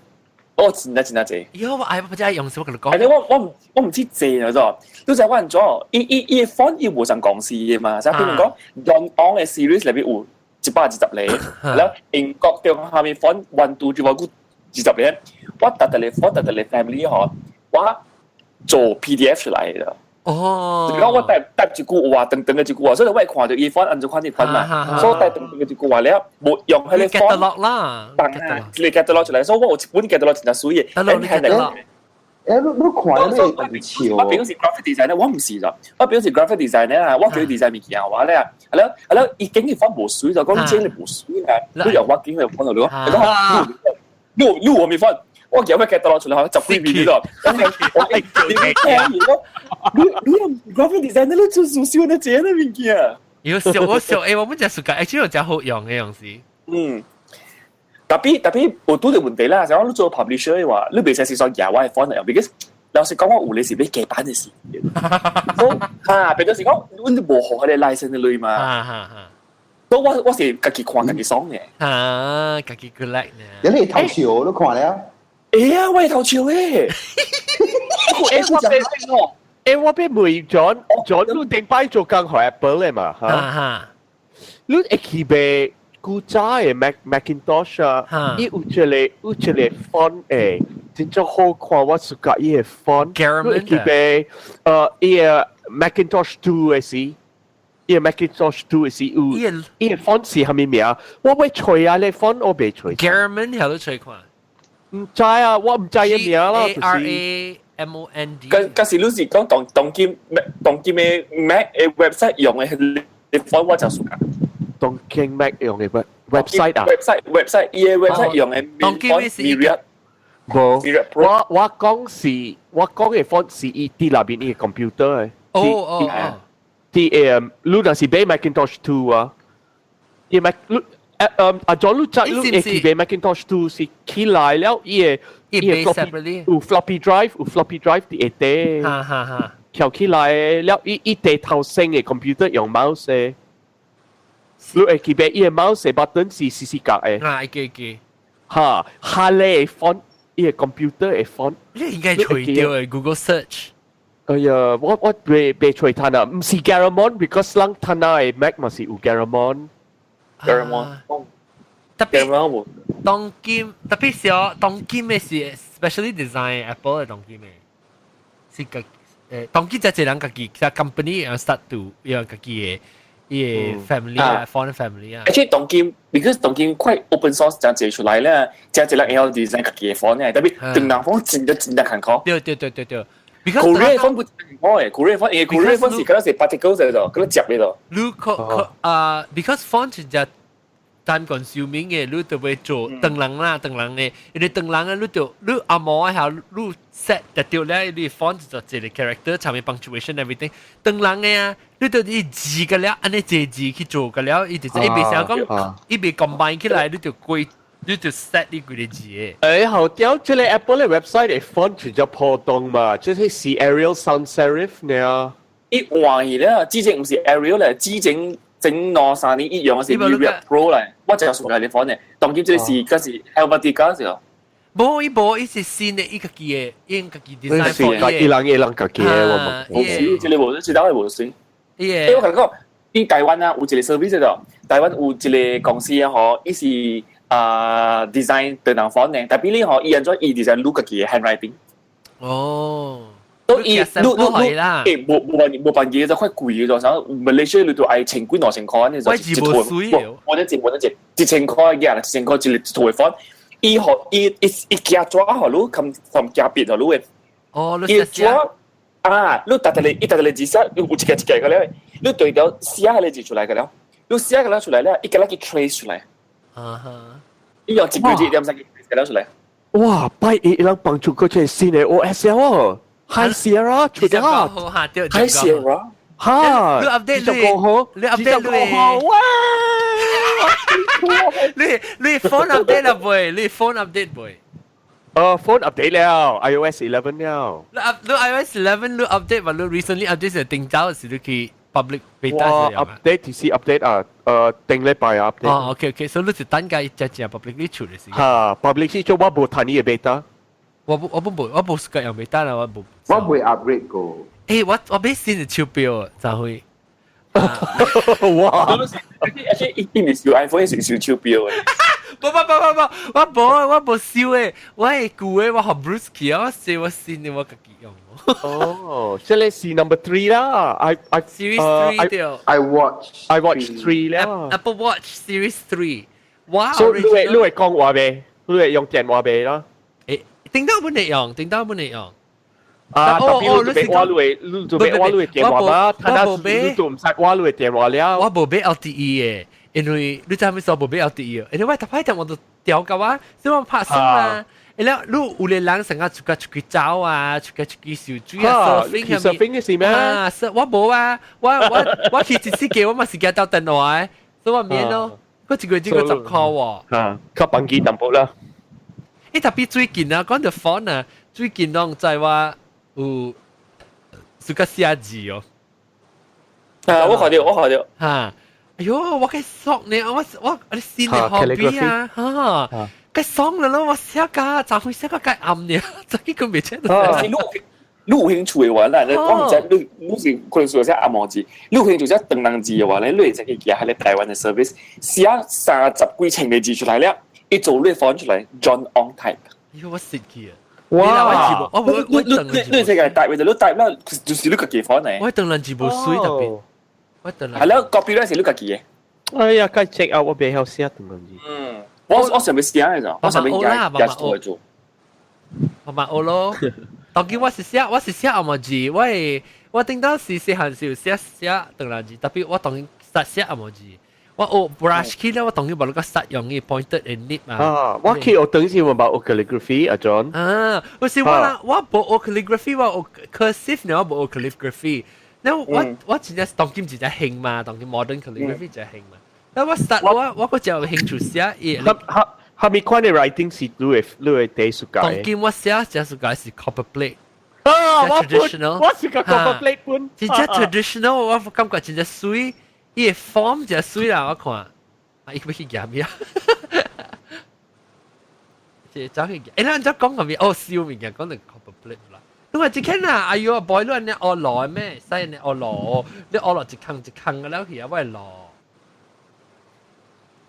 我真正真正濟。咦，我愛不知用什麼佮你講。係我唔知濟啊，咗。你知我按怎？伊伊 font 伊無仝公司的嘛，就比如講，Don On 的 series 內面有120個，然後英國中下面 font one two three four 20個，我逐逐個 font 逐逐個 family 嗬，我做 PDF 出來的。哦，就講我帶帶一句話，長長的一句話，所以我會看著伊 font 按怎款呢款嘛，所以我帶長長的一句話了，無用彼個 font 啦，當啊，一個 catalog 出來，所以我有一本 catalog 真正媠的。欸，你看你會笑？我表示 graphic designer，我毋是咋，我表示 graphic designer 啊，我叫 design 物件話咧，係咯係咯，伊景嘅 font 無媠就講你這個無媠啦，你用我景嘅 font 就你講，你你我咪 font。我叫咩 catalog 出來，十幾面咯。我你聽完咯，你用 graphic designer 你做做燒那這個物件。有笑我笑，欸，我們真係覺，actually 真好用的東西。嗯。特別有拄著問題啦，就講你做 publisher 的話，你袂使是說額外 font 嚟，because 老實講，我有的是欲加版的時。所以哈，變做是講，阮都無予彼個 license 的鐳嘛。哈哈哈。所以我是家己看家己爽的。啊，家己 collect 呢。有你頭笑都看了。欸啊，我頭笑欸。欸，我欲欸，我欲問 John John，你頂擺做工予 Apple 的嘛？哈哈。你會去買古早的 Macintosh 啊？伊有一個 font 的，真正好看，我 suka 伊的 font。你會去買伊的 Macintosh 2 的時，伊的 Macintosh 2 的時有，伊的 font 是啥物名？我欲揣啊，咧 font 我袂揣。 Garamond 曉得揣看。毋知啊，我毋知伊名啦。 A R A M O N D。嗰時你是講當今的 Mac 的 website 用的 font 我就 suka。當今 Mac 用的 website 啊？website 伊的 website 用的當今的是 Myriad。無，我講的 font 是伊佇內面伊的 computer 的。哦哦哦。佇你若是買 Macintosh 2 啊，伊 Mac 你阿 John 你知你會去買 Macintosh 2 是起來了，伊的伊的 floppy 有 floppy drive 有 floppy drive 佇下底。哈哈哈。翹起來了，伊地頭先的 computer 用 mouse 的。你會記得伊的 mouse 的 button 是四四角的。啊，會記記。哈，哈咧 font，伊的 computer 的 font。你應該揣著的 Google search。哎呀，我袂揣趁啊，毋是 Garamond，because 人趁啊的 Mac 嘛是有 Garamond。 Garamond。特別當今特別小當今的是 specially design Apple 的當今的，是個當今這一人家己，其實 company 要 start to 要家己的。伊 family 啊，font family 啊。而且當今，because 當今快 open source 真濟出來咧，真濟人會曉 design 家己嘅 font 咧，特別唐人 font 真就真正艱苦。對對對對對。 Korean font 不艱苦嘅，Korean font 因為 Korean font 是嗰陣時 particles 嚟咗，嗰個夾嚟咗。你可啊，because font 真正 time consuming 嘅，你就會做唐人啦，唐人嘅，因為唐人啊，你就你阿毛下，你 set 就掉咧，你 font 就一個 character，上面 punctuation everything。唐人嘅啊，你就伊字個了，按呢隻字去做個了，伊就伊袂想講，伊袂 combine 起來，你就規，你就 set 呢幾個字嘅。誒，後屌，這個 Apple 嘅 website 嘅 font 就叫破洞嘛，這是 Arial Sans Serif 呢。伊換去咧，之前唔是 Arial 咧，之前整兩三年一樣嘅是 Myriad Pro 咧，我就屬於你 font 嘅，當今這個是嗰是 Helvetica 時候。無，伊無，伊是新的，伊家己的，伊家己 design font。伊人伊人家己的，我冇。冇，這個無，這個無算。欸，我同你講，喺台灣啊，有一個 service 度，台灣有一個公司啊，嗬，伊是啊 design 唐人 font 嘅，特別你嗬，伊按怎伊 design 你家己嘅 handwriting。哦。都伊，你你你，欸，無無辦無辦嘢就快貴咗，啥馬來西亞你都愛千幾兩千塊，你就一套，我得一我得一一千塊嘅，一千塊一個一套嘅 font。伊學伊伊伊寄紙予你，含含寄筆予你嘅。哦，伊紙啊，你逐個伊逐個字寫，有一個一個個咧，你對條寫個字出來個了，你寫個了出來咧，伊個來去 trace 出來。啊哈！伊用一個字點三個 trace 個了出來。哇！拜伊人幫助過這新的 OS 哦，High Sierra 出咗。 High Sierra。哈！你 update 你，你 update 你，哇！你你 phone update 啦未？你 phone update 未？ phone update 了，iOS 11 了。你 up 你 iOS 11 你 update 嘛？你 recently update 是頂早時你去 public beta 哇，update 就是 update 啊，頂禮拜 update。哦，OK OK，所以你就等緊只只 publicly 出嘅時。哈，publicly 做我無談你嘅 beta。我不我不無我無時間用 beta 啦，我無。我未 upgrade 過。誒，我我買新嘅手錶，就會。哇！而且一定是 iPhone 是燒手錶嘅。不不不不不，我無我無燒嘅，我係舊嘅，我學 Bruce 去啊，我寫我新嘅，我家己用。哦，這個是 number three 啦，I Series three 對。 I watch I watch three 啦。 Apple Watch Series Three。哇！所以你會你會講話未？你會用電話未啦？誒，頂到本嚟用，頂到本嚟用。啊，特別你就我你會你就買我你電話嘛，他那你就唔使我你電話了。我無買 LTE 嘅，因為你知咩事無買 LTE 因為我特擺條我就調到我，所以我拍算啦。然後你有個人成日出個出去走啊，出個出去游水啊，surfing surfing 嘅是咩？啊，我無啊，我我我去一次機，我嘛是驚到電話的，所以我免咯。我一個月只個十塊喎。啊，較房機淡薄啦。誒，特別最近啊，講到 phone 啊，最近攏在話有自家寫字哦。啊，我看到，我看到。嚇！哎喲，我計爽呢，我我我新的 hobby 啊，嚇！計爽了咯，我寫噶，就會寫個計暗呢，就呢個未聽到。是你你有興趣的話，啦，我毋知你你是可能說寫紅毛字，你有興趣寫唐人字的話咧，你會使去寄喺個台灣的 service，寫三十幾千個字出來了，伊做你 font 出來，John Ong type。哎喲，我識佢啊！哇！我我你你你這個 type，你 type 啦，就是你家己 font 嚟。我唐人字無水特別，我唐人。係咯，copy 是你家己的。哎呀，該 check out 我袂曉寫唐人字。嗯，我我上面寫嘅咋，我上面加加做做。慢慢學咯。當今我是寫我是寫紅毛字，我會我頂到時細漢時有寫寫唐人字，特別我當實寫紅毛字。我學 brush 起咧，我當然無你個實用嘅 pointed and nib 啊。啊，我去學當時我捌學 calligraphy 阿 John。啊，有時我啦，我無學 calligraphy，我學 cursive 呢，我無學 calligraphy。那我我真正當今真正興嘛，當今 modern calligraphy 真興嘛。那我實我我個就有興趣寫伊。哈哈，蝦米款的 writing 是你會你會第暑假？當今我寫真暑假是 copper plate。啊，我我是個 copper plate 本。真正 traditional，我感覺真正水。伊個 form 真水啦，我看。啊，伊欲去夾咩啊？這走去夾。欸，咱講個咩？哦，燒物件講到 copper plate 啦。你話這間啊，哎喲，boy 你按呢學落咩？使按呢學落，你學落一空一空個了去啊，我會落。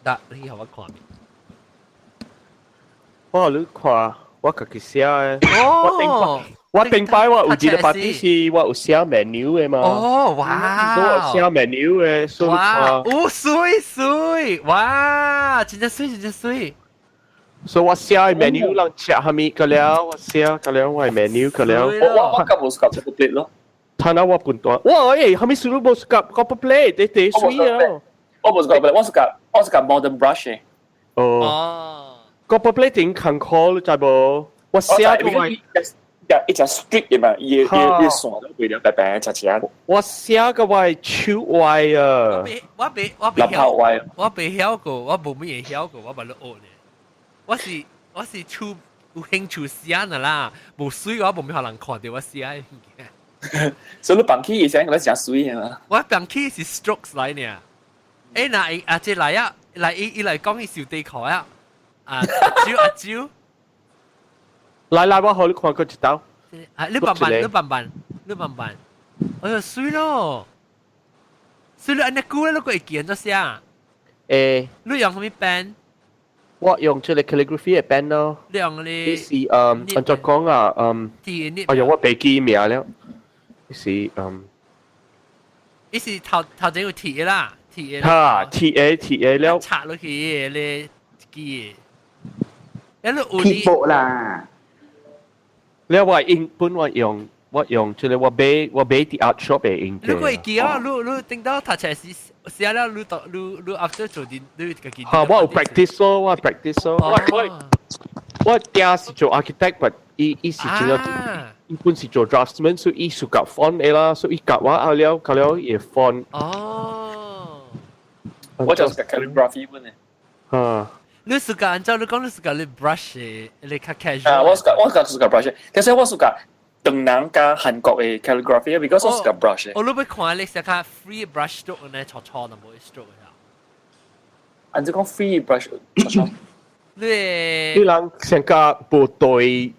得，你予我看。我你看，我家己寫嘅。哦。我頂擺我有一個 party 是我有寫 menu 嘅嘛。哦，哇！所以我寫 menu 嘅，所以哇，哦，水水，哇，真正水，真正水。所以我寫 menu 人食蝦米個了，我寫個了我 menu 個了。我我今無 suka copper plate 咯。睇下我半段，哇！誒，蝦米輸都無 suka copper plate，啲啲水啊。我無 suka copper plate，我 suka modern brush 嘅。哦。copper plate 點近苦，你知無？我寫個。一隻 street 嘅嘛，伊伊伊線都變了白白斜斜。我寫個我手歪啊！我未曉，我未曉過，我無乜嘢曉過，我捌咧學呢。我是手有興趣寫的啦，無水我無咩予人看著我寫的物件。所以你放棄以前可能誠媠的嘛？我放棄是 strokes 來呢。欸，那啊這來啊，來伊伊來講伊受地殼啊，啊阿蕉阿蕉。來來，我予你看過一道。啊，你慢慢，你慢慢，你慢慢。哎喲，媠咯，媠咯，按呢久咧，你閣會記按怎寫？欸。你用啥物 pen？我用這個 calligraphy 的 pen 咯。你用你是按怎講啊？哎呀，我袂記名了。是伊是頭頭前有鐵的啦，鐵的。哈，鐵的鐵的了。插落去咧，記的。你有鐵箔啦。了我用本我用我用這個我買佇 art shop 的用。你會記啊？你你頂到讀冊時寫了，你讀你你 after 做啲你家己。哈，我有 practice 咯，我 practice 咯。我爹是做 architect，but 伊伊是真正伊本是做 draftsman，所以伊 suka font 的啦，所以伊教我啊了，教了伊 font。哦。我就是 calligraphy 本的。啊。你 suka 按照你講，你 suka 你 brush 的，你較 casual。啊，我 suka 我較 suka brush，但是我 suka 唐人佮韓國的 calligraphy，because 我 suka brush。我你欲看你寫較 free brush stroke 呢，粗粗的無 stroke 啊。按怎講 free brush 粗粗？你伊人成個無對，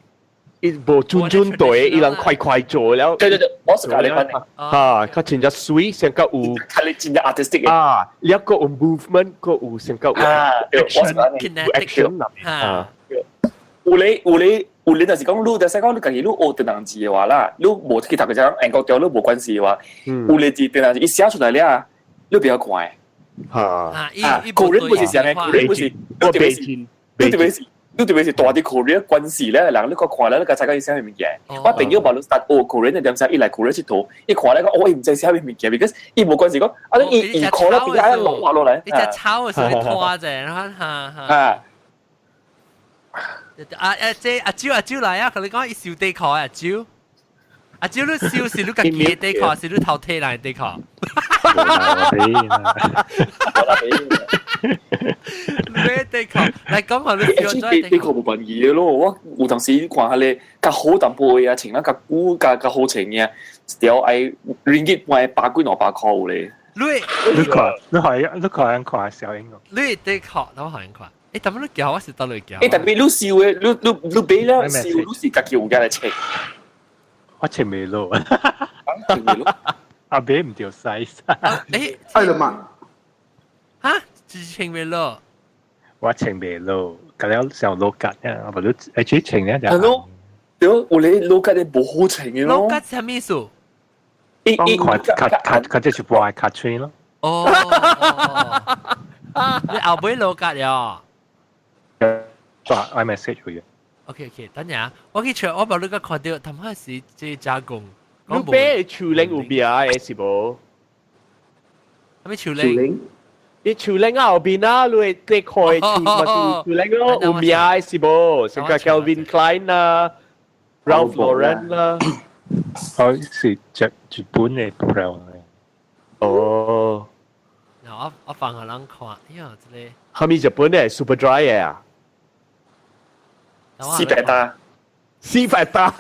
伊無準準對，伊人快快做了。對對對，我 suka 你款。哈，較真正媠，成個有。較你真正 artistic 的。啊，了閣有 movement，閣有成個有 action， action 啊。有咧有咧有咧，就是講你，就是講你家己你學唐人字的話啦，你無去讀個講英國條，你無關係的話，有咧字唐人字伊寫出來了，你比較快。哈。啊， Korean 不是啥個，Korean 不是，我北京，你特別是大佇 Korea 關係咧，人你閣看咧，你閣知影伊寫啥物件。我朋友無你 start 學 Korean 的點寫，伊來 Korea 𨑨迌，伊看咧講，哦，伊毋知寫啥物件，because 伊無關係講，啊，伊伊看咧變啊落畫落來。伊只抄的時候拖者，然後哈哈。啊。啊啊！這阿蕉阿蕉來啊！佮你講伊收底褲阿蕉，阿蕉你收是你家己的底褲，是你偷提人的底褲？你底褲來講下你收底底褲無問題的咯。我有當時看彼个較好淡薄的啊，穿啊較久較較好穿的，一條愛 ringgit 半百幾兩百箍有咧。你你看你可你可能看小英哦。你底褲我可能看。欸，但你叫我是佗落叫？欸，但係你收的，你你你買了收，你是家己有家來穿。我穿袂落，穿袂落，啊買毋著 size。欸，哎了嘛？哈，是穿袂落。我穿袂落，佮了上 low cut 啊，無你會穿咧就。係咯，對，有咧 low cut 的無好穿的咯。 low cut 啥物意思？伊伊較較較較這是半較穿咯。哦，你後尾 low cut 了。抓 iMessage 去嘅。 OK OK，等下我去查，我無你個看著，頭開始這加工。你買樹靈有名的是無？啥物樹靈？你樹靈啊後邊啊，你會底褲的樹嘛是樹靈咯，有名的是無？像個 Calvin Klein 啦，Ralph Lauren 啦。哦，是日日本的 brand。哦。我我放予人看，哎呀，這個。係咪日本的 Superdry 的啊？四百打，四百打。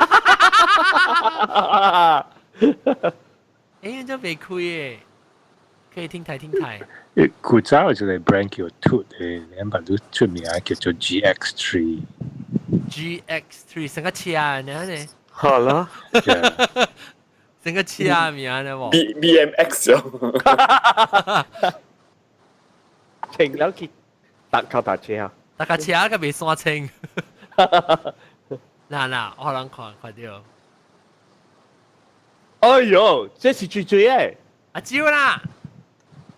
欸，這袂開的，可以聽台聽台。古早有一個 brand 叫 Toot 的，兩百都出名叫做 GX3。 GX3 成個車呢？呢？好啦。成個車名呢？無？B B M X 哦。停了去搭腳踏車啊！搭腳車個袂山清。嗱嗱，我人看看到。哎呦，這是最最誒。阿蕉啦，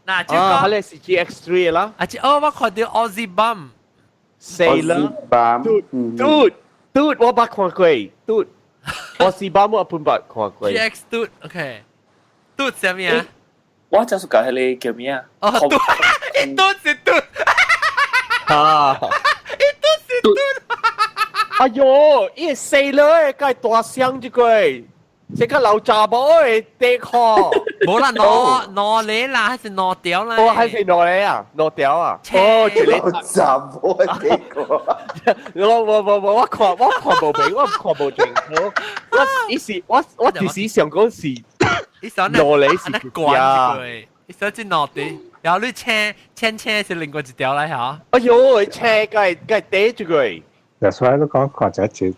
嗱，蕉啊，佢是 GX3 啦。阿蕉，哦，我看到 Aussie Bum。 Sailor。 Dude, dude, dude，我捌看過，dude，我是把我半捌看過。 GX dude，OK。dude 啥物啊？我就是講彼个叫咩啊？哦，dude，伊 dude 是 dude。啊！伊 dude 是 dude。哎呦，伊個 Sailor 嘅，大聲這個。這個老查某的底褲，無啦，攞攞你啦，還是攞掉啦？哦，還是攞你啊，攞掉啊！哦，這個老查某的底褲，我我我我我看我看無明，我看無清楚。我意思我我就是想講是，攞你是關住佢，伊想只攞啲，然後你車車車是另外一條來嚇。哎呦，車梗梗係底住佢。嗱，所以都講看這一，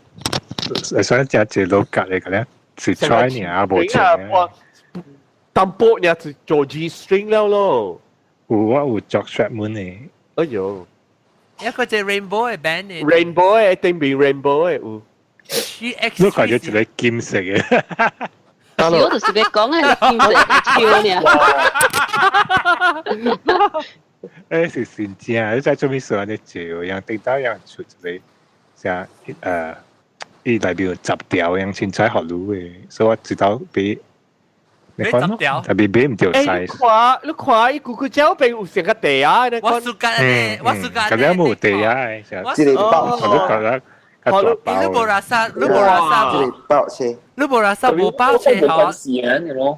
所以這一路隔離個咧。是 try 呢啊，無錢。淡薄呢就做 G string 了咯。有我有着 strap 門的。哎呦，一個隻 rainbow 的 band 的。 rainbow 的，頂邊 rainbow 的有。 GX。你看到一個金色的。我就是欲講的金色的手爾。欸，是真正，你知做咩事按呢做？樣頂到樣出一個啥伊內面有10條樣凊彩予你的，所以我知道比買10條，特別買毋著 size。你看，你看，伊咕咕鳥邊有成個地啊！我暑假咧，我暑假咧，咁樣無地啊，這個包，我都覺得較大包。你無垃圾，你無垃圾，這個包車，你無垃圾無包車吼。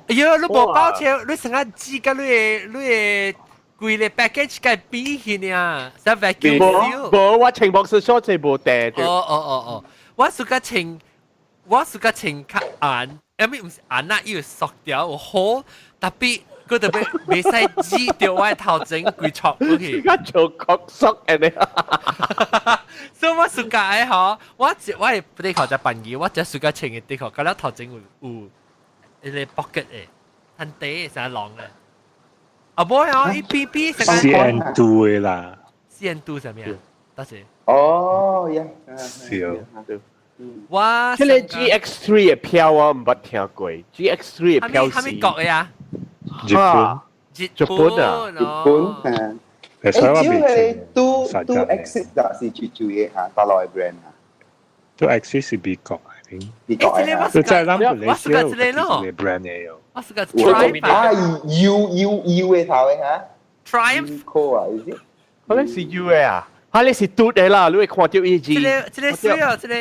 哎呦，你無包車，你成個擠甲你的你的規个 package 共比起呢，使 vacuum seal。無，我穿 boxer short 就無地。哦哦哦哦。我暑假穿，我暑假穿較硬，因為毋是硬啊，伊有塑條有好，特別佢特別袂使擠著我的頭前規戳落去。較做確縮按呢。所以我暑假的吼，我我的底褲才便宜，我只暑假穿的底褲，佮了頭前有有彼个 pocket 的，趁底的啥籠的。啊，無哦，伊邊邊成個 CN2 的啦。 CN2 啥物啊？多謝。哦，呀，是哦。我這個 GX3 的票我毋捌聽過，GX3 的票是。啥物國的啊？日本。日本啊，日本啊。欸，只係都都 Exit 啦，是最主要嚇，大陸的 brand 啊。都 Exit 是美國，I think。美國啊。你在咱本來我是個這個咯。 brand 的喲。我是個 Triumph 啊，U U U 的頭的嚇。 Triumph。 Co 啊，是。可能是 U 的啊。啊！你是嘟的啦，你會看到伊字。這个這个水哦，這个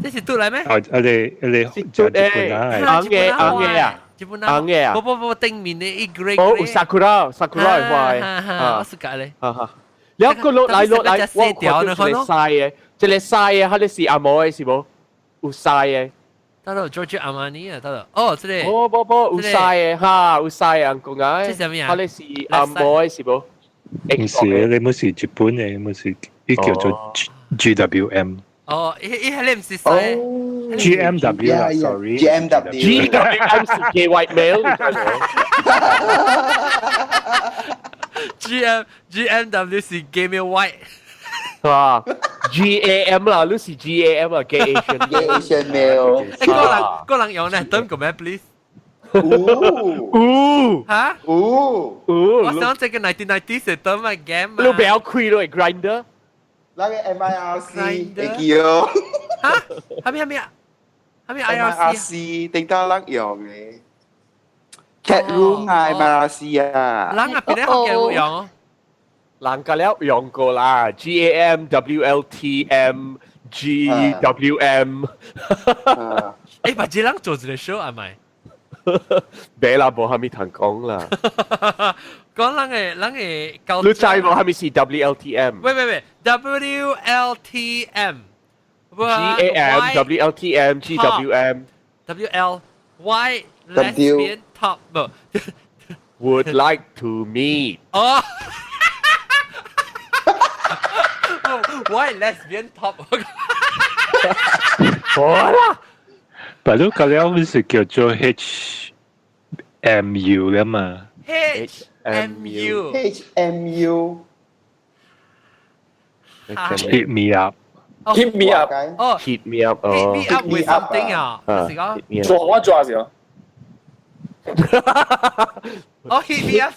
這是嘟來咩？哦，啊你你是嘟的，紅的紅的啊，紅的啊。不不不，頂面的一 grey。哦，有 sakura sakura 的花我是解咧。哈哈。了個落來落來，我看到一個細的，一個細的，彼个是阿毛的是無？有細的。得咯，Giorgio Armani 啊，得咯。哦，這个。哦不不，有細的哈，有細的紅公啊。這啥物啊？彼个是阿毛的是無？毋是，你毋是日本的，毋是伊叫做 GWM。哦，伊伊彼个毋是細。 GMW 啦，sorry。 GMW。 GWM 是 gay white male。 G M G M W 是 gay male white。啊，G A M 啦，你是 G A M 啊，gay Asian。 gay Asian male。欸，個人個人用呢，等個咩，please？有有嚇？有有。我想這個 1990 是等乜 game 你不要開咯，Grindr。那個 M I R C 會記哦。嚇？啥物啥物啊？啥物 I R C？頂到人用的。Chat room 啊，M I R C 啊。人啊，邊個學嘅用？人家了用過啦，G A M W L T M G W M。欸，把這人做一個 show 係咪？別啦，無蝦米通講啦。講人嘅人嘅教。你知無蝦米是 W L T M？喂喂喂，W L T M。 G A M W L T M G W M W L Y lesbian top 無 Would like to meet。哦。White lesbian top。好啦。但你嗰了是叫做 H M U 了嘛？H M U H M U Hit me up。Hit me up。哦，hit me up， ，hit me up with something 啊，是講做我做時候。哦，hit me up，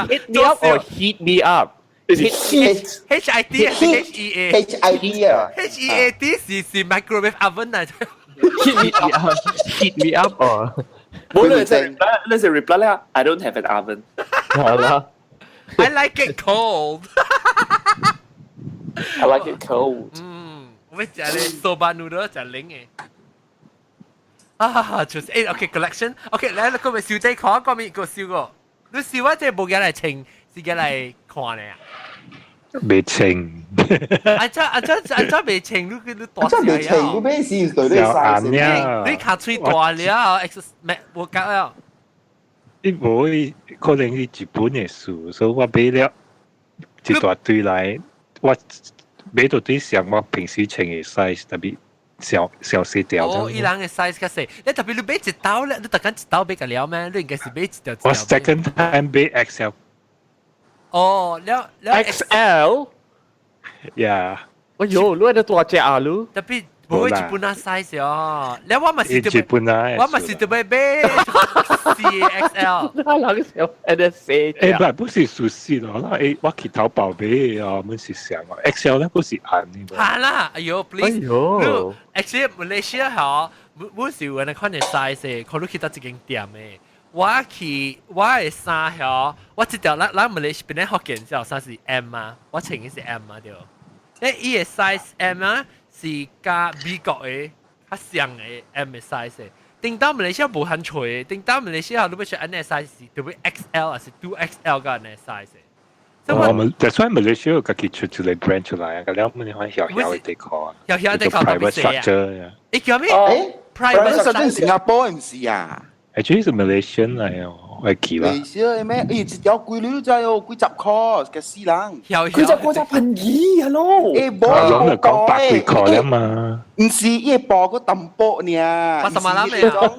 hit me up or heat me up。 Heat H I T H E A H I T 啊，H E A T 是 microwave oven 啊。 Hit me up，hit me up 哦。冇你係 reply，你係 reply 咧，I don't have an oven。好啦。 I like it cold。 I like it cold。嗯，我食咧 soba noodle 食冷嘅。啊，就是誒，OK collection，OK，來，個咪小弟看，個咪個燒個，你燒我這無嘢來穿，是嘅來看咧啊。未清。啊這啊這啊這未穿，你大真未穿，你咩事對你晒？你卡喙大了，X 咩無夠了。你無可能是日本的事，所以我買了一大堆來，我買到對上我平時穿的 size 特別小小細條。哦，伊人的 size 較細，你特別你買一兜咧，你特緊一兜買個了咩？你應該是買一條。我 second time 買 XL。哦，了了 XL。 Yeah。哎呦，你喺度大隻啊，你？特別無會日本啊 size 哦，了我嘛是日本啊，我嘛是特別買四 XL。那人小，喺度寫。誒，不是屬實咯，啦，誒，我去淘寶買啊，我是想啊，XL 咧不是啱嘅。係啦，哎呦，please，哎呦，actually Malaysia 嗬，我是有那款嘅 size，可能去到一間店嘅。我去我嘅衫嗬，我這條咱咱馬來西亞邊福建這條衫是 M 啊，我穿嘅是 M 啊對。誒，伊嘅 size M 啊是佮美國嘅較像嘅 M 嘅 size。頂到馬來西亞無很揣，頂到馬來西亞你欲穿按呢 size 是特別 XL 還是 2XL 佮按呢 size。我們就算馬來西亞家己出一個 brand 出來啊，咁了我們小小的地塊啊，小小的塊 private structure 啊。誒叫咩？private structure 新加坡唔是啊？ Actually 是 Malaysian 嚟哦，我記啦。馬來西亞咩？誒，一條幾你知哦，幾十塊嘅死人。幾十塊就便宜，hello。誒，無我攏就講百幾塊啦嘛。唔是，伊報個淡薄爾。八十萬啦咩啊？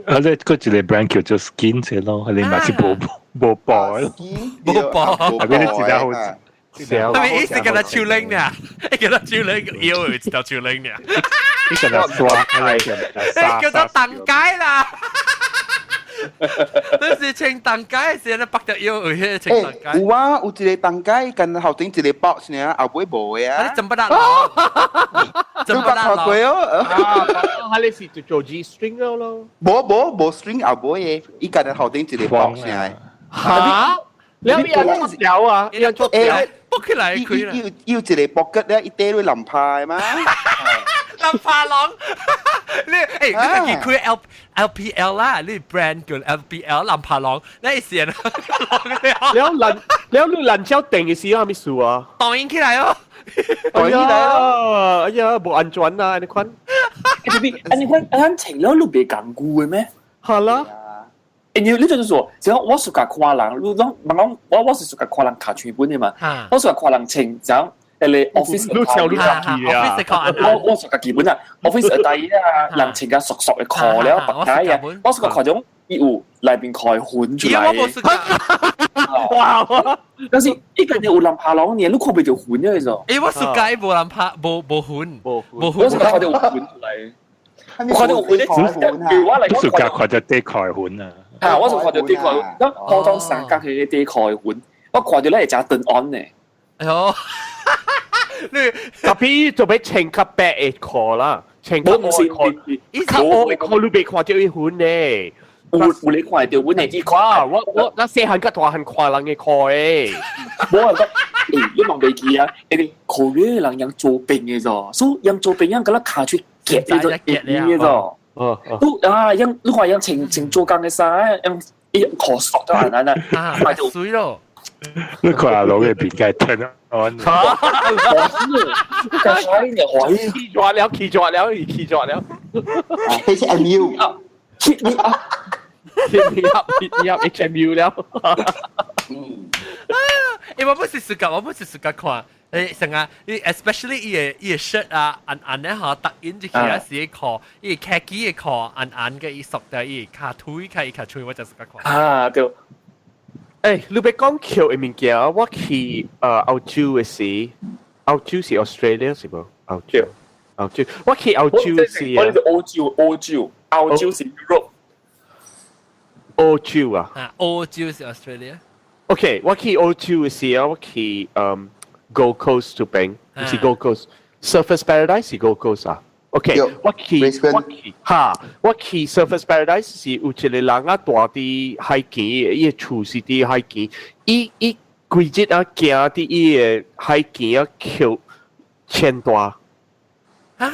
啊，你嗰一個 brand 叫做 Skin 啫咯，你嘛是無無報咯，無報，啊，嗰啲真好。係咪意思叫他手拎呢？叫他手拎，腰有一條手拎呢？你叫他刷，叫做當街啦！你是穿當街時，你綁條腰有迄個穿當街。有啊，有一個當街跟後頂一個 box 呢，後尾無的啊。你怎不得？怎不得看過哦？啊，你是做 G string 咯？無無無 string 後尾的，伊跟後頂一個 box 呢。嚇！你有做條啊？你有做條？卜起來開啦！要一個 pocket 咧，伊底落藍牌嘛。藍牌龍，你誒，你家己開 L P L 啦，你 brand 叫 L P L 藍牌龍，你是人。了藍，了你藍膠定嘅時候係咩事啊？當然起來哦，當然起來哦。哎呀，無安全啊！你看，你看，你穿了你袂堅固嘅咩？係啦。誒，你就是說，只要我屬個看人，你講，講我是屬個看人卡全本的嘛，我屬個看人穿，這樣誒 office 你跳你家己啊，office 我屬個基本啊，office 第一啊，人穿個熟熟的褲了，白底啊，我屬個看種伊有內邊開痕出來。哇！但是伊個有人拍攏呢，你看袂著痕嘅啫。誒，我屬個無人拍，無無痕，無痕，我屬個看著有痕出來。我看到有痕咧，對我嚟講，屬個看著底褲痕啊。嚇！我就看到底褲，咱普通三角形的底褲的痕，我看到咧會誠長安呢。哎呦，你特別做俾穿較白的褲啦，穿較烏的褲，較烏的褲你袂看到伊痕呢。有有你看到阮的伊看，我咱細漢較大漢看人的褲的，無啊！欸，你嘛袂記啊？因為 Korea 人用做兵的咋，所以用做兵樣敢若跤喙夾呢個夾呢個。哦，都啊，用你看用穿穿做工的衫，用伊褲索咗按按啊，買就水咯。你看阿龍嘅邊界 turn on，嚇！起咗了，起咗了，起咗了。 HMU ，hit me up，hit me up，hit me up，HMU 了。欸，我不是自家，我不是自家看。誒，成啊，你 especially 伊個 shirt 啊，按按咧嗬，突然就起啊是個褲，伊個 khaki 嘅褲，按按嘅伊索掉伊跤腿，較伊跤腿，我就自家看。啊，對。誒，你欲講橋嘅物件，我去澳洲嘅時，澳洲是 Australia 是無？澳洲，澳洲，我去澳洲是我哋澳洲，澳洲，澳洲是 Europe。澳洲啊？啊，澳洲是 Australia。 OK，我去澳洲嘅時候，我去Gold Coast 這邊，唔是 Gold Coast，Surfers Paradise 是 Gold Coast 啊。OK，我去哈，我去 Surfers Paradise 是有一個人啊，住佇海邊的，伊的厝是佇海邊，伊伊規日啊行佇伊的海邊啊，抾千大。嚇？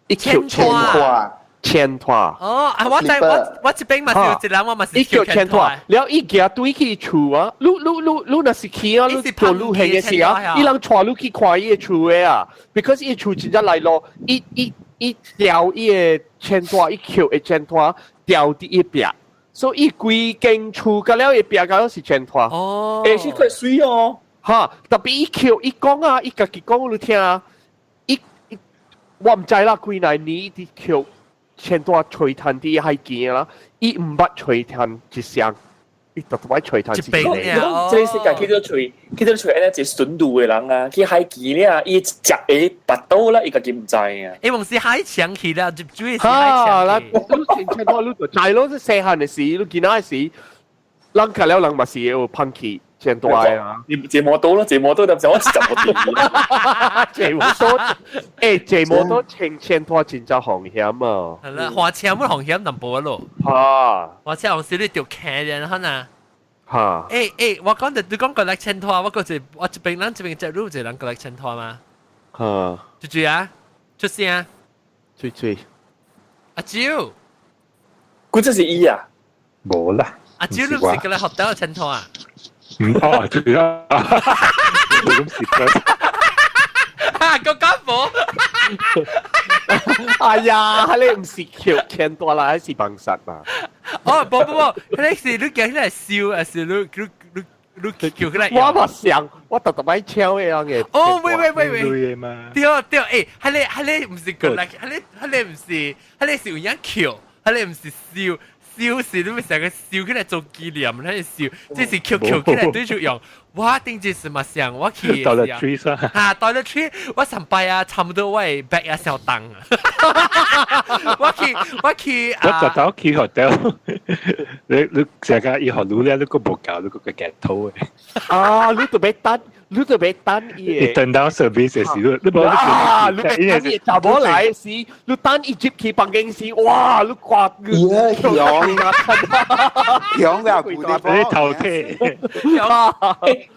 伊抾千大。千拖。哦，啊！我在我我這邊嘛是有一人，我嘛是伊叫千拖，了伊行對去厝啊，你你你你若是去啊，你做旅行嘅時啊，伊人帶你去看伊的厝的啊，because 伊厝真正來咯，伊伊伊掉伊的千拖，伊抾的千拖掉佇伊壁，所以伊規間厝甲了伊壁甲了是千拖。哦，欸，是塊水哦。哈，特別伊抾伊講啊，伊家己講你聽啊，伊我毋知啦，幾若年佇抾千多吹炭佇海邊啦，伊毋捌吹炭一聲，伊特特擺吹炭一聲。這個世界叫做吹，叫做吹，安尼一個順路的人啊，去海邊咧，伊食個腹肚啦，伊家己毋知啊。伊毋是海牆去啦，就主要是海牆。你千多你就知咯，細漢的時，你囡仔的時，人看了人嘛是有芳去千多啊。你坐摩托咯，坐摩托就我坐摩托。坐摩托，欸，坐摩托穿千拖真正風險啊！係啦，花車冇風險淡薄咯。哈！花車有時你著騎人可能。哈！欸欸，我講就你講過來千拖，我嗰時我這邊咱這邊接入一個人過來千拖嘛。哈！豬豬啊，出聲。豬豬。阿蕉，嗰隻是伊啊？無啦。阿蕉，你唔是過來學到千拖啊？唔哦，對啊，咁是嘅。啊，個家伙！哎呀，你唔是抾千多啦，還是幫殺嘛？哦，不不不，你是你叫起來燒，還是你你你你叫起來？我嘛想，我特特擺搶的樣嘅。哦，喂喂喂喂，對對，欸，彼个彼个毋是過來，彼个彼个毋是，彼个是有影抾，彼个毋是燒。燒是你咪成個燒起來做紀念，那是燒，這是抾抾起來對住用。我頂這是嘛想，我去 Toiletries 啊，哈 toiletries，我上擺啊，差不多我的 bag 啊小重啊。我去我去啊，我就走去 hotel，你你成個以後滷咧，你個無夠，你個個鏡頭嘅。啊，你特別等。你特別等伊個，等到 service 時，你你無啊，你等伊查某來時，你等伊入去房間時，哇，你掛，耶，強強嘅古地方，你頭體，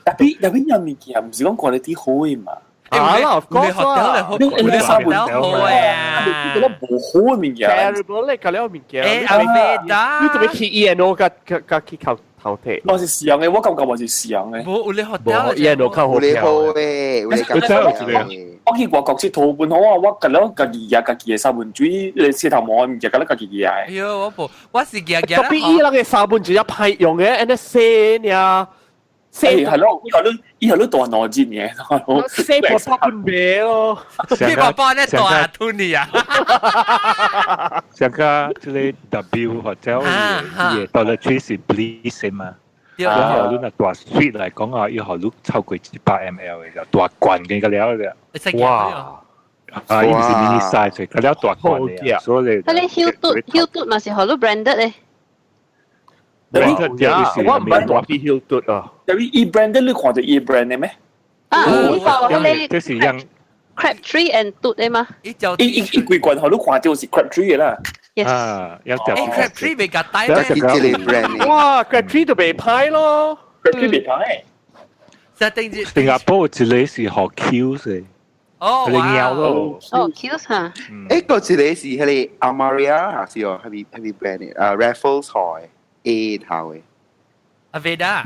特別特別有物件，毋是講 quality 好嘅嘛。啊啦，of course 啦，你你三本好啊，你覺得無好嘅物件，terrible 咧，隔了物件，欸，阿咩達，你特別去 E&O 甲甲甲去頭頭體，我是試用嘅，我感覺我是試用嘅。無有你學掉， E&O 較好票。好嘅，有你感覺。我去外國佚佗本好啊，我隔了家己啊，家己的三文水，你舌頭毛物件，隔了家己嘅。哎喲，我無，我是夾夾。特別伊人嘅三文水一派用嘅，按呢洗爾。係咯，以後你以後你大腦筋嘅，洗爸爸分別咯，你爸爸咧大吞你啊！上個這個 W hotel 伊個 toiletries 是 Bliss 嘛，然後你若大 suite 來講啊，以後你超過100 ml 嘅就大罐嘅個了了。哇！啊，伊是 mini size，個了大罐嘅，所以。佢你 Hilton Hilton 嘛是好多 branded 咧。我唔捌大啲 Hilton 啊。因為伊 brand 你看到伊 brand 嘅咩？啊，你講你這是樣 Crabtree and 嘟的嘛？伊就伊伊伊規罐予你看到是 Crabtree 嘅啦。 Yes。啊，有條。欸，Crabtree 未夾低咩？哇，Crabtree 就袂歹咯，Crabtree 袂歹。就定住。新加坡一個是學 Q 嘅。哦，你鳥咯。哦，Q 嚇。誒，個一個是彼個 Amaria 還是哦，係咪係咪 brand 嘅？啊，Raffles 號嘅 A 頭嘅。 Aveda。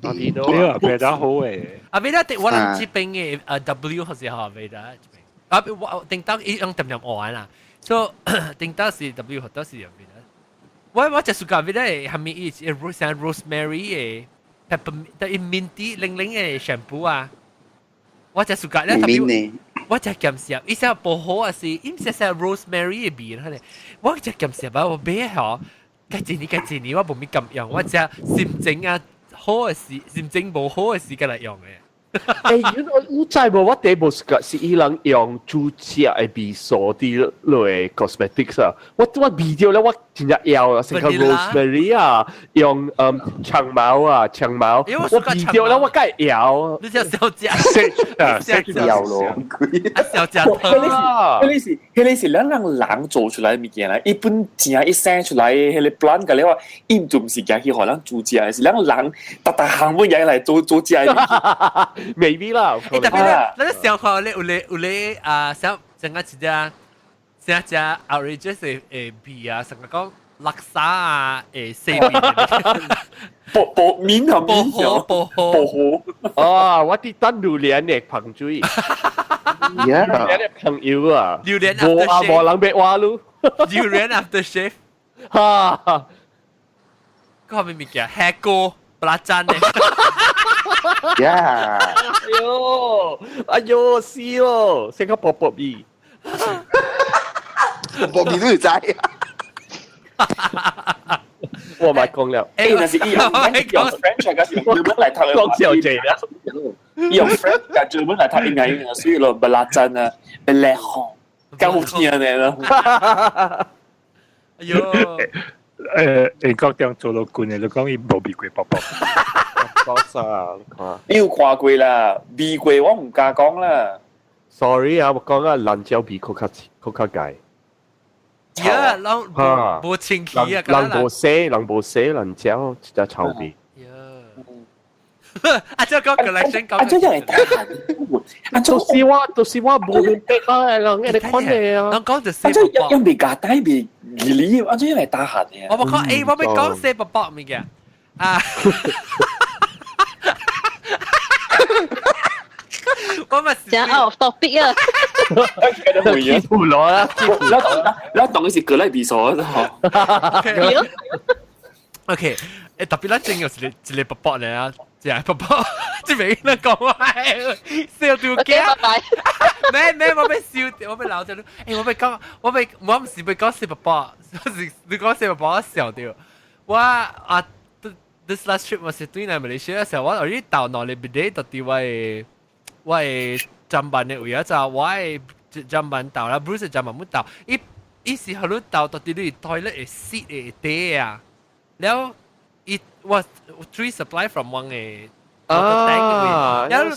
呢個 Aveda 好誒。 Aveda 的我人這邊嘅W 還是 Aveda 這邊。啊，我頂到伊用點點按啦，所以頂到是 W 或者是 Aveda。我我就是講 Aveda 係咪伊像 rosemary 嘅 peppermint，但係 minty 零零嘅 shampoo 啊。我就是講咧，特別我只鹹食，伊寫薄荷啊是，伊毋是寫 rosemary 嘅味咧。我只鹹食啊，我買吼，計一年計一年我無咪敢用，我只心情啊好嘅時，心情無好嘅時間來用嘅。欸，你知無？我第一無是是伊人用豬食的味素佇落 cosmetics 啊。我味著咧，我真正枵啊，成個 rosemary 啊，用長毛啊，長毛。我味著咧，我梗會枵。你只小食，食食枵咯。啊，小食湯。彼個是咱人人做出來的物件啦，伊本正伊生出來的彼個 plant 個咧話，伊就毋是行去予人煮食的，是咱人逐逐項本嘢來做做食的物件。 Maybe 啦。欸，特別咧，咱小看咧有咧有咧啊，想成個一隻成隻 outrageous 的的味啊，成個講垃圾啊，會洗面。薄薄面啊，薄荷薄荷薄荷。哦，我佇等榴蓮的香水。榴蓮的朋友啊。榴蓮無啊，無人欲挖嚕。榴蓮 after shave。哈。嗰個咩物件？黑鍋布拉贊的。 Yeah。哎喲，哎喲，死咯，成個薄薄味。薄薄味都會知。我咪講了。欸，若是伊用 French 還是用日文來讀的話，講笑濟啦。用 French 加日文來讀應該用所以咯，布拉贊啊，布拉紅，夠好聽呢咯。哎喲。英國中做到慣的，就講伊無味過薄薄。講啥？看。你有看過啦，味過我毋敢講啦。 Sorry 啊，我講啊，辣椒味較較較較蓋。呀，人無清氣啊！人無洗，人無洗辣椒，一隻臭味。啊，這個 collection 啊，這樣會打啊，就是我無明白啊，人會看的啊。人講就啊，這樣未夾帶未義理，啊，這樣會打寒的。我冇講，欸，我欲講洗薄薄物件啊。我咪講 out of topic 啊！起圖羅啦，咱當是過來廁所吼。 OK，欸，特別咱真有一個一個薄薄咧啊，一個薄薄，這邊咱講話笑到驚。拜拜。咩咩，我欲笑，我欲鬧咗你。欸，我欲講，我欲我毋是欲講洗薄薄，是你講洗薄薄我笑著。我啊，this last trip 我是對來馬來西亞時候，我有到兩禮拜到佇我的砧板的位啊，就我的砧板豆啦，Bruce 砧板冇豆，伊伊是予你倒到佇你 toilet 的 seat 的底啊，了伊我水 supply from 阮的啊，了你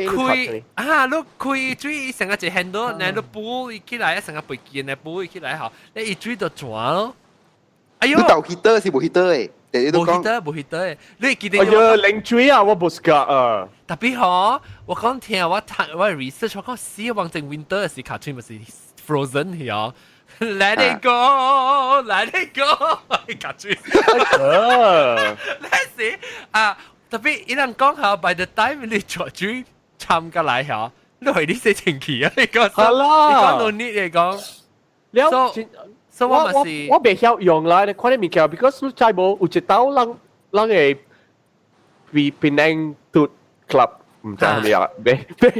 開啊，你開水成個一 handle，然後你補伊起來，成個背肩的補伊起來吼，你伊水就轉咯。哎喲，你倒 heater 是無 heater 的？無 heater 無 heater 的，你記得？哎呀，冷水啊，我無 suka 啊。特別吼，我講聽我讀我 research，我講死往正 winter 時卡吹咪是 frozen 去哦。Let it go, let it go，卡吹。那時啊，特別伊人講吼，by the time 你做水參過來吼，你會你洗清氣啊？你講，你講到你嚟講，了。所以我嘛是我袂曉用啦，你看你物件，because 你知無有一道人人會被 Penang Toot Club 毋知啥物啊，別別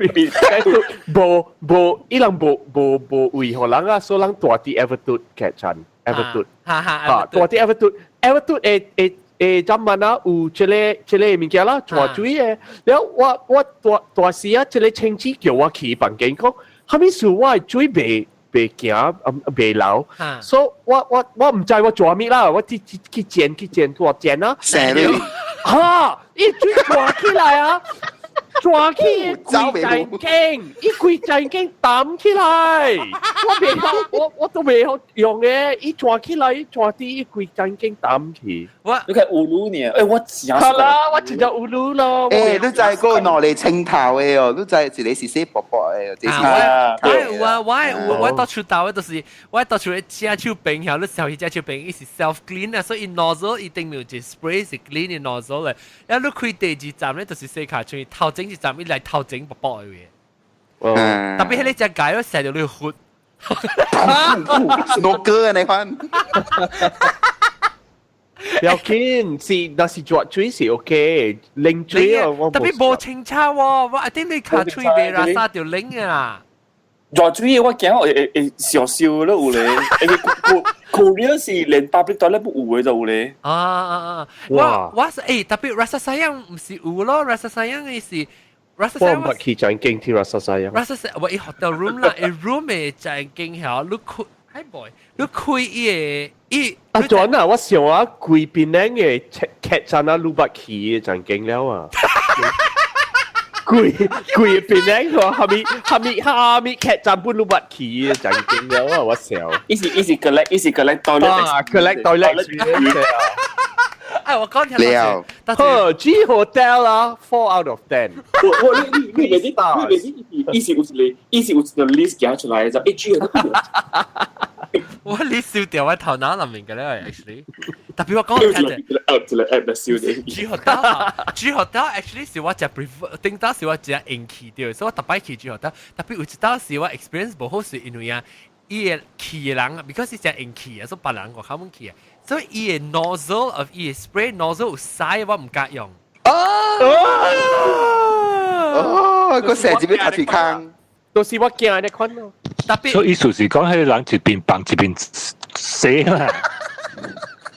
別別無無伊人無無無位予人啊，所以人蹛佇 Evertote 劇場 Evertote，哈蹛佇 Evertote Evertote 會會會怎麼啊？有這个這个物件啦，跩水的。了我我大大時啊，這个親戚叫我去房間講，啥物事我的水袂袂行，袂流，所以我我我毋知我做物啦，我去去去剪去剪多剪啊，哈，伊水跩起來啊！抓起規陣間，伊規陣間澹起來，我袂曉，我我都袂曉用的，伊抓起來，伊抓佇伊規陣間澹去。我你看烏魯呢？欸，我真好啦，我真正烏魯咯。欸，你知個兩个清頭的哦，你知一個是洗薄薄的，這是我有啊，我有，我到處兜的就是我到處正手邊曉，你小去正手邊，伊是 self clean 啊，所以 nozzle 一定有一 spray 是 clean 的 nozzle 咧。然後你開第二站咧，就是洗跤手，頭前一站伊來頭前薄薄的嘅。特別彼個隻雞，我射著你血。 Snorkel 你看。不要緊，是若是濁水是 OK，冷水啊，我特別無清楚喎，我一定你跤喙袂啦，沙就冷啊。熱水我驚會燒燒咯有咧，因為 Korea 是連 public toilet 都有嘅就有咧。啊啊啊！我是特別 Rasa Sayang 唔是有咯，Rasa Sayang 嘅是 Rasa 我唔捌去正經聽 Rasa Sayang。 Rasa Sayang 我伊 hotel room 啦，伊 room 嘅正經曉，你開 hi boy，你開伊個伊。啊，轉啊！我想啊，規邊嘅劇站啊，你捌去嘅正經了啊。規規邊咧個下面下面下面劇站本都捌去嘅正經了啊！我想。伊是 collect 伊是 collect toilet 啊，collect toilet。哎，我講聽了。呵，G Hotel 啦，4 out of 10。我你你你你你伊是有一個伊是有一個 list 行出來就一 G 我你笑掉我頭腦裏面嘅咧，actually。特別我講聽者，一個 app 嚟笑你。 G Hotel G Hotel actually 是我真 prefer，頂到是我真用去掉，所以我特擺去 G Hotel。特別有一道是我 experience 無好是因為啊，伊個去嘅人，because 是真用去啊，所以別人我較滿去啊，所以伊個 nozzle of 伊個 spray nozzle 有屎，我唔敢用。哦，個蛇字俾頭條坑，都是我驚的款咯。特別，所以意思是講，彼個人一邊放一邊洗啦，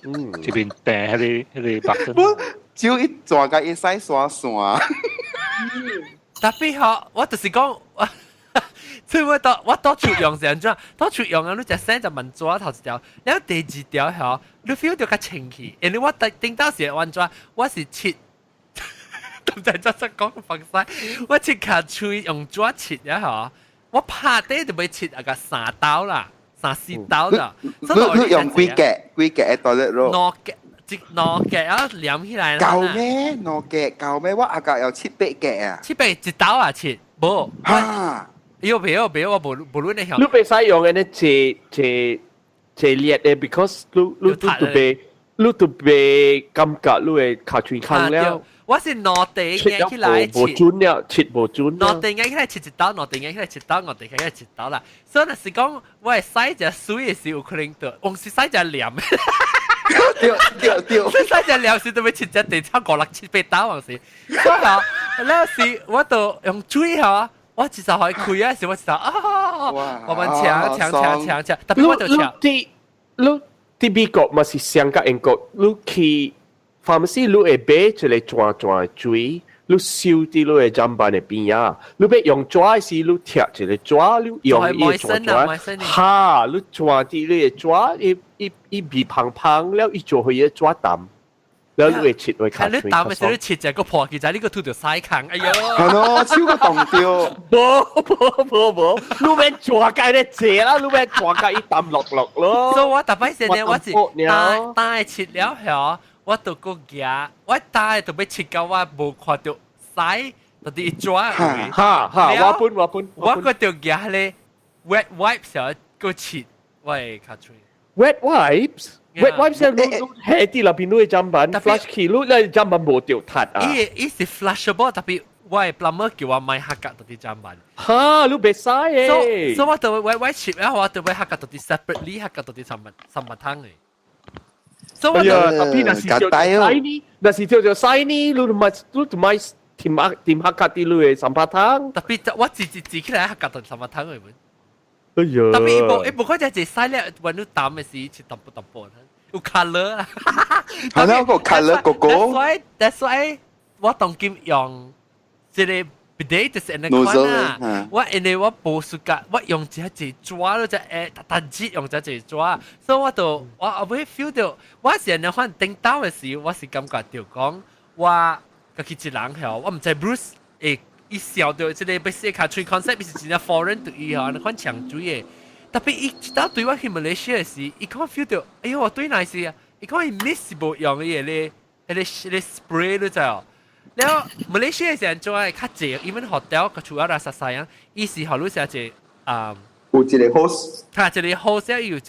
一邊掟彼個白不，只要一轉個一洗刷刷。特別好，我就是講，所以我到處用是按怎？到處用啊！你只洗就問紙頭一條，然後第二條吼，你 feel 到較清氣，因為我頂到時按怎？我是切，唔知怎怎講防曬，我切跤喙用紙切啊吼。我拍底就欲切啊個三刀啦，三四刀啦。你用幾格？幾格喺 toilet roll？兩格，一兩格啊，連起來。夠咩？兩格夠咩？我阿格有七八格啊。七八一刀啊，切，無。哈！喲，袂曉袂曉，我無無論你曉。你袂使用的呢，這這這列的，because 你你都別你都別感覺你會尻喙空了。我是兩地壓起來切，無準了，切無準。兩地壓起來切一刀，兩地壓起來切刀，兩地壓起來切刀啦。所以若是講我會洗隻水的時有可能就，我是洗隻黏。對對對，洗隻黏時都欲切隻地差五六七八刀往時。所以吼，那時我就用水吼，我至少可以開啊時，我就啊，我們搶搶搶搶搶，特別我就搶。你你佇美國嘛是上甲英國，你去 pharmacy 你會買一個轉轉水，你收佇你的砧板的邊仔，你欲用紙時，你拆一個紙，你用伊轉轉，哈，你轉佇你的紙，伊伊伊味芳芳了，伊就會伊紙淡，了你會切會較你淡的時你切一個破起，就你個吐著屎空，哎喲！係咯，超過凍掉。無無無無，你免轉甲咧坐啦，你免轉甲伊淡落落咯。所以我逐擺先呢，我是打打切了後。我就閣舉，我打就欲切到我無看著屎，就佇伊紙位。哈哈，我本我本，我閣著舉彼個 wet wipes 閣切我的尻喙。 Wet wipes，wet wipes 你你下佇內邊你的砧板 flush 去，你咧砧板無著踢啊。伊伊是 flushable，特別我的 plumber 叫我莫客到佇砧板。哈，你袂使誒。所以我就我我切啊，我就欲客到佇 separately 客到佇三物三物湯嘅。所以我特別若是叫做洗呢，若是叫做洗呢，你咪你就莫添客添客較佇你的三拍湯。特別我自自自起來客到三拍湯嘅本。哎呀！特別伊無伊無看只一洗了，揾你淡的時是淡薄淡薄，有 colour 啊。係啦，個 colour 哥哥。 That's why 我當今用這個 bidet 就是按呢款啊。我因為我無暑假，我用一隻紙咯，就誒特特用一隻紙，所以我就我後尾 feel 到，我是按呢款頂到的時，我是感覺到講我家己一人吼，我毋知 Bruce 會伊笑到這個欲洗尻喙 concept 是真正 foreign 對伊吼，按呢款強水的。特別伊一到對我去馬來西亞時，伊看 feel 到，哎呦，我對哪是啊？伊看伊 miss 無用伊個咧，彼個彼個 spray 你知哦？了馬來西亞是按怎的？較濟，even hotel 個除了 Rasa Sayang，伊是予你寫一個啊，有一個 hose，較一個 hose 有一個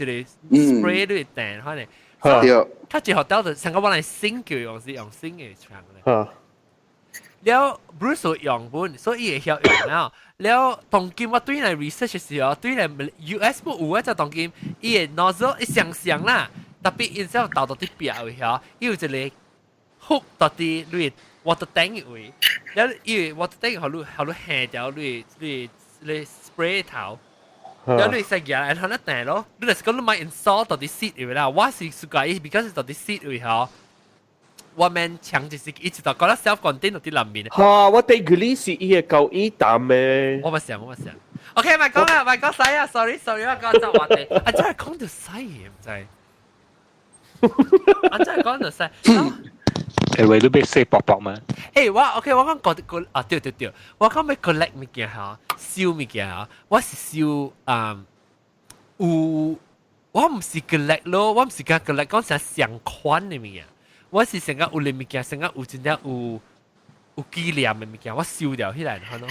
spray 你會彈，可能。對。較濟 hotel 就上個我來新叫用是用新的長咧。了 Bruce 用本，所以伊會曉用了。了當今我對來 research 時候，對來 US 不有啊，就當今伊個 nozzle 一相像啦，特別因後倒到佇壁位曉，伊有一個 hook 到佇你 water tank 位，了伊個 water tank 予你予你下掉你你你 spray 頭。有你食嘢，然後咧訂咯，你就是講你買 install 到啲 seat 位啦，我是 suka 伊，because 到啲 seat 位嗬，我免搶就是一直就覺得 self contain 到啲裏面。嚇！我對佢呢是伊個夠伊啖嘅。我唔想，我唔想。OK，咪講啦，咪講使啊，sorry sorry，我講就話題，啊真係講到西嘅唔知，啊真係講到西。誒喂，你欲洗薄薄嘛？誒，我 OK，我講個個啊，對對對，我講欲 collect 物件嚇，收物件嚇，我是收啊有，我唔是 collect 咯，我唔是講 collect 講成相款的物件，我是成個有的物件，成個有真正有有紀念的物件，我收掉起來，看咯。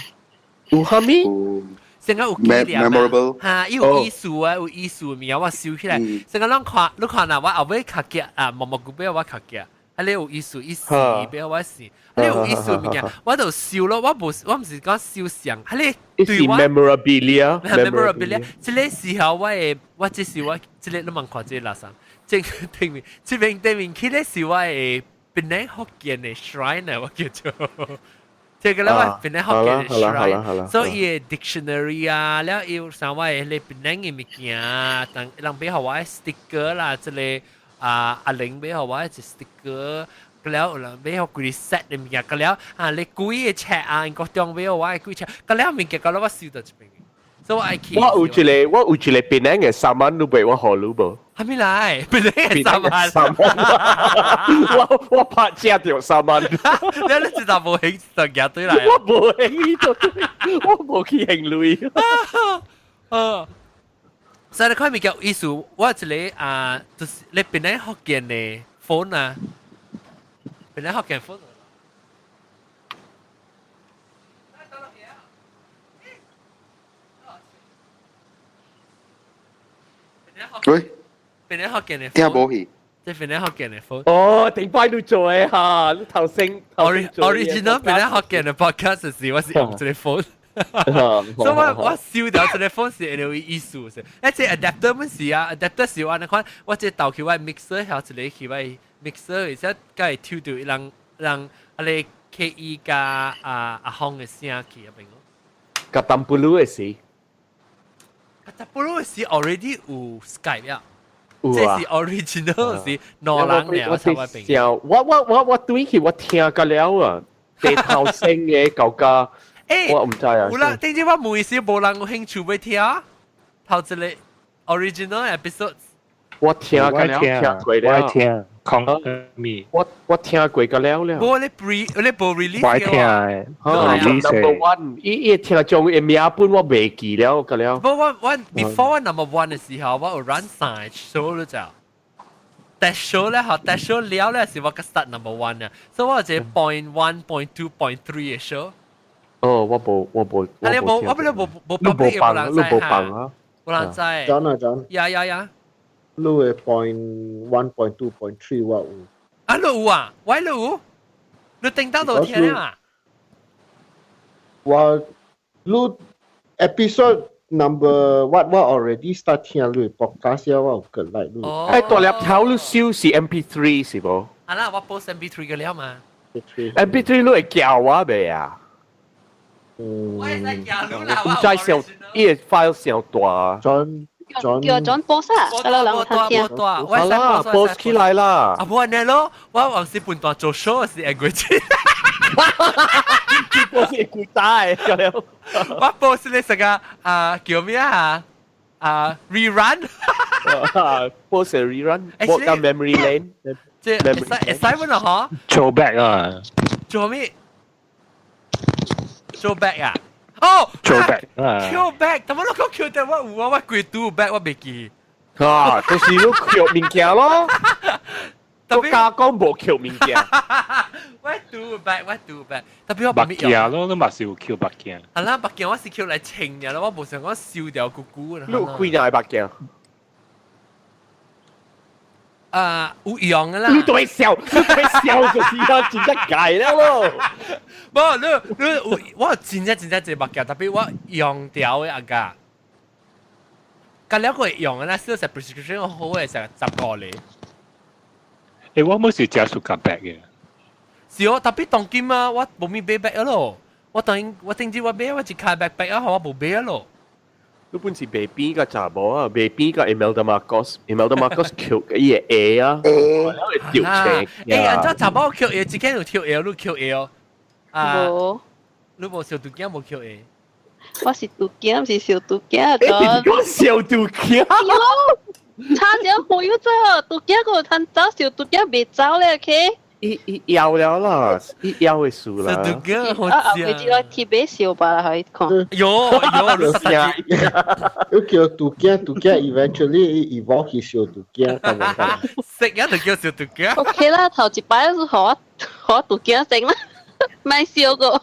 有啥物？成個有紀念 memorable 嚇，有意思啊，有意思的物件我收起來。成個攏看，你看若我後尾較夾啊，毛毛骨俾我較夾。啊！你有意思，意思俾我是，你有意思物件，我就收咯。我無，我毋是講收相，啊你對我 memorabilia memorabilia，這個時候我會，我這是我，這個你問看這個垃圾，這對面，這邊對面去咧是我的檳城福建的 shrine 啊，我叫做。這個咧我檳城福建的 shrine，所以 dictionary 啊，了有啥我的咧檳城的物件啊，等人俾予我的 sticker 啦，這個。啊阿玲俾我一隻 sticker，個了有人俾我幾 set 的物件，個了啊你幾個冊啊，國中俾我的幾冊，個了物件個了我收到這邊，所以我愛去。我有一個，我有一個檳城的衫你俾我予你無？還沒來，檳城的衫。我我拍遮著衫。你你知道無興就夾對來。我無興就對，我無去興鐳。嗯。所以你看物件有意思，我一個啊，就是你檳城福建的 phone 啊，檳城福建 phone。喂，檳城福建的聽無去？這檳城福建的 phone。哦，頂擺你做的哈，你頭先 original 檳城福建的 podcast 時，我是用這個 phone。所以我我收掉這個 phone 是因為意思是，一這 adapter 本是啊，adapter 是我你看，我這導去我 mixer 還一個去我 mixer，而且佮會抽到人人啊你 KE 加啊阿方的聲去嗰邊咯。甲淡布魯的時，甲淡布魯的時 already 有 Skype 啊，這是 original 是兩人嘅，我才我邊。我我我我對去我聽過了啊，地頭聲嘅舊家。欸，我毋知啊。有啦，頂次我問時無人有興趣欲聽，頭一個 original episode。我聽過了，聽過了。我聽，講咩？我我聽過個了了。無你 pre，你無 release 我聽的。 number one，伊伊聽眾的名本我袂記了個了。無我我 before 我 number one 的時候，我有 run 三個 show 了就。但 show 咧，嚇，但 show 了咧是我個 start number one 啊，所以我有一個 .1、.2、.3 的 show。哦，我無我無。啊，你無，我本來無無你無放，你無放啊？無人知。 John 啊 John。呀呀呀！你的 .1、.2、.3 我有。啊，你有啊？喂，你有？你頂到都聽啊？我你 episode number what 我 already start 聽你 podcast 我有個 like 你。誒，大粒頭你收是 MP3 是無？啊啦，我 post MP3 個了嘛。 MP3 你會叫我未啊？嗯，我會使叫你啦，唔知上伊個 file 上大。 John 叫 John post 啊，得啦，人聽。好啦，post 起來啦。啊，無按呢咯，我往時半段做 show 是會過去。 post 會規大個了。我 post 你成個啊叫咩啊？啊 rerun。 post rerun，我叫 memory lane。這會使會使阮咯嗬？做 back 啊？做咩？做 back 啊？哦，做 back 啊，Q back，但我都講 Q 得我有啊，我規拄 back 我袂記。啊，就是你抾物件咯。我加講無抾物件。我拄 back，我拄 back，特別我目鏡咯，你嘛是有抾目鏡。係啦，目鏡我是抾來穿嘅啦，我無想講燒掉久久。你有幾領目鏡？啊，有用嘅啦！你對笑，你對笑就是啊，真正解了咯。無，你你有我真正真正濟目鏡，特別我用掉的阿家，隔了個用的啦，小食 prescription 好嘅成15個。欸，我冇是食 suka bag 嘅。是哦，特別當今啊，我無咪買 bag 咯。我當我頂次我買我一開 bag bag 啊，我無買咯。你本是白邊個查某啊，白邊個 Imelda Marcos，Imelda Marcos 扣伊個 A 啊，然後會掉車。欸，按怎查某扣 A，一間有扣 L，你扣 L 啊？無，你無小肚囝無扣 A？我是肚囝，毋是小肚囝。你講小肚囝？差點我又走，肚囝個通走，小肚囝袂走咧，OK？伊伊枵了啦，伊枵會輸啦。小肚囝好啊，後尾這個特別小吧，可以看。有有，你你叫肚囝，肚囝 eventually evolve 去小肚囝，咁樣。食一就叫小肚囝。 OK 啦，頭一擺是予我予我肚囝先啦，莫燒過。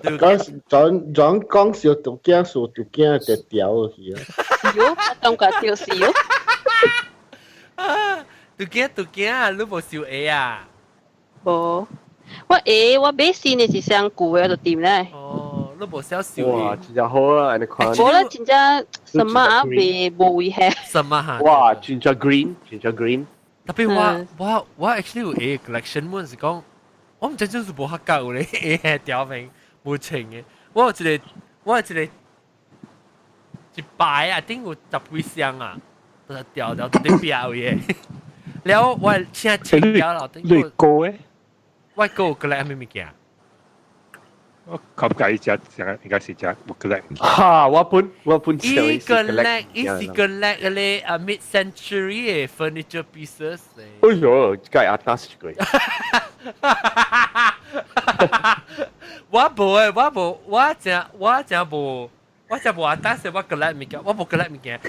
講講講講小肚囝，小肚囝就掉去啊。喲，我感覺就是喲。肚囝肚囝，你無燒 A 啊？無，我 A 我買新的是上舊的就掂咧。哦，你無少燒哇，真正好啊，按呢看。無啦，真正什麼啊？袂無危險。什麼哈？哇，真正 green，真正 green。特別我我我 actually 有 A collection，我是講，我毋知就是無合格有咧 A 條名無穿的。我有一個，我有一個一排啊，頂有十幾箱啊，都是掉掉佇壁位的。了我請清掉了，你高誒？我高有 collect 啥物物件？我感覺伊食食應該是食有 collect。哈！我本我本伊 collect，伊是 collect 嗰個啊 mid century 的 furniture pieces。哎呦，這個阿達是個。我無誒，我無，我真我真無，我真無阿達是我 collect 物件，我無 collect 物件。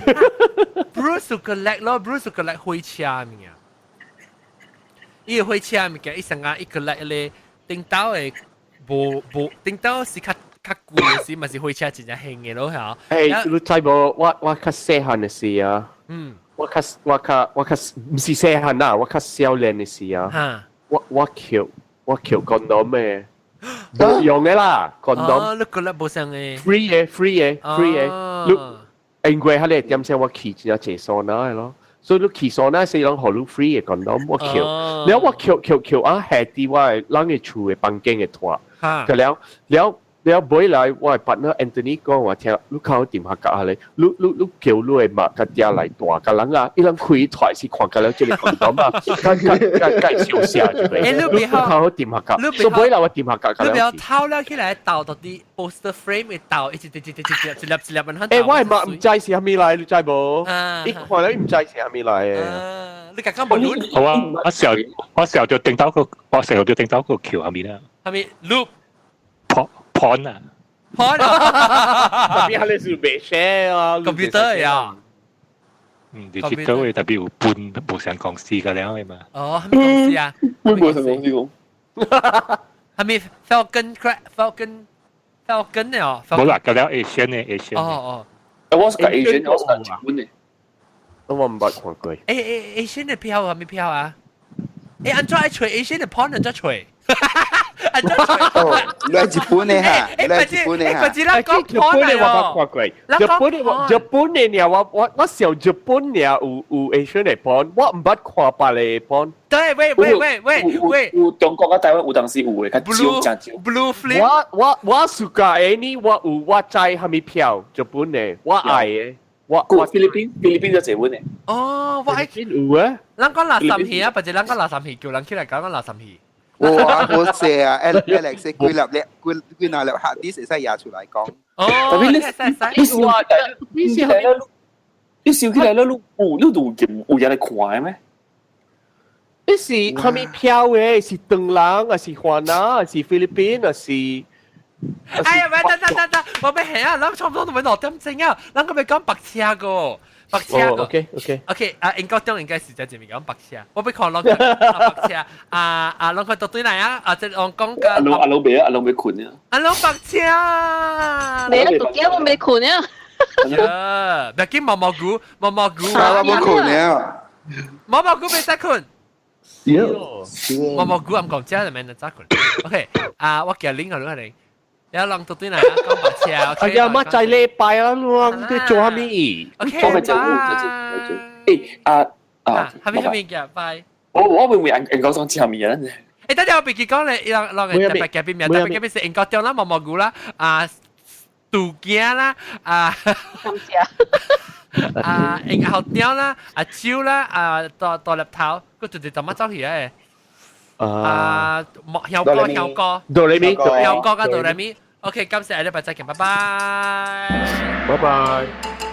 Bruce collect 咯，Bruce collect 火車物件。伊個火車物件，伊上下伊 collect 咧，頂頭的無無頂頭是較較舊的時，嘛是火車真正興的咯，嚇。欸，你知無？我我較細漢的時啊，我較我較我較毋是細漢啦，我較少年的時啊，我我抾我抾 condom 的，無用的啦，condom。哦，你 collect 無相的。 free 的，free 的，free 的。你因為彼個點聲我去真正濟桑拿的咯。所以你去桑拿是攏予你 free 的 condom，我抾，了我抾抾抾啊，下佇我的人的厝的房間的拖，個了了了尾來我的 partner Anthony 講我聽，你看我電話夾下咧，你你你叫你的媽佮嗲來帶，佮人啊，伊人開台是看甲了這個 condom 啊，佮佮佮佮笑死就欸，你你看我電話夾，所以尾來我電話夾你不要偷了起來鬥到啲 poster frame 會鬥，一直一直一直一粒一粒咁樣。欸，我的媽毋知是啥物來，你知無？伊看了伊毋知是啥物來的。你剛剛無論。好啊，我時候我時候就頂到個，我時候就頂到個橋下面啦。下面 loop。 porn 啊，porn 特別係你是未寫啊，computer 呀，嗯，你知道會特別有半無上公司個了的嘛？哦，係咪公司啊？半無上公司講，係咪 Falcon Falcon Falcon 的哦？無啦，個了 Asian 的 Asian。哦哦，我是個 Asian，我是日本的，我毋捌看過。欸欸 Asian 的票係咪票啊？欸，按怎愛揣 Asian 的 porn 按怎揣？哦，你係日本的哈，你係日本的哈。日本的我捌看過，日本的我日本的爾，我我我想日本爾有有 Asian 的 porn，我毋捌看別个 porn。對，喂喂喂喂喂，有中國佮台灣有當時有的，較少誠少。 Blue Flame。我我我暑假的呢，我有我知啥物票，日本的，我愛的。我我菲律賓菲律賓就日本的。哦，我愛有啊。咱講垃圾戲啊，或者咱講垃圾戲，叫人起來講講垃圾戲。我我寫啊，Alex 幾粒叻，幾幾若粒 hard disk 會使拿出來講。哦，特別你你燒起來了，你燒起來了，你有你有有人來看的咩？你是啥物票的？是唐人，還是華人，還是菲律賓，還是？哎呀，喂，等等等等，我欲下啊，咱差不多都欲6點鐘啊，咱閣欲講白車個。白車個，OK OK OK，啊，英國中應該是在前面講白車，我欲看攏白車，啊啊，攏看到對來啊，啊，這攏講甲阿龍阿龍未啊，阿龍未睏啊，阿龍白車，你啊，獨家我未睏啊，呀，別緊毛毛菇，毛毛菇，我無睏啊，毛毛菇袂使睏，毛毛菇毋講食就免得早睏，OK，啊，我叫拎好你。了人到對來啊，講白車。哎呀，媽在禮拜啊，你做啥物？OK，我咪做，欸啊啊，啥物啥物嘅，拜。我我會唔會人講講啥物啊？欸，等陣我別記講咧，人人嘅特別嘉賓名，特別嘉賓是英國中啦，毛毛菇啦，啊，杜驚啦，啊，感謝。啊，應後雕啦，阿蕉啦，啊，大大粒頭，佢直直就乜走去嘅。啊，莫曉哥，曉哥，哆來咪，曉哥加哆來咪。OK，今次下禮拜再見，拜拜。拜拜。